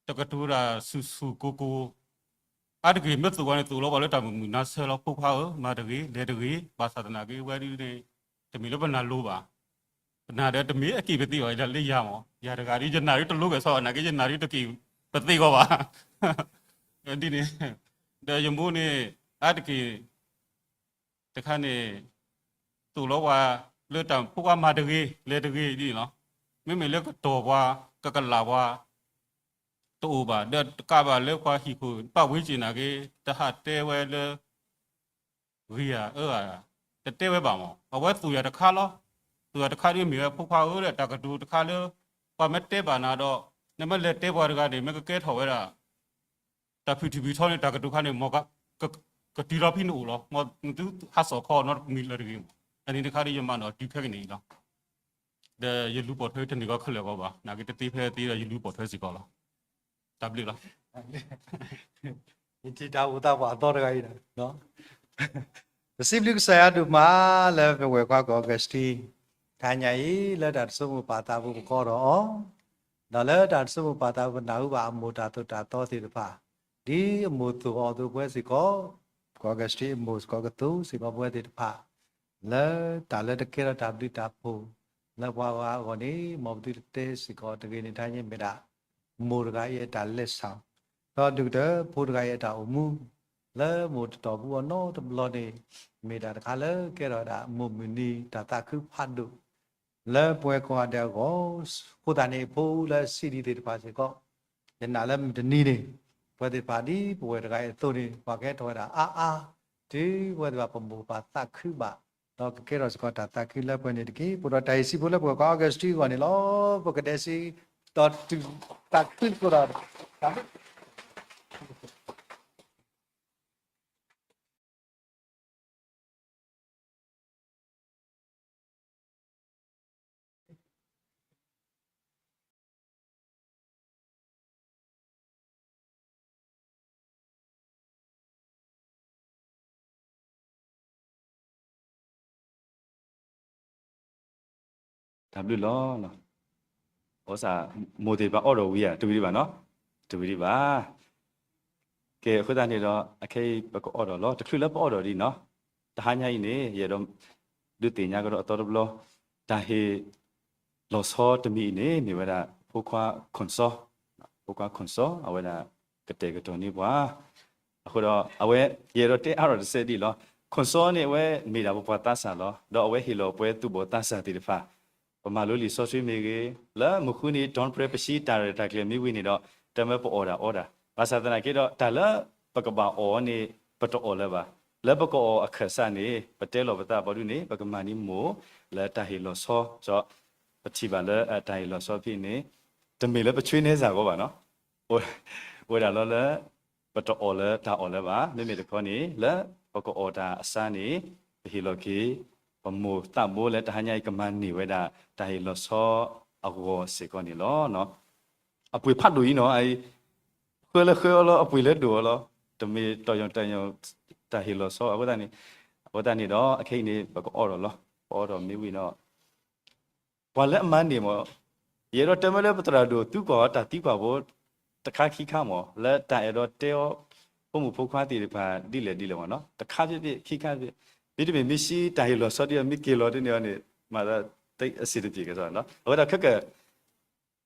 တကတိၤတၢ်ဆူၣ်ဆူၣ်ကိၢ်ကိၢ် အါတက့ၢ်မ့ၢ်သိၣ်ဝဲန့ၣ် သိၣ်လီၤပှၤလၢတၢ်မုာ်မုာ်နါဆၢလီၤ ဖိခွါဧၢ မၤတဂ့ၤ လဲၤတဂ့ၤ ဘၣ်ဆၣ်သနာ်က့ ဝဲဒ်န့ၣ် တမ့ၢ်လၢပနၢ်လိဘၣ်. ပနၢ်ဒီးတမ့ၢ်အက့ၢ်ပသ့ဘၣ် လၢယၤမး ယၤတဂၤဒ် ယနၢ်ဒ်တလိကဲၣ်ဆီဘၣ် နာ်က့ယနၢ်ဒ်တက့ၢ်ပသ့ဂီၢ်ဘၣ်. ဒ်န့ၣ် ဒီးယမိၢ်န့ၣ် အါတက့ၢ် တခါန့ၣ် သိၣ်လီၤပှၤလၢတၢ်ဖိခွါမၤတဂ့ၤ လဲၤတဂ့ၤဒ်န့ၣ်လီၤ. မ့မ့ၢ်လၢကတီၢ်ပှၤ ကကလၣ်ပှၤ တအိၣ်ဘၣ် ဒီးတကးဘၣ်လၢပှၤဟံၣ်ခိၣ် ပာ်ဝဲစ့ၢ်နာ်က့ တဟးတဲဝဲလၢ ဂ့ၤဧါအၢဧါ တတဲဝဲဘၣ်မး အဝဲသိၣ်ယၤတခါလီၤ. သိၣ်ယၤတခါဒ်မ့ၢ်ဝဲဖိခွါဧၢ တၢ်ကတိၤတခါလၢ ပှၤမ့ၢ်တဲဘၣ်နၤဒီး နမ့ၢ်လဲၤတဲပှၤတဂၤန့ၣ် မ့ၢ်ကကဲထီၣ်ဝဲဒၣ် တၢ်ဖုၣ်ထံၣ်ဖုၣ်ထီန့ၣ် တၢ်ကတိၤခါန့ၣ် မ်ကတုၤထီၣ်ဖဲနအိၣ်လီၤ. မ်နသုဟးစီၣ်ခီနီတမံၤလၢၤတဂ့ၤမး. တၢ်န့ၣ်တခါဒီးယမၤနီၣ်တုၤခဲကနံၣ်အံၤလီၤ. ဒီးယလူၤပိာ်ထွဲတန့ၢ်ကီၢ်ခဲလၢာ်အဂီၢ်ဘၣ်, နာ်က့တသ့ဖဲသ့ဒီးယလူၤပိာ်ထွဲစ့ၢ်ကီးလီၤ. တၢ်ဘျုးလီၤ. ယထံၣ်တၢ်အိၣ်သးပှၤအသီတဂၤအံၤဒီး ပစံးဘျုးကစၢ်ယွၤဒိၣ်မးလၢပဝဲၢ်ခွါကီၢ်အီကူးစတံ, တဟါညါအံၤလၢတၢ်တဆိကမိၣ်ပာ်သးပူၤပကိးထီၣ်အီၤ, ဒီးလၢတၢ်တဆိကမိၣ်ပာ်သးပူၤပနၢ်ဟူဘၣ်အမိၢ်တၢ်သိၣ်တၢ်သီသ့ၣ်တဖၣ်, ဒ်အမိၢ်သိၣ်အီၤအသိးပဝဲစ့ၢ်ကီး, ကီၢ်အီကူးစတံအမိၢ်စ့ၢ်ကီးကသိၣ်စ့ၢ်ကီးပဝဲသ့ၣ်တဖၣ်, လၢတၢ်လၢတကဲထီၣ်တၢ်ဘျုးတၢ်ဖှိၣ်လၢပှၤဂၤအဂီၢ်န့ၣ် မ်ပသုတတဲစ့ၢ်ကီးတဂ့ၤန့ၣ် တဟါညါမ့ၢ်ဒၣ် မိၢ်တဂၤအံၤအတၢ်လဲၤဆၣ်, ဒီးဒုၣ်ကတၢၢ်ဖိတဂၤအံၤအတၢ်အိၣ်မူ လၢမိၢ်တတီၢ်ပူၤအီၤနီတဘျီန့ၣ် မ့ၢ်တၢ်တခါလၢကဲထီၣ်ဝဲဒၣ်မိၢ်မုၢ်နံၤတၢ်သးခုဖးဒိၣ် လၢပဝဲကိးဂၤဒဲးအဂီၢ်, အဃိသတးန့ၣ် ဖိလၢအစံးဒ်သ့ၣ်တဖၣ်စ့ၢ်ကီး, ယနာ်လၢမုၢ်တနံၤန့ၣ် ပဝဲသ့ၣ်တဖၣ်ဒ်ပဝဲၢ်တဂၤအံၤအသိးန့ၣ် ပှၤကဟဲထီၣ်ဝဲဒၣ်အါအါ, တုၤပဝဲသ့ၣ်တဖၣ်ပမိၢ်ပပၢ်သးခုဘၣ်, ဒီးကကဲထီၣ်စ့ၢ်ကီးတၢ်သးခုလၢပှဲၤန့ၣ်တက့ၢ်. ပအိၣ်ဒီးတၢ်အံၤစံးဖိလၢပဝဲၢ်ကိးဂၤဒဲးအဂီၢ်န့ၣ်လီၤ. ပကဒဲးစံး ဒီးတုၤသးခုသကိးဒီး တၢ်ဘျုးလီၤ. အစ မိၢ်သ့ၣ်တဖၣ်အီၣ်ဒီးဝံၤဧါ, တဝံၤဒံးဘၣ်နီၤ, တဝံၤဒံးဘၣ်. ကဲ အဃိသတးန့ၣ်ဒီး အခဲအံၤပကအီၣ်ဒီးလီၤ. တချုးလၢပအီၣ်ဒီးဒ်နီၤ, တဟါညါအံၤန့ၣ် ယအဲၣ်ဒိးဒုးသ့ၣ်ညါကဒီးအသီတဘျီ, တၢ်ဟ့ၣ်လီၤဆီတမံၤအံၤန့ၣ် မ့ၢ်ဝဲဒၣ်ဖိခွါ ခွန်စော, ဖိခွါ ခွန်စော အဝဲဒၣ်ကတဲာ်ကတီၤန့ၢ်ပှၤ အဃိဒီး အဝဲ ယအဲၣ်ဒိးတဲအါထီၣ်တစဲးဒ်အံၤလီၤ. ခွန်စောန့ၣ် အဝဲမ့ၢ်ဒၣ်ပပှၤသးစၢ်လီၤ. ဒီးအဝဲဟ့ၣ်လီၤပှၤသူၣ်ဘီၣ်သးစၢ်သ့ၣ်တဖၣ်, ပမၤလိလံာ်စီဆှံမ့ၢ်ဂ့ၤ, လၢမုၢ်ဃုနံၤ တီၢ်ပြဲ ပစံးတၢ်ရဲၣ်တၢ်ကျဲၤမ့ၢ်ဝံၤန့ၣ်ဒီး တမ့ၢ်ပအီၣ်တၢ်အီတၢ်, ဘၣ်ဆၣ်သနာ်က့ဒီး တၢ်လၢပကဘၣ်အီၣ်န့ၣ် ပတအီၣ်လၢၤဘၣ်. လၢပကအီၣ်အခၢၣ်စးန့ၣ် ပတဲလီၤပသးဘၣ်ဒ်န့ၣ် ပကမၤန့ၢ်မိၢ်လၢတၢ်ဟ့ၣ်လီၤဆီ, ပထံၣ်ဘၣ်လၢတၢ်ဟ့ၣ်လီၤဆီဖဲန့ၣ် တမ့ၢ်လၢပဆွေးနွေးစ့ၢ်ကီးဘၣ်နီၤ, အိၣ်ဒၣ်လီၤလၢ ပတအီၣ်လၢတၢ်အီၣ်လၢၤဘၣ်. မ့မ့ၢ်တခီန့ၣ် လၢပကအီၣ်တၢ်အစါန့ၣ် ပဟ့ၣ်လီၤက့ၤ ပမိၢ်သးဘိလၢတဟါညါအံၤကမၤန့ၢ်ဝဲဒၣ် တၢ်ဟ့ၣ်လီၤဆီအဂီၢ်စ့ၢ်ကီးန့ၣ်လီၤ. အပှ့ၤဖးဒိၣ်အံၤနီၤ, ဃၢလၢဃၢအီၤလီၤ, အပှ့ၤလၢဒိၣ်အီၤလီၤ, တမ့ၢ်တီၢ်ယီၢ်တၢ်ယီၢ် တၢ်ဟ့ၣ်လီၤဆီအဃိသတးန့ၣ်, အဃိသတးန့ၣ်ဒီး အခဲအံၤန့ၣ် ပကအီၣ်ဒီးလီၤ, ပအီၣ်ဒီးမ့ၢ်ဝံၤဒီး ပှၤလၢအမၤန့ၢ်မး, ယအဲၣ်ဒိးတဲမ့ၢ်လၢပသရၣ်ဒိၣ်သံကွၢ်အီၤတၢ်သံကွၢ်ဖိ တခါခံခါမး လၢတၢ်အဲၣ်ဒိးတဲအီၤ ဖိမုၣ်ဖိခွါသ့ၣ်တဖၣ်ဒ်လဲၣ်ဒ်လဲၣ်မးနီၤ, တခါဖဲဖဲခံခါဖဲ, မ့တမ့ၢ်မ့ၢ်စံးတၢ်ဟ့ၣ်လီၤဆီဒ်အမ့ၢ်က့ၤလီၤဒ်န့ၣ်အီၤန့ၣ် မၤသးအဆင်တပြေကစီဒီး အဝဲဒၣ်ခဲက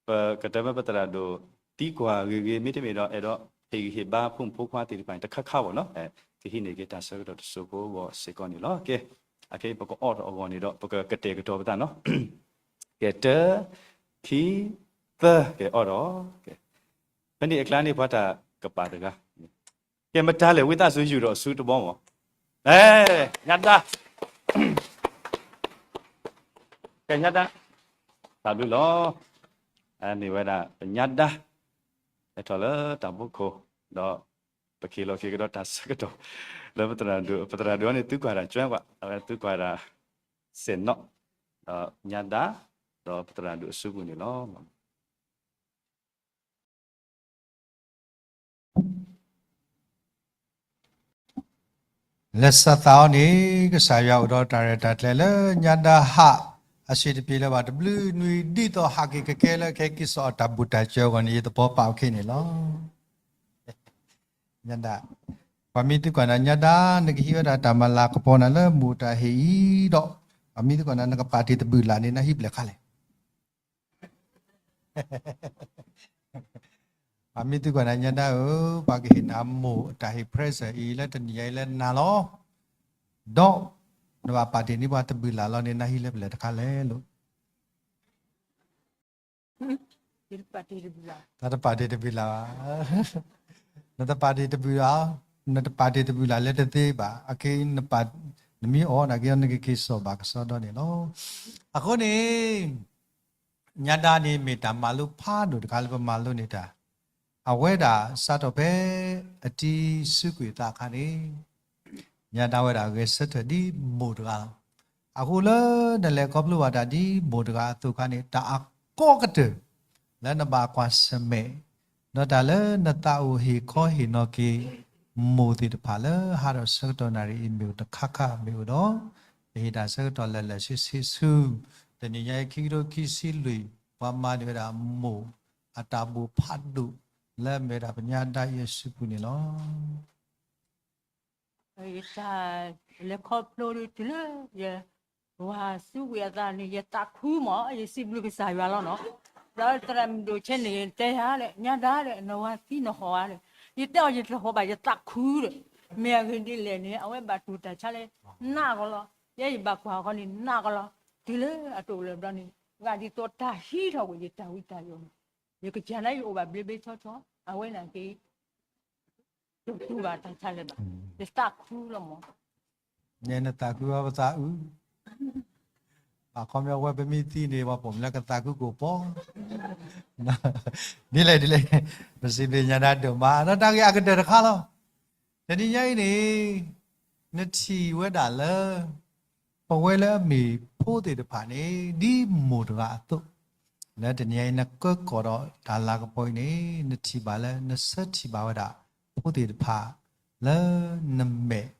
ပကတၢၢ်မ့ၢ်ပသရၣ်ဒိၣ်သံကွၢ်ဂ့ၤဂ့ၤ မ့တမ့ၢ်ဒီး အဲၣ်ဒိးဟ့ၣ်ဂံၢ်ဟ့ၣ်ဘါဖိမုၣ်ဖိခွါသ့ၣ်တဖၣ်န့ၣ် တခါခါဘၣ်နီၤ, ကဟံးန့ၢ်က့ၤတၢ်ဆၢကတီၢ်တစိၤဖိအဂီၢ်စ့ၢ်ကီးန့ၣ်လီၤ. ကဲ, အခဲအံၤပကအီၣ်ထီၣ်အဂီၢ်န့ၣ်ဒီး ပကကတဲာ်ကတီၤပသးနီၤ, ကဲ တၢ, ခံ, သၢ, ကဲအီၣ်ထီၣ်, ဖဲန့ၣ်အကျါန့ၣ် ပှၤတၢ်ကပာ်တဂၤ ကဲ မတၤလဲၣ် ဝံသးစူၤယူၢ်ဒီးအစုတဘီမး, ညါဒါ, ကဲ ညါဒါ, တၢ်ဘျုးလီၤ. မ့ၢ်ဝဲဒၣ် ပညါဒါ ဟဲထီၣ်လၢတၢ်ဖီခိၣ်, ဒီးပကဟ့ၣ်လီၤက့ၤကဒီးတၢ်ဆၢကတီၢ် လၢပသရၣ်ဒိၣ်, ပသရၣ်ဒိၣ်န့ၣ် သုကွၢ်တၢ်ကၠွဲပှၤ, အဝဲသုကွၢ်တၢ်စဲးနီၣ်, ဒီးညါဒါ, ဒီးပသရၣ်ဒိၣ်အစုပူၤန့ၣ်လီၤ. လၢစးသးအီၤန့ၣ် ကစၢ်ယွၤအိၣ်ဒီး တၢ်ရဲၣ်တၢ်ကျဲၤလၢညါဒါဟး အဆင်တပြေလၢၤဘၣ် တဘျုးနွံ ဒ်သိးဟးက့ၤကကဲလၢ ကဟဲက့ၤစိာ်အီၤတၢ်ဘူၣ်တၢ်စၢၤအဂီၢ်န့ၣ် ယသပီၤပာ်အီၤခဲအံၤန့ၣ်လီၤ. ညါဒါ, ပှၤမ့ၢ်သံကွၢ်နၤ ညါဒါ နကဟံးဝဲဒၣ်တၢ်မၤလၤကပီၤနၤလၢမိၢ်တၢ်ဟ့ၣ်အံၤဒီး ပှၤမ့ၢ်သံကွၢ်နၤ နကပာ်တ့ၢ်တဘုၣ်လၢ်န့ၣ် နဟံးဘျဲၣ်ခါလဲၣ်. ပှၤမ့ၢ်သံကွၢ်နၤ ညါဒါဧၢ, ပှၤကဟ့ၣ်နၤမိၢ်တၢ်ဟ့ၣ် present အံၤလၢတနံၤအံၤလၢနၤလီၤ. ဒီး နဘၣ်ပာ်တ့ၢ်န့ၢ်ပှၤတဘုၣ်လၢ်လီၤန့ၣ် နဟံးလၢပျဲၢ်တခါလဲၣ်လိၤ. တၢ်တပာ်တ့ၢ်တဘုၣ်လၢ်ဘၣ်. နတပာ်တ့ၢ်တဘုၣ်လၢ်, နတပာ်တ့ၢ်တဘုၣ်လၢ်လၢတသ့ဘၣ်. အက့ နမ့ၢ်အီၣ်နာ်က့ နကက့ၤစိာ်ဘၣ်ကစီဒီန့ၣ်လီၤ. အဃိန့ၣ် ညါဒါန့ၣ် မ့ၢ်တၢ်မၤလိဖးဒိၣ်တခါလၢပမၤလိန့ၢ်တၢ်, အဝဲဒၣ်စးထီၣ်ဖဲအတံၤဆူကွံာ်အသးအခါန့ၣ် ညါဒါဝဲဒၣ်ဂဲၤဆၢထၢၣ်ဒ်မိၢ်တဂၤလီၤ. အဃိလၢနလဲၤခီဖျိဘၣ်တၢ်ဒ်မိၢ်တဂၤအသိးအခါန့ၣ် တၢ်အကီကတၢၢ် လၢနဘၣ်ကွၢ်ဆၢၣ်မဲာ် ဒီးတၢ်လၢနသးအိၣ်ဟ့ၣ်ခီဟ့ၣ်နီၤက့ၤ မိၢ်သ့ၣ်တဖၣ်လၢဟးထီၣ်ဆၢကတီၢ်နၣ်ရံၣ်အံၤမ့ၢ်အိၣ်တခါခါမ့ၢ်အိၣ်ဒီး ပဟ့ၣ်တၢ်ဆၢကတီၢ်လၢာ်လၢာ်ဆ့ဆ့ဆူ တနံၤညါအံၤ ခံကထိခံဆံလွံၢ် ပှၤမၤန့ၢ်ဝဲဒၣ်မိၢ်အတၢ်ဘိၣ်ဖးဒိၣ် လၢအမ့ၢ်ဝဲဒၣ်ပညါဒါအံၤအစုပူၤန့ၣ်လီၤ. ယတၢ်လဲၤခီဖျိဒ်တုၤလၢ ယဝၤစုဝံၤအသးန့ၣ် ယသးခုမး ယစံးဘျုးကစၢ်ယွၤလီၤနီၤ. ဒီးသရၣ်မုၣ်ဒိၣ်ဆဲန့ၣ် တဲယၤဒီး ညါဒါဒီး နဝၤသံနဟီၣ်ဧါဒီး ယတဲအီၤယတဟီၣ်ဘၣ် ယသးခုဒီး မ့ၢ်အဂ့ၢ်ဒ်လဲၣ်န့ၣ် အဝဲဘၣ်တူၢ်တၢ်ဆါလဲၣ် နးကီလီၤ. ယဲယဘၣ်ကွၢ်ဃီန့ၣ် နးကီလီၤ. တုၤလၢအတအိၣ်လၢၤဘျီန့ၣ် ဂာ်ဒ်သိးတၢ်ဟံးထီၣ်ကွံာ်ယတၢ်ဝံတၢ်ယိာ်န့ၣ် ယကစၢ်န့ၣ်ယအိၣ်ဘၣ်ဘျ့ဘျ့ဆှီဆှီ အဝဲန့ၣ်က့ၤ တတူၢ်ဘၣ်တၢ်ဆါလဲၣ်ဘၣ်. ယသးခုလီၤမး. နသးခုအီၤပသးအုး အခီပညီဝဲပမ့ၢ်သံန့ၣ် ပှၤပိာ်မုၣ်လၢကသးခုကအိၣ်ပီၤ ဒ်လဲၣ်ဒ်လဲၣ် ပစံးဘျုးညါဒါဒိၣ်မး ဒီးတၢ်ဂ့ၢ်အကတၢၢ်တခါလီၤ. တနံၤညါအံၤန့ၣ် နထံၣ်ဝဲဒၣ်လၢ ပဝဲလၢအမ့ၢ်ဖိသ့ၣ်တဖၣ်န့ၣ် ဒ်မိၢ်တဂၤအသိး လၢတနံၤညါအံၤ နကဲကီၢ်ဒီးတၢ်လၤကပီၤအံၤန့ၣ် နထံၣ်ဘၣ်လၢနဆၢထံၣ်ဘၣ်ဝဲဒၣ် ဖိသ့ၣ်တဖၣ် လၢနမဲာ်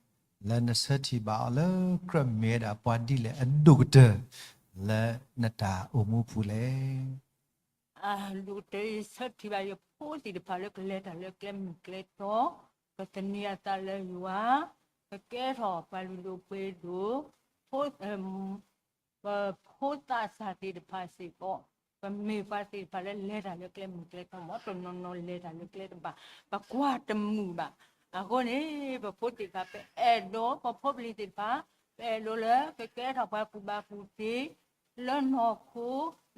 လၢနဆၢထံၣ်ဘၣ်အီၤလၢကြၢးမ့ၢ်ဝဲဒၣ်ပှၤဒ်လဲၣ်အဒိၣ်ကတၢၢ် လၢနတၢ်အိၣ်မူပူၤလဲၣ်. အဒိၣ်ကတၢၢ် ယဆၢထံၣ်ဘၣ်ယဖိသ့ၣ်တဖၣ်လၢကလဲၤတၢ်လၢကျဲမုၢ်ကျဲတီ, ကသန့ၤအသးလၢယွၤ, ကကဲထီၣ်ပှၤလုၢ်ဒိၣ်ပှ့ၤဒိၣ်, ပဖိသးစၢ်သ့ၣ်တဖၣ်စ့ၢ်ကီး, ပမ့ၢ်ပှၤသ့ၣ်တဖၣ်လၢလဲၤတၢ်လၢကျဲမုၢ်ကျဲတီမး တနီၤနီၤလဲၤတၢ်လၢကျဲတဘၣ်, ပကွၢ်တမုာ်ဘၣ်. အဃိန့ၣ် ပဖိသ့ၣ်တဖၣ် ပအဲၣ်ဒိး ပဖိပလံၤသ့ၣ်တဖၣ် ပအဲၣ်ဒိးလၢကကဲထီၣ်ပှၤကူၣ်ဘၣ်ကူၣ်သ့ လၢနီၢ်ခိ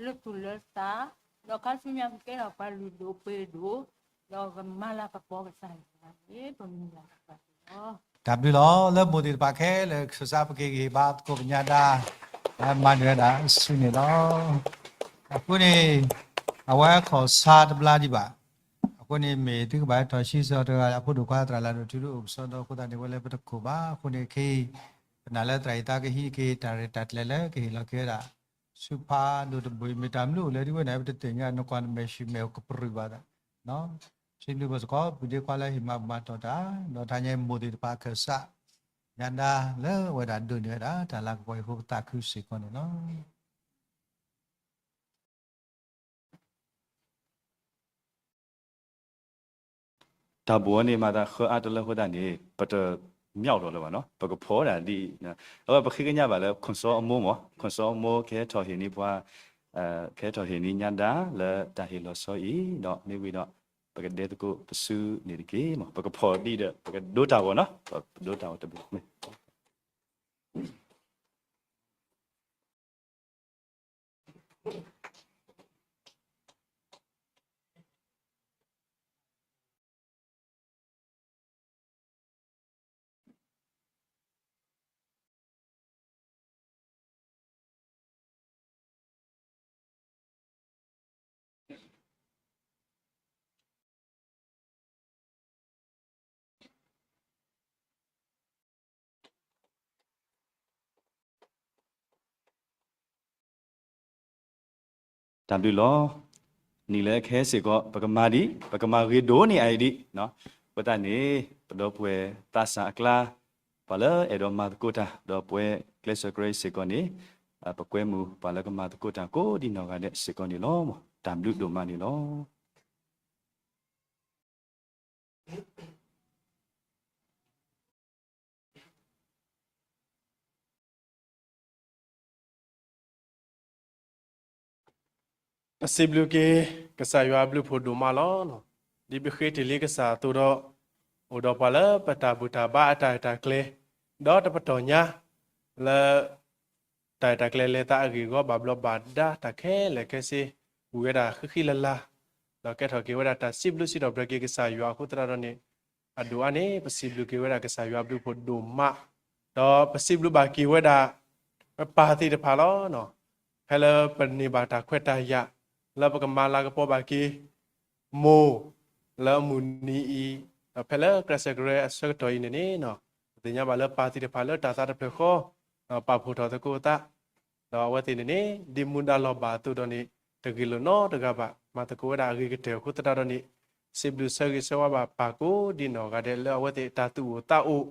လၢသူၣ်လၢသး, ဒီးခါဆူညါကကဲထီၣ်ပှၤလုၢ်ဒိၣ်ပှ့ၤဒိၣ်, ဒီးကမၤလၤကပီၤကစၢ်ယွၤန့ၣ် ပမုၢ်လၢ်ကစၢ်ယွၤလီၤ. တၢ်ဘျုးလီၤ လၢမိၢ်သ့ၣ်တဖၣ်ခဲလၢာ် ကစၢ်ပက့ၤဂ့ၤဘါသကိးပညါဒါ လၢမၤန့ၢ်ဝဲဒၣ်အစုန့ၣ်လီၤ. အဃိန့ၣ် အဝဲခီၣ်ဆါတဘျါဒံးဘၣ်. အဃိန့ၣ် မ့ၢ်သုကဘၣ်ထီၣ်ဆံးစီတဂၤ အဖိဒိၣ်ခွါသရၣ်လၢဒိၣ်ထူဒိၣ်အိၣ်ကစီဒီ အဃိသတးန့ၣ် ဝဲလၢပတခိၣ်ဘၣ်. အဃိန့ၣ် ခဲအံၤ ပနာ်လၢသရၣ်အံၤသးကဟံးက့ၤတၢ်ရဲၣ်တၢ်ကျဲၤလၢကဟ့ၣ်လီၤက့ၤဝဲဒၣ် ဆူဖးဒိၣ်တဘိအံၤ မ့ၢ်တၢ်မနုၤအိၣ်လၢဒ်ဝဲန့ၣ် ပတသ့ၣ်ညါ နကွၢ်နမဲာ်ဆှံမဲာ်အိၣ်ကပြုၢ်ဘၣ်သး စံးဘျုးပစ့ၢ်ကီး ပုၢ်ဒ့ခွါလၢဟ့ၣ်မၤပှၤတီၢ်တၢ် ဒီးတဟါညါအံၤမိၢ်သ့ၣ်တဖၣ်ခၢၣ်စး ညါဒါလၢအဝဲဒၣ်ဒိးန့ၢ်ဝဲဒၣ် တၢ်လၤကပီၤအံၤအဃိ ပသးခုစ့ၢ်ကီးန့ၣ်လီၤ. တၢ်ဘိးန့ၣ် မၤသးဃၢအါတလၢအဃိသတးန့ၣ် ပတ မြောက်တော်လၢၤဘၣ်နီၤ ပကဖီဒၣ်ဒ်အံၤ, အဝဲပဃ့ကညးဘၣ်လၢ ခွန်စောအမိုးမး ခွန်စောအမိုး ကဟဲထီၣ်ဟ့ၣ်န့ၢ်ပှၤ ကဟဲထီၣ်ဟ့ၣ်န့ၢ်ညါဒါလၢတၢ်ဟ့ၣ်လီၤဆီအံၤ ဒီးမ့ၢ်ဝံၤဒီး ပကဒဲသကိးပစုန့ၣ်တက့ၢ်မး ပကဖီဒ်ဒီး ပကဒိတၢ်ဂီၤနီၤ ပဒိတၢ်ဂီၤတဘျီ တၢ်ဘျုးလီၤ. နံၣ်လၢအခဲစ့ၢ်ကီး ပကမၤဒံး ပကမၤဂ့ၤဒိၣ်န့ၢ်အအံၤဒံး, အဃိသတးန့ၣ် ပဒီပုၢ်ဝဲၢ်သးစၢ်အကျါ ပှၤလၢအဲၣ်ဒိးမၤသကိးတၢ် ဒီးပဝဲကျဲးစၢးကျဲးစ့ၢ်ကီးန့ၣ် ပကွဲမုာ်ပှၤလၢကမၤသကိးတၢ်ကိးဒံနီၢ်ဂၤဒဲးစ့ၢ်ကီးန့ၣ်လီၤ. တၢ်ဘျုးဒိၣ်မးန့ၣ်လီၤ. ပစံးဘျုးက့ၤ ကစၢ်ယွၤအဘျုးဖှိၣ်ဒိၣ်မးလီၤ. ဒ်ပဃ့တ့ၢ်လံကစၢ်အသိးဒီး အိၣ်ဒီးပှၤလၢပတၢ်ဘူၣ်တၢ်ဘါအတၢ်ရဲၣ်တၢ်ကျဲၤ ဒီးတပတီၢ်ညါ လၢ တၢ်ရဲၣ်တၢ်ကျဲၤလဲၤသးအဂ့ၢ်အဂီၢ် ဘၣ်ဘျီးဘၣ်ဒါတၢ်ခဲလၢာ်ခဲဆ့ ဝံၤဝဲဒၣ်ဃံဃံလၤလၤ ဒီးကဲထီၣ်က့ၤဝဲဒၣ်တၢ်စံးဘျုးစံးထီၣ်ပတြၢၤက့ၤကစၢ်ယွၤအဃိသတးဒီးန့ၣ် အဒိၣ်အါန့ၣ် ပစံးဘျုးက့ၤဝဲဒၣ်ကစၢ်ယွၤအဘျုးဖှိၣ်ဒိၣ်မး ဒီးပစံးဘျုးဘၣ်က့ၤဝဲဒၣ် ပပၢ်သ့ၣ်တဖၣ်လီၤ. ဖဲလၢပန့ၢ်ဘၣ်တၢ်ခွဲးတၢ်ယာ် လၢပကမၤလၤကပီၤဘၣ်က့ၤ မိၢ် လၢအမုၢ်နံၤအံၤ ဒီးဖဲလၢကျဲးစၢးကရၢအဆၢကတီၢ်အံၤန့ၣ်န့ၣ် ပသ့ၣ်ညါဘၣ်လၢပၢ်သ့ၣ်တဖၣ်လၢတၢ်သးတဖျၢၣ်ဃီ ဒီးပာ်ဖှိၣ်ထီၣ်သကိးအသး, ဒီးအဝဲသ့ၣ်န့ၣ်န့ၣ် ဒ်မူဒါလီၤဘၣ်အသိးဒီးန့ၣ် တဂ့ၢ်လိာ်နီတဂၤဘၣ်, မၤသကိးဝဲဒၣ်အဂ့ၤကတၢၢ်အဃိသတးဒီးန့ၣ် စံးဘျုးဆၢဂ့ၤဆၢဝါဘၣ်ပၢ်ကိးဒ်နီၢ်ဂၤဒဲး လၢအဝဲသ့ၣ်အတၢ်သူၣ်အိၣ်သးအိၣ်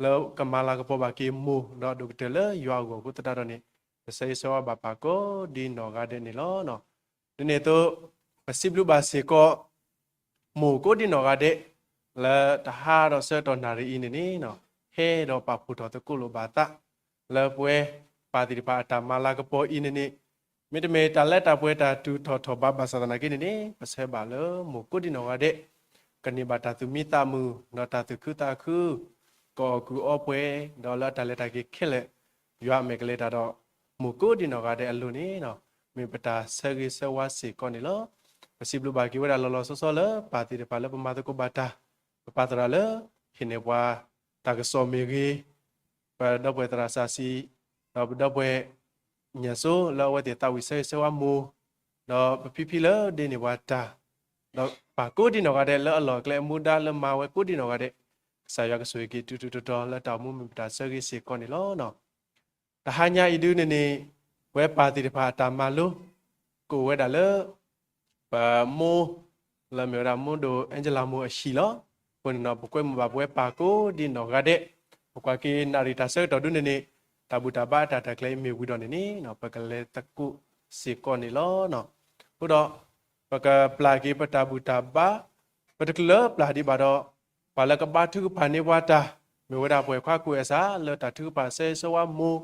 လၢကမၤလၤကပီၤဘၣ်က့ၤမိၢ် ဒီးဒိၣ်ကတၢၢ်လၢယွၤအဂီၢ်အဃိသတးဒီးန့ၣ် ပဆၢဂ့ၤဆၢဝါဘၣ်ပၢ်ကိးဒ်နီၢ်ဂၤဒဲးန့ၣ်လီၤ. ဒ်န့ၣ်အသိး ပစံးဘျုးဘၣ်စ့ၢ်ကီး မိၢ်ကိးဒ်နီၢ်ဂၤဒဲး လၢတဟါဒီးဆၢကတီၢ်နၣ်ရံၣ်အံၤန့ၣ်န့ၣ် ဟဲဒီးပာ်ဖှိၣ်ထီၣ်သကိးလိာ်ဘၣ်သး လၢပဝဲပၢ်သ့ၣ်တဖၣ်အတၢ်မၤလၤကပီၤအံၤန့ၣ်န့ၣ် မ့တမ့ၢ်တၢ်လၢတၢ်ပှဲၤတၢ်တုၤထီၣ်ထီၣ်ဘးဘၣ်ဆၣ်သနာ်က့န့ၣ်န့ၣ် ပဆၢဘၣ်လၢမိၢ်ကိးဒ်နီၢ်ဂၤဒဲး ကန့ၢ်ဘၣ်တၢ်သူၣ်မံသးမုာ် ဒီးတၢ်သူၣ်ခုသးခု ကအီၣ်ကူၣ်အီပှဲၤ ဒီးလၢအတၢ်လဲၤတၢ်က့ၤခဲလၢာ် ယွၤအမဲာ်ကလဲၤတၢ်ဒီး မိၢ်ကိးဒ်နီၢ်ဂၤဒဲးအလိၤန့ၣ် မ့ၢ်ပတၢ်ဆၢဂ့ၤဆၢဝါစ့ၢ်ကီးန့ၣ်လီၤ. ပစံးဘျုးဘၣ်က့ၤဝဲဒၣ်လီၤလီၤဆီဆီလၢပၢ်သ့ၣ်တဖၣ်လၢပမၤသကိးဘၣ်တၢ်, ပပာ်သရၣ်လၢ ဟ့ၣ်န့ၢ်ပှၤ တၢ်ကစီၣ်မ့ၢ်ဂ့ၤ, ပဒီပုၢ်ဝဲၢ်သရၣ်စၢ်စံ, ဒီးပဒီပုၢ်ဝဲၢ် ညၣ်စိ လၢအဝဲသ့ၣ်သးဝံၣ်ဆၢဂ့ၤဆၢဝါမိၢ်, ဒီးပဖံဖံလၢဒ့န့ၢ်ပှၤတၢ်, ဒီးပၢ်ကိးဒ်နီၢ်ဂၤဒဲးလၢအလီၢ်အကျဲအမူဒါလၢမၤဝဲကိးဒ်နီၢ်ဂၤဒဲး, ကစၢ်ယွၤကဆိၣ်ဂ့ၤက့ၤတုၤတုၤတီၤတီၤလၢတၢ်အိၣ်မူမ့ၢ်ပတၢ်ဆၢဂ့ၤစ့ၢ်ကီးန့ၣ်လီၤ. တဟါညါအံၤဒုန့ၣ်န့ၣ် ပဝဲပၢ်သ့ၣ်တဖၣ်အတၢ်မၤလိ ကအိၣ်ဝဲဒၣ်လၢ ပမိၢ် လၢမ့ၢ်ဝဲဒၣ်မိၢ်ဒိၣ် Angela မိၢ်အဟံၣ်လီၤ. အဃိန့ၣ်ဒီး ပကွဲမုာ်ဘၣ်ပဝဲပၢ်ကိးဒ်နီၢ်ဂၤဒဲး, ပကွၢ်က့ၤနၣ်ရံၣ်တၢ်ဆၢကတီၢ်ဒုန့ၣ်န့ၣ် တၢ်ဘူၣ်တၢ်ဘါအတၢ်တၢ်ကျဲၤအံၤမ့ၢ်ဝံၤဒီးန့ၣ်န့ၣ် ပကလဲၤသကိးစ့ၢ်ကီးန့ၣ်လီၤ. အဃိဒီး ပကပျၢ်က့ၤပတၢ်ဘူၣ်တၢ်ဘါ ပတချုးလၢပျၢ်ဒံးဘၣ်ဒီး ပှၤလၢကဘါထုကဖၣ်န့ၢ်ပှၤတၢ် မ့ၢ်ဝဲဒၣ်ပှၤခွါကူၣ်အဲၣ်စး လၢတၢ်ထုကဖၣ်ဆၢဂ့ၤဆၢဝါမိၢ်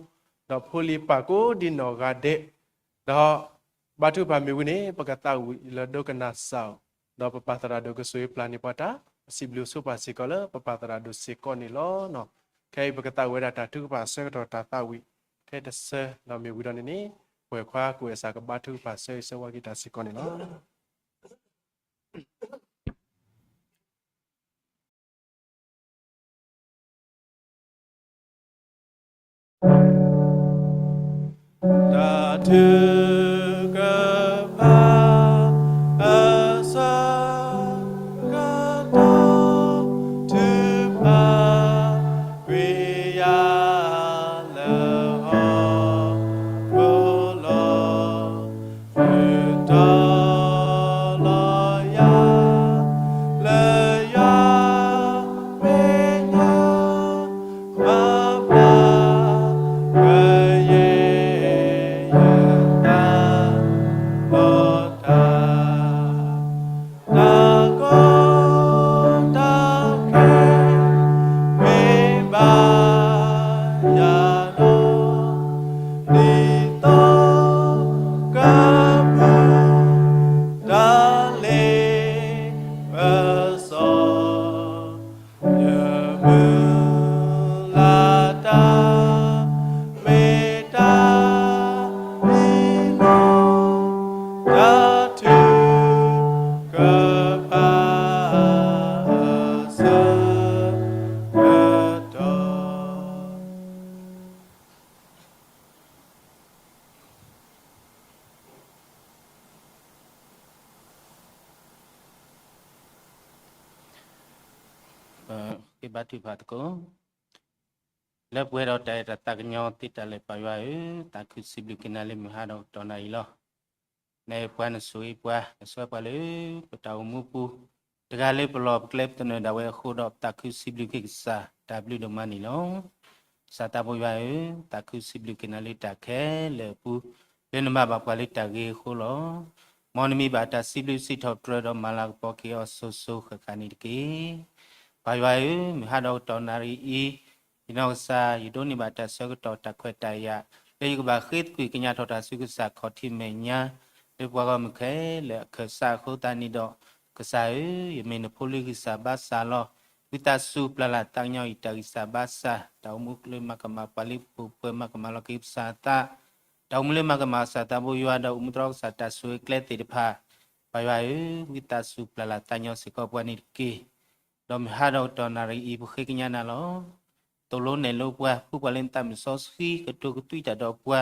ဒီးဖိလံၤပၢ်ကိးဒ်နီၢ်ဂၤဒဲး, ဒီး ဘါထုကဖၣ်မ့ၢ်ဝံၤန့ၣ် ပကသးဝံၣ်လၢဒိကနၣ်စၢ်အီၤ, ဒီးပပၢ်သရၣ်ဒိၣ်ကဆိၣ်ဂ့ၤပျၢ်န့ၢ်ပှၤတၢ်, ပစံးဘျုးဆိပာ်စ့ၢ်ကီးလၢပပၢ်သရၣ်ဒိၣ်စ့ၢ်ကီးန့ၣ်လီၤ. ခဲအံၤပကသးဝံၣ်ဝဲဒၣ်တၢ်ထုကဖၣ်အဆၢကတီၢ်တၢ်သးဝံၣ် ထဲတဆၢ ဒီးမ့ၢ်ဝံၤဒီးန့ၣ်န့ၣ် ပှၤခွါကူၣ်အဲၣ်စးကဘါထုကဖၣ်ဆၢဂ့ၤဆၢဝါက့ၤတၢ်စ့ၢ်ကီးန့ၣ်လီၤ. တၢ်ထုကဖၣ်အဆၢကတီၢ် ထုကဖၣ်ကွံာ်ယၤလၢဟီၣ်ခိၣ်လီၤ. ထုးထီၣ်လီၤယၤ လၢယွၤမဲာ်ညါ မၤပျၢ်ကယဲၢ်ယသး ဒီးတၢ် တၢ်ကီတၢ်ခဲ မ့ၢ်ဘၣ်ယၤလီၤ, ဒ်သိးကမူ တၢ်လ့ပစီ ယမုၢ်လၢ်တၢ် မ့ၢ်တၢ်မံလီၤ, တၢ်ထုကဖၣ်အဆၢကတီၢ်. က့ၤဘါထုကဖၣ်သကိး လၢပှဲၤဒီးတၢ်အဲၣ်တၢ်သးကညီၤသ့တၢ်လၢာ် ပၢ်ယွၤဧၢ, သးခုစံးဘျုးက့ၤနၤလၢမုၢ်ဟါဒီးကတီၢ်နၣ်ရံၣ်လီၤ. နအဲၣ်ပှၤ နဆိၣ်ဂ့ၤပှၤ နဆှၢပှၤလၢ ပတၢ်အိၣ်မူပူၤ, တဂၤလၢပလီၢ်ပကျဲပသနၢၣ်ဒၣ်ဝဲအဃိဒီး ပသးခုစံးဘျုးက့ၤကစၢ် တၢ်ဘျုးဒိၣ်မးန့ၣ်လီၤ. ကစၢ်သးဘိယွၤဧၢ, သးခုစံးဘျုးက့ၤနၤလၢတၢ်ခဲလၢာ်အပူၤ, လၢနမၤဘၣ်ပှၤလၢတၢ်ဂ့ၤအဃိလီၤ. မ်နမံၤဘၣ်တၢ်စံးဘျုးစံးထီၣ်ပတြၢၤဒီးမၤလၤကပီၤက့ၤအီၤစိၤစိၤဃၣ်ဃၣ်န့ၣ်တက့ၢ်. ပၢ်ယွၤဧၢ, မုၢ်ဟါဒီးကတီၢ်နၣ်ရံၣ်အံၤ ယနီၢ်ကစၢ် ယဒိးန့ၢ်ဘၣ်တၢ်ဆၢကတီၢ်တၢ်ခွဲးတၢ်ယာ် လၢယကဘၣ်ဃ့သကွံာ်ကညးထီၣ်တၢ်ဆူကစၢ်ခီၣ်ထံးမဲာ်ညါ လၢပှၤဂီၢ်မုၢ်ခဲလၢာ်အခၢၣ်စးအဃိသတးန့ၣ်ဒီး, ကစၢ်ဧၢ, ယမ့ၢ်နဖိလၢဂံၢ်စၢ်ဘါစၢ်လီၤ. ဝံသးစူၤပျၢ်လၢ်သးကညီၤအံၤတၢ်ဂံၢ်စၢ်ဘါစၢ်, တၢ်အိၣ်မူလၢမၤကမၣ်ပှၤလၢပှဲၤပှဲၤ မၤကမၣ်လီၤက့ၤကစၢ်အသး, တၢ်အိၣ်မူလၢမၤကမၣ်ကစၢ်သးဘိယွၤဒီးအိၣ်မူသရၣ်ကစၢ်တၢ်ဆိၣ်ဂ့ၤကျဲသ့ၣ်တဖၣ်, ပၢ်ယွၤဧၢ, ဝံသးစူၤပျၢ်လၢ်သးကညီၤစ့ၢ်ကီးပှၤန့ၣ်တက့ၢ်. ဒီးမုၢ်ဟါဒီးကတီၢ်နၣ်ရံၣ်အံၤ ပဃ့ကညးနၤလီၤ. သိၣ်လိနဲၣ်လိပှၤ, ပူၤပှၤလၢနသးမုၢ်စီဆှံ, ကတိၤကသွံတၢ်ဒီးပှၤ,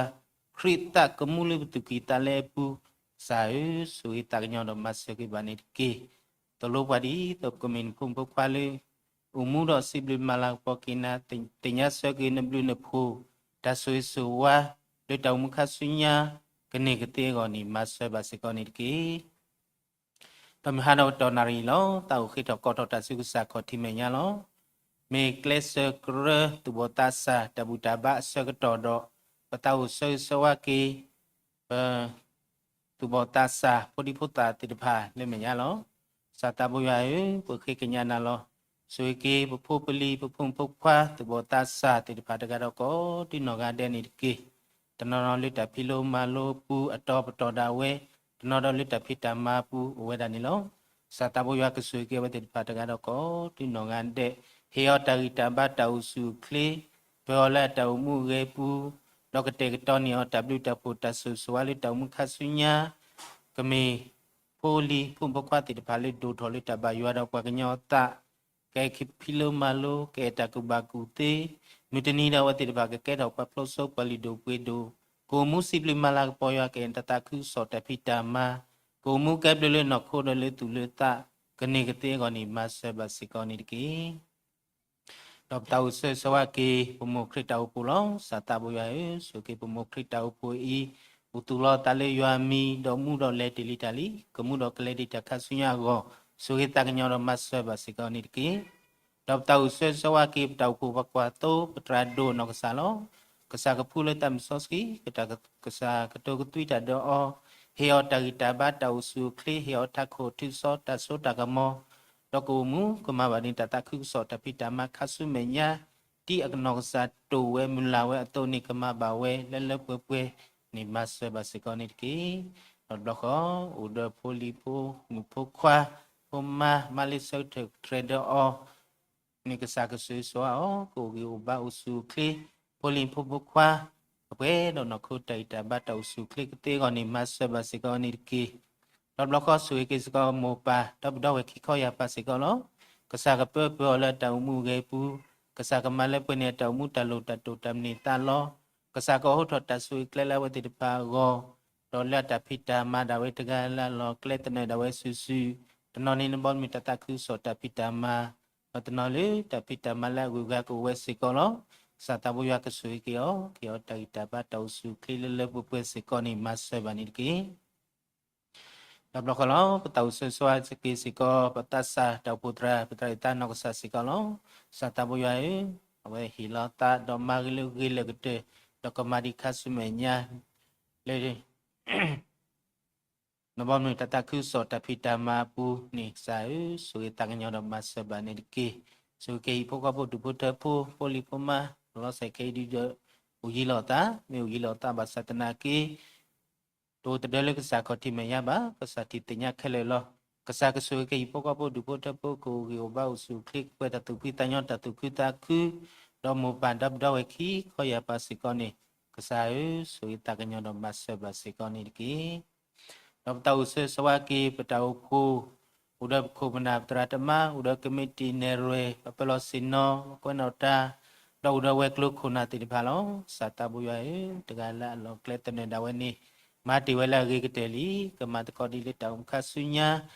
ခရံာ်သးကမူလၢပသူၣ်ကံၢ်သးလဲအပူၤ, ကစၢ်ဧၢ, ဆိၣ်ဂ့ၤသးကညီၤဒီးမၤစၢၤက့ၤဘၣ်န့ၣ်တက့ၢ်. သိၣ်လိပှၤဒ်သိးပကမ့ၢ်နဖိမုၣ်ဖိခွါလၢ အိၣ်မူဒီးစံးဘျုးမၤလၤကပီၤက့ၤနၤ, သ့ၣ်ညါဆၢက့ၤနဘျုးနဖှိၣ်, တၢ်ဆိၣ်ဂ့ၤဆိၣ်ဝါ လၢတၢ်အိၣ်မူခါဆူညါ ကန့ၢ်ကသ့အဂီၢ်န့ၣ် မၤစၢၤဘၣ်စ့ၢ်ကီးန့ၣ်တက့ၢ်. ဒီးမုၢ်ဟါဒီးကတီၢ်နၣ်ရံၣ်လီၤ. သးအိၣ်ဃ့ထီၣ်ကိးထီၣ်တၢ်ဆူကစၢ်ခီၣ်ထံးမဲာ်ညါလီၤ. မ့ၢ်ကျဲးစၢးကရၢ သူၣ်ဘီၣ်သးစၢ် တၢ်ဘူၣ်တၢ်ဘါအဆၢကတီၢ်ဒီး ပသးအိၣ်ဆၢဂ့ၤဆၢဝါက့ၤ ပ သူၣ်ဘီၣ်သးစၢ် ဖိဒံဖိသၣ်သ့ၣ်တဖၣ်လၢမဲာ်ညါလီၤ. ကစၢ်သးဘိယွၤဧၢ, ပဃ့ကညးနၤလီၤ. ဆိၣ်ဂ့ၤက့ၤ ပဖိပလံၤ ပဖိမုၣ်ဖိခွါ သူၣ်ဘီၣ်သးစၢ်သ့ၣ်တဖၣ်တဂၤဒီး ကိးဒ်နီၢ်ဂၤဒဲးန့ၣ်တက့ၢ်. တနီၤနီၤလၢတၢ်ဖံးလိမၤလိပူၤအတီၤပတီၢ်ဒၣ်ဝဲ, တနီၤဒီးလၢတၢ်ဖံးတၢ်မၤပူၤအိၣ်ဝဲဒၣ်န့ၣ်လီၤ. ကစၢ်သးဘိယွၤကဆိၣ်ဂ့ၤက့ၤအဝဲသ့ၣ်တဖၣ်တဂၤဒီး ကိးဒ်နီၢ်ဂၤဒဲး, ဟ့ၣ်အီၤတၢ်ဂံၢ်တၢ်ဘါ တၢ်အိၣ်ဆူၣ်အိၣ်ချ့, ပၢၤအီၤလၢအတၢ်အိၣ်မူအဂ့ၤပူၤ, ဒီးကတဲာ်ကတီၤန့ၢ်အီၤ တၢ်ဘျုးတၢ်ဖှိၣ် တၢ်ဆိၣ်ဂ့ၤဆိၣ်ဝါလၢတၢ်အိၣ်မူခါဆူညါ, ကမ့ၢ်ဖိလံၤဖိမုၣ်ဖိခွါသ့ၣ်တဖၣ်လၢဒိၣ်ထီၣ်လၢတၢ်ဘၣ်ယွၤဒီးပှၤကညီအသး, ကအဲၣ်ဖံးလိမၤလိ, ကအဲၣ်တၢ်ကူၣ်ဘၣ်ကူၣ်သ့, မုၢ်တနံၤဒီးအဝဲသ့ၣ်တဖၣ် ကကဲထီၣ်ပှၤဖျိစိပှၤလုၢ်ဒိၣ်ပှ့ၤဒိၣ်, ကအိၣ်မူစံးဘျုးမၤလၤကပီၤယွၤ ကအဲၣ်တၢ်သးခုကစီၣ်တၢ်ဖံးတၢ်မၤ, ကအိၣ်မူကဲဘျုးလၢနီၢ်ခိဒီးလၢသူၣ်လၢသး, ကန့ၢ်ကသ့အဂီၢ်န့ၣ် မၤစၢၤဘၣ်စ့ၢ်ကီးန့ၣ်တက့ၢ်. ဒီးပသးအိၣ်ဆၢဂ့ၤဆၢဝါက့ၤ ပမိၢ်ခရံာ်တၢ်အိၣ်ဖှိၣ်လီၤ. ကစၢ်သးဘိယွၤဧၢ, ဆိၣ်ဂ့ၤက့ၤပမိၢ်ခရံာ်တၢ်အိၣ်ဖှိၣ်အံၤ, အိၣ်သူၣ်လီၤအသးလၢယွၤအမံၤ, ဒီးမူဒီးလဲၤတ့ၢ်လံတၢ်လံ, ကမူဒီးကလဲၤတ့ၢ်တၢ်ခါဆူညါအဂီၢ်, ဆိၣ်ဂ့ၤသးကညီၤဒီးမၤစၢၤဘၣ်စ့ၢ်ကီးန့ၣ်တက့ၢ်. ဒီးပသးအိၣ်ဆၢဂ့ၤဆၢဝါက့ၤ ပတၢ်အိၣ်ဖှိၣ်ပှၤကွၢ်သိ ပသရၣ်ဒိၣ်နီၢ်ကစၢ်လီၤ. ကစၢ်ကဖှူလၢသးမုၢ်စီဆှံ, ကစၢ်ကတိၤကသွံတၢ်ဒီးအီၤ, ဟ့ၣ်အီၤတၢ်ဂံၢ်တၢ်ဘါ တၢ်အိၣ်ဆူၣ်အိၣ်ချ့, ဟ့ၣ်အီၤထးခိၣ်ထုစီ တၢ်စိတၢ်ကမီၤ, ဒီးကအိၣ်မူကမၤဘၣ်န့ၢ်တၢ်သးခုကစီၣ်တၢ်ဖံးတၢ်မၤခါဆူမဲာ်ညါ, ဒ်အနီၢ်ကစၢ်တိာ်ဝဲမုၢ်လၢ်ဝဲအသိးန့ၣ် ကမၤဘၣ်ဝဲလၢလၢပှဲၤပှဲၤန့ၣ် မၤစၢၤဘၣ်စ့ၢ်ကီးန့ၣ်တက့ၢ်. ဒီးတဘျီဃီ အိၣ်ဒီးဖိလံၤဖိမုၣ်ဖိခွါ, ဖိမါ, မါလၢဆၢထၢၣ်ကတြဲၤဒီးအီၤ န့ၣ်ကစၢ်ကဆိၣ်ဂ့ၤဆိၣ်ဝါအီၤ, ကအိၣ်ဂံၢ်အိၣ်ဘါအိၣ်ဆူၣ်အိၣ်ချ့, ဖိလံၤဖိဖိခွါ, ကပှဲၤဒီးနီၢ်ခိတၢ်ဂံၢ်တၢ်ဘါ တၢ်အိၣ်ဆူၣ်အိၣ်ချ့ကသ့အဂီၢ်န့ၣ် မၤစၢၤဘၣ်စ့ၢ်ကီးန့ၣ်တက့ၢ်. ဒီးတဘျီဃီ ဆိၣ်ဂ့ၤက့ၤစ့ၢ်ကီးမိၢ်ပၢ် ဒီပုၢ်ဒီဝဲၢ်ခံခီယၢ်ပၤစ့ၢ်ကီးလီၤ. ကစၢ်ကပၢပၢၤအီၤလၢအတၢ်အိၣ်မူအဂ့ၤအပူၤ, ကစၢ်ကမၤလၢပှဲၤန့ၢ်အတၢ်အိၣ်မူတၢ်လိၣ်တၢ်တိာ်တၢ်မနုၤသးလီၤ. ကစၢ်ကအိးထီၣ်တၢ်ဆိၣ်ဂ့ၤကျဲလၢအဝဲသ့ၣ်တဖၣ်အဂီၢ်, ဒီးလၢအတၢ်ဖံးတၢ်မၤဒၣ်ဝဲတဂၤလၢ်လၢ်လီၤ ကျဲသနၢၣ်ဒၣ်ဝဲစုာ်စုာ်, တနီၤန့ၣ်နဘီမုၢ်တၢ်သးခုကစီၣ်တၢ်ဖံးတၢ်မၤ, ဒီးတနီၤလၢတၢ်ဖံးတၢ်မၤလၢအဂုၤအဂၤကအိၣ်ဝဲစ့ၢ်ကီးလီၤ. ကစၢ်သးဘိယွၤကဆိၣ်ဂ့ၤက့ၤအီၤ, က့ၤအီၤတၢ်ဂံၢ်တၢ်ဘါ တၢ်အိၣ်ဆူၣ်အိၣ်ချ့လၢလၢပှဲၤပှဲၤစ့ၢ်ကီးန့ၣ် မၤစၢၤဘၣ်န့ၣ်တက့ၢ်. ဒီးတဘျီဃီလီၤ ပသးအိၣ်ဆၢဂ့ၤဆၢဝါက့ၤစ့ၢ်ကီး ပသးစၢ်တၢ်အိၣ်ဖှိၣ်သရၣ် ပသရၣ်အသးနီၢ်ကစၢ်စ့ၢ်ကီးလီၤ. ကစၢ်သးဘိယွၤဧၢ, အဝဲဟ့ၣ်လီၤသးဒီးမၤဂ့ၤလၢဂ့ၤလၢာ်ကတၢၢ်, ဒီးကမၤဒံးခါဆူမဲာ်ညါ လၢ နဘီမုၢ်တၢ်သးခုကစီၣ်တၢ်ဖံးတၢ်မၤအပူၤန့ၣ် ကစၢ်ဧၢ, ဆိၣ်ဂ့ၤသးကညီၤဒီးမၤစၢၤဘၣ်န့ၣ်တက့ၢ်. ဆိၣ်ဂ့ၤက့ၤဟံၣ်ဖိဃီဖိဒူၣ်ဖိထၢဖိ ဖိလံၤဖိမါ လီၤစဲၤခဲအံၤဒုဒီး အိၣ်ယံၤလိာ်သး, မ့ၢ်အိၣ်ယံၤလိာ်သးဘၣ်ဆၣ်သနာ်က့ တအိၣ်တဒၢလၢကစၢ်ခီၣ်ထံးမဲာ်ညါဘၣ်, ကစၢ်ထံၣ်သ့ၣ်ညါခဲလၢာ်လီၤ. ကစၢ်ကဆိၣ်ဂ့ၤက့ၤဟံၣ်ဖိဃီဖိဒူၣ်ဖိထၢဖိ ကအိၣ်ဂံၢ်အိၣ်ဘါအိၣ်ဆူၣ်အိၣ်ချ့ ကပှဲၤတၢ်သူၣ်ဖှံသးညီတၢ်သူၣ်ခုသးခု, ဒီးမိၢ်ပၢ်ဒီပုၢ်ဒီဝဲၢ်ခံခီယၢ်ပၤစ့ၢ်ကီးန့ၣ် ကစၢ်ဧၢ, ဆိၣ်ဂ့ၤသးကညီၤဒီးမၤစၢၤဘၣ်စ့ၢ်ကီးန့ၣ်တက့ၢ်. ဒီးပသးအိၣ်ဆၢဂ့ၤဆၢဝါက့ၤ ပတၢ်အိၣ်ဖှိၣ်, အိၣ်ဒီးပခိၣ်ပနၢ်ပသရၣ်သမါ, အိၣ်ဒီးကမံးတံာ်နဲၣ်ရွဲၣ်, ပပၢၤလီၢ်ဆ့ၣ်နီၤ, ပကွဲးနီၣ်တၢ်, ဒီးအိၣ်ဒီးဝဲၤကျိၤခိၣ်နၢ်သ့ၣ်တဖၣ်လီၤ. ကစၢ်သးဘိယွၤဧၢ, တဂၤလၢ်လၢ်လီၤ ကျဲသနၢၣ်ဒၣ်ဝဲန့ၣ် မၤတ့ၢ်ဝဲလၢအဂ့ၤကတၢၢ်လံ, ကမၤသကိးဒ်လၢတၢ်အိၣ်မူခါဆူညါ,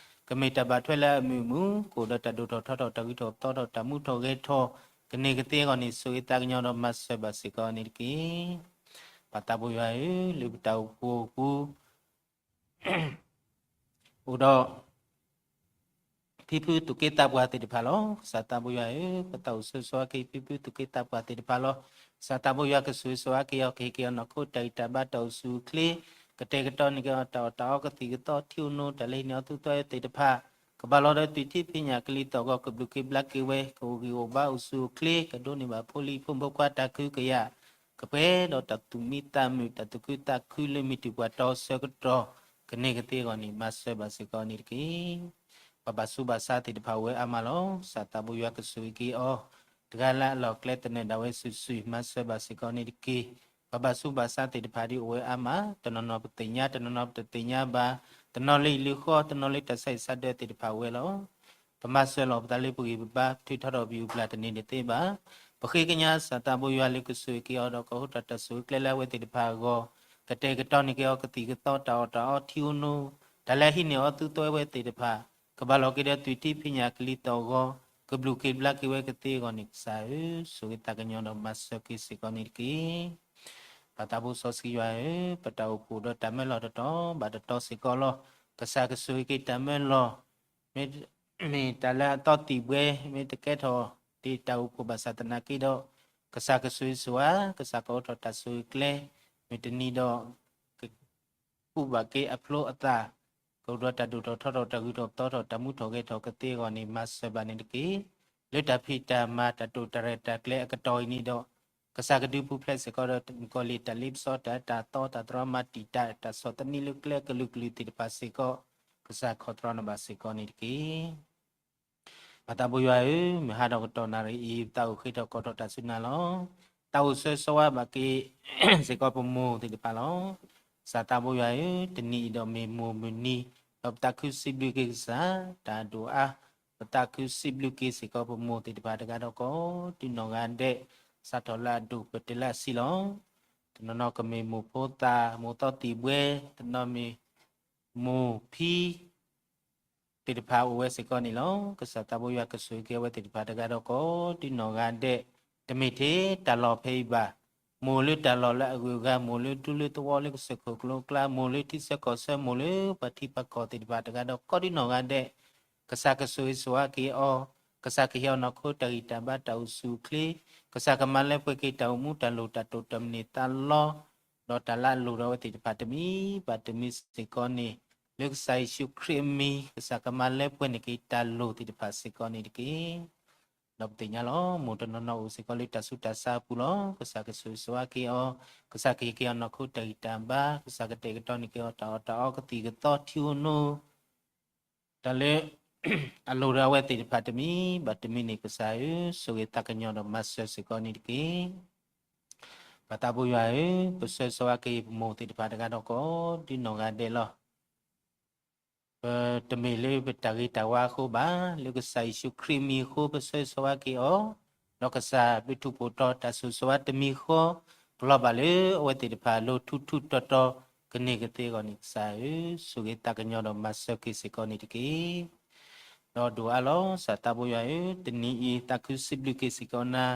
ကမ့ၢ်တၢ်ဘၣ်ထွဲလၢအမုာ်အမုာ်, ကအိၣ်ဒီးတၢ်ဒိၣ်ထီၣ်ထီထီၣ် တၢ်ဂုၤထီၣ်သီထီၣ် တၢ်မူထီၣ်ဂဲၤထီၣ်, ကန့ၢ်ကသ့အဂီၢ်န့ၣ် ဆိၣ်ဂ့ၤသးကညီၤဒီးမၤစၢၤဘၣ်စ့ၢ်ကီးန့ၣ်တက့ၢ်. ပၢ်သးဘိယွၤဧၢ, လၢပတၢ်အိၣ်ဖှိၣ်အပူၤ အိၣ်ဒီး ဖံဖုသူၣ်က့သးပှၢ်သ့ၣ်တဖၣ်လီၤ. ကစၢ်သးဘိယွၤဧၢ, ပသးအိၣ်ဆၢဂ့ၤဆၢဝါက့ၤ ဖံဖုသူၣ်က့သးပှၢ်သ့ၣ်တဖၣ်လီၤ. ကစၢ်သးဘိယွၤကဆိၣ်ဂ့ၤဆၢဝါက့ၤအီၤ, ကဟ့ၣ်က့ၤအီၤနီၢ်ခိတၢ်ဂံၢ်တၢ်ဘါ တၢ်အိၣ်ဆူၣ်အိၣ်ချ့, ကတဲာ်ကတီၤန့ၢ်က့ၤအီၤတၢ်အီၣ်တၢ်အီ ကသံၣ်ကသီ ထံဧိၤနိ တၢ်လၢဟံးန့ၢ်အီၤသူၣ်သီသ့ၣ်တဖၣ်, ကဘၣ်လီၤဒီးသွံၣ်ထံဖံးညၣ်ကလံၤသီၣ်ဂီၤ ကဘျုးက့ၤဘျါက့ၤဝဲ ကအိၣ်ဂံၢ်အိၣ်ဘါအိၣ်ဆူၣ်အိၣ်ချ့ ကဒိးန့ၢ်ဘၣ်ဖိလံၤဖိမုၣ်ဖိခွါတၢ်ကဟုကယာ် ကပှဲၤဒီးတၢ်သူၣ်မံသးမုာ် တၢ်သူၣ်ခုသးခုလၢမုၢ်တံၢ်ပှၢ်တီဆၢကတီၢ် ကန့ၢ်ကသ့အဂီၢ်န့ၣ် မၤစၢၤဘၣ်စ့ၢ်ကီးန့ၣ်တက့ၢ်. ပှၤဘၣ်ဆူးဘၣ်ဆါသ့ၣ်တဖၣ်အိၣ်ဝဲအါမးလီၤ. ကစၢ်သးဘိယွၤကဆိၣ်ဂ့ၤက့ၤအီၤ တဂၤလၢ်လၢ်လီၤ ကျဲသနၢၣ်ဒၣ်ဝဲစုာ်စုာ် မၤစၢၤဘၣ်စ့ၢ်ကီးန့ၣ်တက့ၢ်. ပှၤဘၣ်ဆူးဘၣ်ဆါသ့ၣ်တဖၣ်ဒ်အိၣ်ဝဲအါမး တနီၤနီၤပသ့ၣ်ညါ တနီၤနီၤပတသ့ၣ်ညါဘၣ် တနီၤလၢဟံၣ်လၢဃီ တနီၤလၢတၢ်ဆါဟံၣ်ဆါဒၢသ့ၣ်တဖၣ်အိၣ်ဝဲလီၤ. ပမၤစၢၤလီၤပသးလၢပဂံၢ်ပဘါ ထုးထီၣ်ထီၣ်ပယူၢ်ပျၢ်တန့ၢ်တသ့ဘၣ်. ပဃ့ကညးကစၢ်သးဘိယွၤလၢကဆိၣ်ဂ့ၤက့ၤအီၤဒီးကဟူးထီၣ်တၢ်ဆိၣ်ဂ့ၤကျဲလၢအဝဲသ့ၣ်တဖၣ်အဂီၢ် ကတဲာ်ကတီၤန့ၢ်က့ၤအီၤကသံၣ်ကသီ တၢ်အီၣ်တၢ်အီထံဧိၤနိ တၢ်လၢအဟံးန့ၢ်အီၤသူၣ်သီဝဲသ့ၣ်တဖၣ် ကဘၣ်လီၤက့ၤဒီးသွံၣ်ထံဖံးညၣ်ကလံၤသီၣ်ဂီၤ ကဘျုးက့ၤဘျါက့ၤဝဲကသ့အဂီၢ်န့ၣ် ကစၢ်ဧၢ ဆိၣ်ဂ့ၤသးကညီၤဒီးမၤစၢၤက့ၤစ့ၢ်ကီးန့ၣ်တက့ၢ်. ပှၤသးဘိစီဆှံယွၤဧၢ, ပတၢ်အိၣ်ဖှိၣ်ဒီးတၢ်မၢလီၢ်တတီၤဘၣ်တတီၤစ့ၢ်ကီးလီၤ. ကစၢ်ကဆိၣ်ဂ့ၤက့ၤတၢ်မၢလီၢ်, မ့ၢ်, မ့ၢ်တၢ်လၢအသီသံၣ်ဘှဲ, မ့ၢ်တကဲထီၣ်ဒ်တၢ်အိၣ်ဖှိၣ်ဘၣ်ဆၣ်သနာ်က့ဒီး, ကစၢ်ကဆိၣ်ဂ့ၤဆိၣ်ဝါ, ကစၢ်ကအိးထီၣ်တၢ်ဆိၣ်ဂ့ၤကျဲ, မ့ၢ်တနံၤဒီး က ကူၣ်ဘၣ်က့ၤအဖျိအသၣ်, ကအိၣ်ဒီးတၢ်ဒိၣ်ထီၣ်ထီထီၣ် တၢ်ဂုၤထီၣ်ပသီထီၣ် တၢ်မူထီၣ်ဂဲၤထီၣ်ကသ့အဂီၢ်န့ၣ် မၤစၢၤဘၣ်န့ၣ်တက့ၢ်. လၢတၢ်ဖံးတၢ်မၤ တၢ်တိာ်တၢ်ရဲၣ်တၢ်ကျဲၤအကတီၢ်အံၤန့ၣ်ဒီး, ကစၢ်ကဒုးပူၤဖျဲးစ့ၢ်ကီးဒီးနကီၢ်လံာ် တၢ်လ့ပစီတၢ်တၢ်သီတၢ်တြီမၤတံာ်တာ် တၢ်ဆီၣ်သနံးလၢကျဲကလုာ်ကလုာ်သ့ၣ်တဖၣ်စ့ၢ်ကီး, ကစၢ်ခီၣ်တြီန့ၢ်ဘၣ်စ့ၢ်ကီးန့ၣ်တက့ၢ်. ပှၤသးဘိယွၤဧၢ, မုၢ်ဟါဒီးကတီၢ်နၣ်ရံၣ်အံၤ ပသးအိၣ်ဃ့ထီၣ်ကိးထီၣ်တၢ်စူၢ်နာ်လီၤ. သးအိၣ်ဆၢဂ့ၤဆၢဝါဘၣ်က့ၤစ့ၢ်ကီးပမိၢ်သ့ၣ်တဖၣ်လီၤ. ကစၢ်သးဘိယွၤဧၢ, တနံၤအံၤဒီးမ့ၢ်မိၢ်မုၢ်နံၤ, ဒီးပသးခုစံးဘျုးက့ၤကစၢ်, တၢ်ဒိၣ်အါ, ပသးခုစံးဘျုးက့ၤစ့ၢ်ကီးပမိၢ်သ့ၣ်တဖၣ်တဂၤဒီးကိးဒ်နီၢ်ဂၤဒဲး, စးထီၣ်လၢအဒိၣ်ပတဲလၢအဆံးလီၤ. တနီၤနီၤကမ့ၢ်မိၢ်ဖိသၣ်, မိၢ်သီသံၣ်ဘှဲ, တနီၤမ့ၢ်မိၢ်ဖံ သ့ၣ်တဖၣ်အိၣ်ဝဲစ့ၢ်ကီးန့ၣ်လီၤ. ကစၢ်သးဘိယွၤကဆိၣ်ဂ့ၤက့ၤအဝဲသ့ၣ်တဖၣ်တဂၤဒီးကိးဒ်နီၢ်ဂၤဒဲး, တမ့ၢ်ထဲတၢ်လီၢ်ဖဲအံၤဘၣ်, မိၢ်လၢတၢ်လီၢ်လၢအဂုၤအဂၤ, မိၢ်လၢဒူလၢသဝီလၢကစၢၢ်ခိၣ်ကျိၤကျါ, မိၢ်လၢထံဆၢကီၢ်ဆၢမိၢ်လၢပှၤထံပှၤကီၢ်သ့ၣ်တဖၣ်တဂၤဒီးကိးဒ်နီၢ်ဂၤဒဲး, ကစၢ်ကဆိၣ်ဂ့ၤဆိၣ်ဝါက့ၤအီၤ, ကစၢ်ကဟ့ၣ်အီၤနီၢ်ခိတၢ်ဂံၢ်တၢ်ဘါတၢ်အိၣ်ဆူၣ်အိၣ်ချ့, ကစၢ်ကမၤလၢပှဲၤက့ၤတၢ်အိၣ်မူတၢ်လိၣ်တၢ်တိာ်တၢ်မနုၤသးလီ, ဒီးတၢ်လၢအလိၣ်ဒီးအဝဲသ့ၣ်တဖၣ်တမံၤဘၣ်တမံၤစ့ၢ်ကီးန့ၣ်, လၢကစၢ်ယ့ၣ်ၡူးခရံာ်အမံၤ ကစၢ်ကမၤလၢပှဲၤန့ၢ်က့ၤတၢ်လိၣ်သ့ၣ်တဖၣ်စ့ၢ်ကီးန့ၣ်တက့ၢ်. ဒီးပသ့ၣ်ညါလီၤ, မိၢ်တနီၤနီၤအိၣ်စ့ၢ်ကီးလၢတၢ်ဆူးတၢ်ဆါအပူၤလီၤ. ကစၢ်ကဆိၣ်ဂ့ၤဆိၣ်ဝါက့ၤအီၤ, ကစၢ်ကဟ့ၣ်က့ၤအီၤနီၢ်ခိတၢ်ဂံၢ်တၢ်ဘါ, ကစၢ်ကတဲာ်ကတီၤန့ၢ်က့ၤအီၤတၢ်အီၣ်တၢ်အီကသံၣ်ကသီထံဧိၤနိ, တၢ်လၢ အလိၣ်ဒီးအဝဲသ့ၣ်တဖၣ်တမံၤဘၣ်တမံၤန့ၣ် ကစၢ်ဧၢ, ဆိၣ်ဂ့ၤသးကညီၤဒီးမၤစၢၤစ့ၢ်ကီးန့ၣ်တက့ၢ်. ပှၤသးဘိယွၤဧၢ, ပဆၢဂ့ၤဆိၣ်ဝါက့ၤပမိၢ်သ့ၣ်တဖၣ်တဂၤဒီးကိးဒ်နီၢ်ဂၤဒဲးလီၤ. ပတမ့ၢ်လၢပတၢ်ဂ့ၤတၢ်ဝါအဃိဘၣ်, လၢကစၢ်ယ့ၣ်ၡူးခရံာ်အမံၤအဃိ ပဆၢဂ့ၤဆိၣ်ဝါက့ၤအီၤ, ဒီးကစၢ်ဘျုးထူးဖှိၣ်ထီတၢ်ဆိၣ်ဂ့ၤဆိၣ်ဝါတမံၤဃီ, ပလီၤဘၣ်လၢအဝဲသ့ၣ်တဖၣ်အလိၤထူးထူးတီၤတီၤကန့ၢ်ကသ့အဂီၢ်န့ၣ် ကစၢ်ဧၢ, ဆိၣ်ဂ့ၤသးကညီၤဒီးမၤစၢၤက့ၤစ့ၢ်ကီးန့ၣ်တက့ၢ်. ဒီးဒိၣ်အါလီၤ ကစၢ်သးဘိယွၤဧၢ, တနံၤအံၤသးခုစံးဘျုးက့ၤစ့ၢ်ကီးနၤ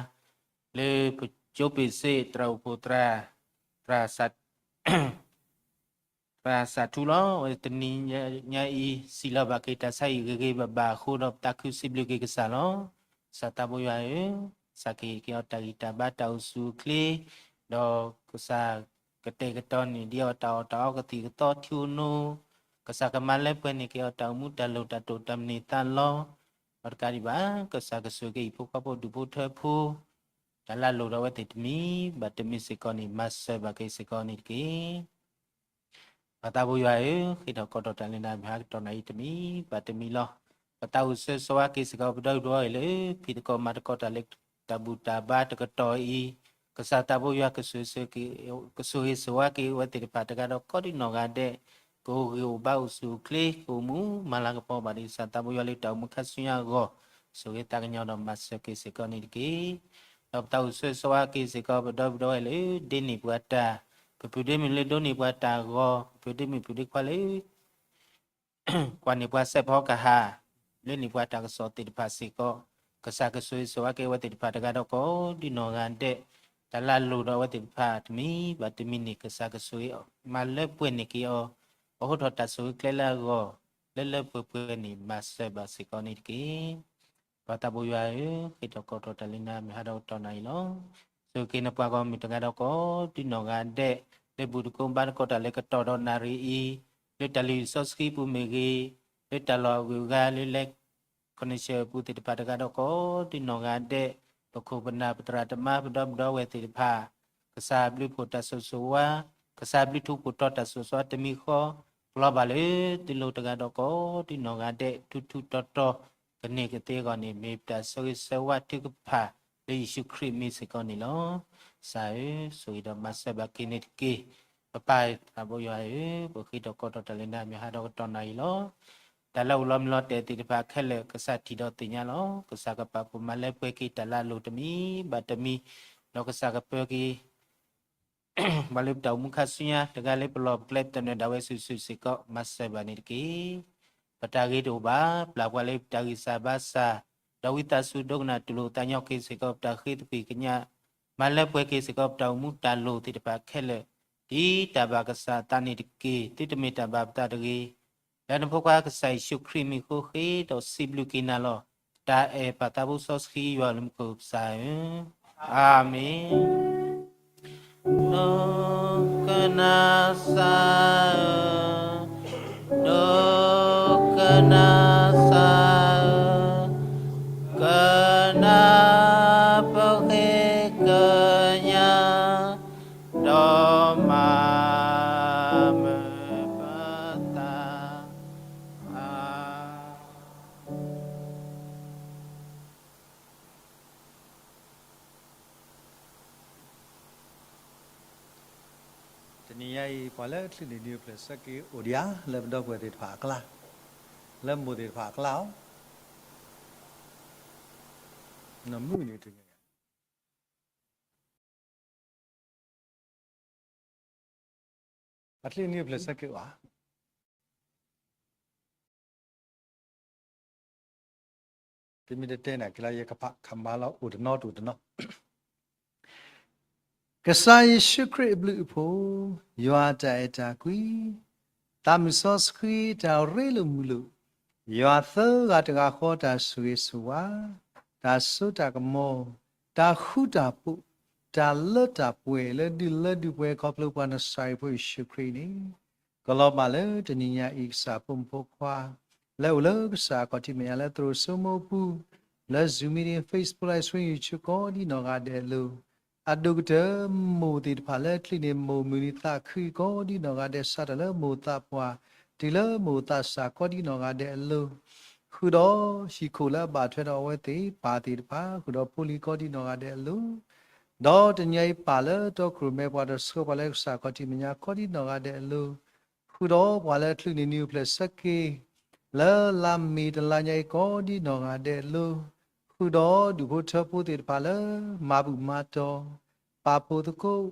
လၢပကၠိပ့းစ့း သရၣ်အိၣ်ဖှိၣ်သရၣ်, သရၣ် သရၣ်စၢ်ထူလီၤ. အဝဲတနံၤညါအံၤ စံးလီၤဘၣ်က့ၤတၢ်ဆါဟံၣ်ဂ့ၤဂ့ၤဘၣ်ဘၣ်အဃိဒီး ပသးခုစံးဘျုးက့ၤကစၢ်လီၤ. ကစၢ်သးဘိယွၤဧၢ, ကစၢ်ကဟ့ၣ်က့ၤအီၤတၢ်ဂံၢ်တၢ်ဘါတၢ်အိၣ်ဆူၣ်အိၣ်ချ့, ဒီးကစၢ်ကတဲာ်ကတီၤန့ၢ်ဒံးအီၤတၢ်အီၣ်တၢ်အီကသံၣ်ကသီထံဧိၤနိ, ကစၢ်ကမၤလၢပှဲၤန့ၢ်က့ၤအီၤတၢ်အိၣ်မူတၢ်လိၣ်တၢ်တိာ်တၢ်မနုၤသးလီ, ဒီးတကးဒံးဘၣ် ကစၢ်ကဆိၣ်ဂ့ၤက့ၤဟံၣ်ဖိဃီဖိဒူၣ်ဖိထၢဖိ တၢ်လၢအလိၣ်ဒီးအဝဲသ့ၣ်တမံၤဘၣ်တမံၤစ့ၢ်ကီးန့ၣ် မၤစၢၤဘၣ်က့ၤစ့ၢ်ကီးန့ၣ်တက့ၢ်. ပှၤသးဘိယွၤဧၢ, ဃ့ထီၣ်ကိးထီၣ်တၢ်လၢနၤ မုၢ်ဟါကတီၢ်နၣ်ရံၣ်တမံၤဘၣ်တမံၤလီၤ. ပသးအိၣ်ဆၢဂ့ၤဆၢဝါက့ၤစ့ၢ်ကီး ပဒီပုၢ်ဒီဝဲၢ်လၢ ဖံးသကိးမၤသကိးတၢ်လၢတၢ်ဘူၣ်တၢ်ဘါတကတီၢ်အံၤ, ကစၢ်သးဘိယွၤ ကဆိၣ်ဂ့ၤဆၢဝါက့ၤအဝဲသ့ၣ်တဖၣ်တဂၤဒီးကိးဒံးနီၢ်ဂၤဒဲး, ကအိၣ်ဂံၢ်အိၣ်ဘါအိၣ်ဆူၣ်အိၣ်ချ့ ကအိၣ်မူမၤလၤကပီၤဘၣ်ဒီးကစၢ်သးဘိယွၤလၢတၢ်အိၣ်မူခါဆူညါအဂီၢ်, ဆိၣ်ဂ့ၤသးကညီၤဒီးမၤစၢၤက့ၤစ့ၢ်ကီးန့ၣ်တက့ၢ်. ဒီးပသးအိၣ်ဆၢဂ့ၤဆၢဝါက့ၤစ့ၢ်ကီး ပဒီပုၢ်ဒီဝဲၢ်လၢ ဒ့န့ၢ်ပှၤတၢ်, ပပုၢ်ဒ့မုၣ်လၢဒိးန့ၢ်ပှၤတၢ်အဂီၢ်, ပပုၢ်ဒ့မုၣ်ပုၢ်ဒ့ခွါလၢ ကွၢ်န့ၢ်ပှၤစဲးဖီကဟၣ်, လၢန့ၢ်ပှၤတၢ်ကစီၣ်သ့ၣ်တဖၣ်စ့ၢ်ကီး, ကစၢ်ကဆိၣ်ဂ့ၤဆိၣ်ဝါက့ၤအဝဲသ့ၣ်တဖၣ်တဂၤဒီးကိးဒံးနီၢ်ဂၤဒဲး, တၢ်လၢအလိၣ်ဒီးအဝဲသ့ၣ်တဖၣ်တမံၤဘၣ်တမံၤန့ၣ် ကစၢ်ကဆိၣ်ဂ့ၤမၤလၢပှဲၤန့ၢ်က့ၤအီၤ, အိးထီၣ်တၢ်ဆိၣ်ဂ့ၤကျဲလၢအဂီၢ်, လၢလၢပှဲၤပှဲၤန့ၣ် မၤစၢၤဘၣ်စ့ၢ်ကီးန့ၣ်တက့ၢ်. ပှၤသးဘိယွၤဧၢ, ဃ့ထီၣ်ကိးထီၣ်တၢ်လၢနၤ မုၢ်ဟါဒီးကတီၢ်နၣ်ရံၣ်လီၤ. ဆိၣ်ဂ့ၤက့ၤနပှၤဂီၢ်မုၢ်တဂၤဒီးကိးဒံးနီၢ်ဂၤဒဲး, လၢဘူၣ်တကိးဘါတကိးတၢ်လၢကတီၢ်ဒီးနၣ်ရံၣ်အံၤ, လၢတၢ်လံာ်စီဆှံပူၤမ့ၢ်ဂ့ၤ, လၢတၢ်လီၢ်အဂုၤအဂၤလၢလဲၤ ခီနံၣ်ဆၢၣ်အပူၤသ့ၣ်တဖၣ်တဂၤဒီး ကိးဒံးနီၢ်ဂၤဒဲး, ပခိၣ်ပနၢ်ပသရၣ်သမါပဒီပုၢ်ဒီဝဲၢ်သ့ၣ်တဖၣ်, ကစၢ်ဘျုးဖှိၣ်တၢ်ဆိၣ်ဂ့ၤဆိၣ်ဝါ, ကစၢ်ဘျုးထူးဖှိၣ်ထီတၢ်ဆိၣ်ဂ့ၤဆိၣ်ဝါတမံၤဃီ, ပလီၤဘၣ်လၢသုလိၤတဂၤဒီး ကိးဒံးနီၢ်ဂၤဒဲး, ထူးထူးတီၤတီၤ, ကန့ၢ်ကသ့အဂီၢ်န့ၣ် မ့ၢ်ပတၢ်ဆိၣ်ဂ့ၤဆိၣ်ဝါထုကဖၣ် လၢယ့ၣ်ၡူးခရံာ်မံၤစ့ၢ်ကီးန့ၣ်လီၤ. ကစၢ်ဧၢ, ဆိၣ်ဂ့ၤဒီးမၤစၢၤဘၣ်က့ၤန့ၣ်တက့ၢ်. ပပၢ်သးဘိယွၤဧၢ, ပဃ့ထီၣ်ကိးထီၣ်တၢ်လၢနၤ မုၢ်ဟါဒီးကတီၢ်နၣ်ရံၣ်လီၤ. တၢ်လၢအအိၣ်လီၤမုၢ်လီၤတဲာ်သ့ၣ်တဖၣ်ခဲလၢာ် ကစၢ်ထံၣ်ဒီးသ့ၣ်ညါလီၤ. ကစၢ်ကပာ်ဖှိၣ်မၤလၢပှဲၤက့ၤတၢ်လၢအလိၣ်တမံၤဘၣ်တမံၤ, ဒီးကစၢ်ကပၢၤက့ၤ ပှၤလၢပတၢ်အိၣ်မူခါဆူညါ တဂၤလၢပလီၢ်ပကျဲပတၢၢ်နၢၤဒၣ်ဝဲစုာ်စုာ်စ့ၢ်ကီး မၤစၢၤဘၣ်န့ၣ်တက့ၢ်. ပတၢ်ဂ့ၤတအိၣ်ဘၣ်, ပျၢ်ပှၤလၢပတၢ်ဂံၢ်စၢ်ဘါစၢ်, ဒီးဝံသးစူၤဒိကနၣ်တူၢ်လိာ်သးညီက့ၤစ့ၢ်ကီး ပတၢ်ဃ့သကွံၢ်ကညး မၤလၢပှဲၤက့ၤစ့ၢ်ကီးပတၢ်အိၣ်မူတၢ်လိၣ်သ့ၣ်တဖၣ်ခဲလၢာ်, ဒ်တၢ်ဘၣ်ကစၢ်အသးန့ၣ်တက့ၢ်. သုတမ့ၢ်တၢ်ဘၣ်ပသးတဂ့ၤ. လၢနဖိခွါကစၢ်ယ့ၣ်ၡူးခရံာ်မံၤအဃိ ဃ့ဒီးစံးဘျုးက့ၤနၤလီၤ. တၢ်အဲၣ်ပၢ်သးဘိစီဆှံယွၤလၢမူခိၣ်ကစၢ်ဧၢ, အၤမ့ၣ်. ဒိကနၣ်စၢ်ဧၢ, ဒိကနၣ်စၢ်ဧၢ, ကနၢ်ပဃ့ကညး, ဒီးမၤမုာ်ပသး တနံၤညါအံၤ ပှၤလၢချံၣ်န့ၣ်နံၣ်အိၣ်ဖျဲၣ်ဆၢက့ၤအိၣ်ဒံးဧါ, လၢပဒီပုၢ်ဝဲၢ်သ့ၣ်တဖၣ်အကျါ, လၢမိၢ်သ့ၣ်တဖၣ်အကျါဧါ, နမုၢ်န့ၣ်တနံၤညါ အချံၣ်န့ၣ်နံၣ်အိၣ်ဖျဲၣ်ဆၢက့ၤအိၣ်ဧါ. တမ့ၢ်တတဲနၤက့ၤလီၤ ယကဖးခးမါလီၤ အိၣ်တနီၤတအိၣ်တနီၤ. ကစၢ်ယ့ၣ်ၡူးခရံာ်အဘျုးအဖှိၣ်, ယွၤတၢ်အဲၣ်တၢ်ကွံ, သးမုၢ်စီဆှံတၢ်ရ့လိာ်မုာ်လိာ်, ယွၤသၢဂၤတဂၤဃီတၢ်ဆိၣ်ဂ့ၤဆိၣ်ဝါ, တၢ်စိတၢ်ကမီၤ, တၢ်ဃူတၢ်ဖိး, တၢ်လၢတၢ်ပှဲၤလၢဒုးလၢဒုးပှဲၤခီဖျိပှၤနစၤရ့းဖိယ့ၣ်ၡူးခရံာ်န့ၣ်, ကလီၤဘၣ်လၢတနံၤညါအံၤ ကစၢ်ဖိမုၣ်ဖိခွါ လၢအိၣ်လၢကစၢ်အခီၣ်ထံးမဲာ်ညါလၢသရိာ်စိမိၢ်အပူၤ, လၢ Zoom meeting, Facebook Live Stream, YouTube ကိးဒ်နီၢ်ဂၤဒဲးအလိၤ, အဒိၣ်ကတၢၢ်မိၢ်သ့ၣ်တဖၣ်လၢချံၣ်န့ၣ်မိၢ်မုၢ်နံၤသးခုကိးဒ်နီၢ်ဂၤဒဲး စးထီၣ်လၢမိၢ်သးပှၢ် တုၤလၢမိၢ်သးစၢ်ကိးဒ်နီၢ်ဂၤဒဲးအလိၤ, ဃုာ်ဒီးဟံၣ်ခိၣ်လၢအဘၣ်ထွဲဒီးအဝဲသ့ၣ်ပၢ်သ့ၣ်တဖၣ် ဃုာ်ဒီးဖိလံၤကိးဒ်နီၢ်ဂၤဒဲးအလိၤ, ဒီးတနံၤအံၤပၢ်လၢတီခိၣ်ရိၣ်မဲပှၤဒီးဆှၢပှၤလၢကစၢ်အခီၣ်ထံးမဲာ်ညါကိးဒ်နီၢ်ဂၤဒဲးအလိၤ, ဃုာ်ဒီးပှၤလၢချံၣ်န့ၣ်နံၣ်အိၣ်ဖျဲၣ်ဆၢက့ၤ လၢလါမ့ၤတလါညါအံၤကိးဒ်နီၢ်ဂၤဒဲးအလိၤ, ဃုာ်ဒီးဒူၣ်ဖိထၢဖိသ့ၣ်တဖၣ်လၢ မၤဘူၣ်မၤတီၤ, ပာ်ဖှိၣ်သကိး,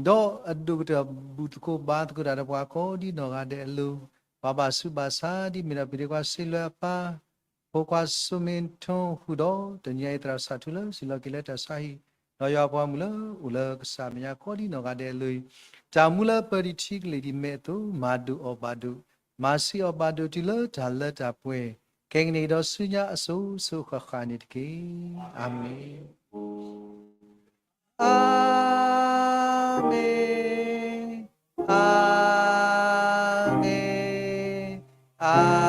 ဒီးအဒိၣ်ကတၢၢ်ဘူၣ်သကိးဘါသကိးတၢ်ဒီးပှၤကိးဒ်နီၢ်ဂၤဒဲးအလိၤ, ပှၤဘၣ်ဆူးဘၣ်ဆါ ဒ်မ့ၢ်ဒီးပဒ့ခွါစ့လွဲအပၢ် ဖိခွါစိမ့ထိ ဃုာ်ဒီးတနံၤအံၤသရၣ်စးထူလၢစံၣ်လီၤက့ၤလၢတၢ်ဆါဟံၣ် ဒီးယွၤအပှၤမုၣ်လၢအိၣ်လၢကစၢ်မဲာ်ညါကိးဒ်နီၢ်ဂၤဒဲးအလိၤအံၤ, တၢ်မူလၢပၢၤတံၢ်ထံကလံၢ်ဒ်မဲာ်အသိး မၤဒိၣ်အီၣ်ဘၣ်ဒိၣ်, မၤဆံးအီၣ်ဘၣ်ဒိၣ်တုၤလၢတၢ်လၢတၢ်ပှဲၤ, ကဲကနံၣ်ဒီးဆူညါအစိၤစိၤဃၣ်ဃၣ်န့ၣ်တက့ၢ်. အၤမ့ၣ်. အၤမ့ၣ်, အၤမ့ၣ်, အၤ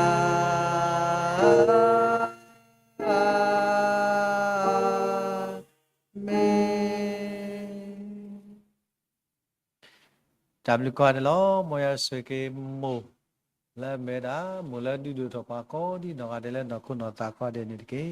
မ့ၣ်. တၢ်ဘျုးကိးဂၤဒဲးလီၤ. မ်ယွၤဆိၣ်ဂ့ၤက့ၤမိၢ်လၢအမ့ၢ်ဝဲဒၣ် မိၢ်လၢဒုးဒိၣ်ထီၣ်ပှၤကိးဒ်နီၢ်ဂၤဒဲးလၢနီၢ်ခိနီၢ်သးကိးဂၤဒဲးန့ၣ်တက့ၢ်.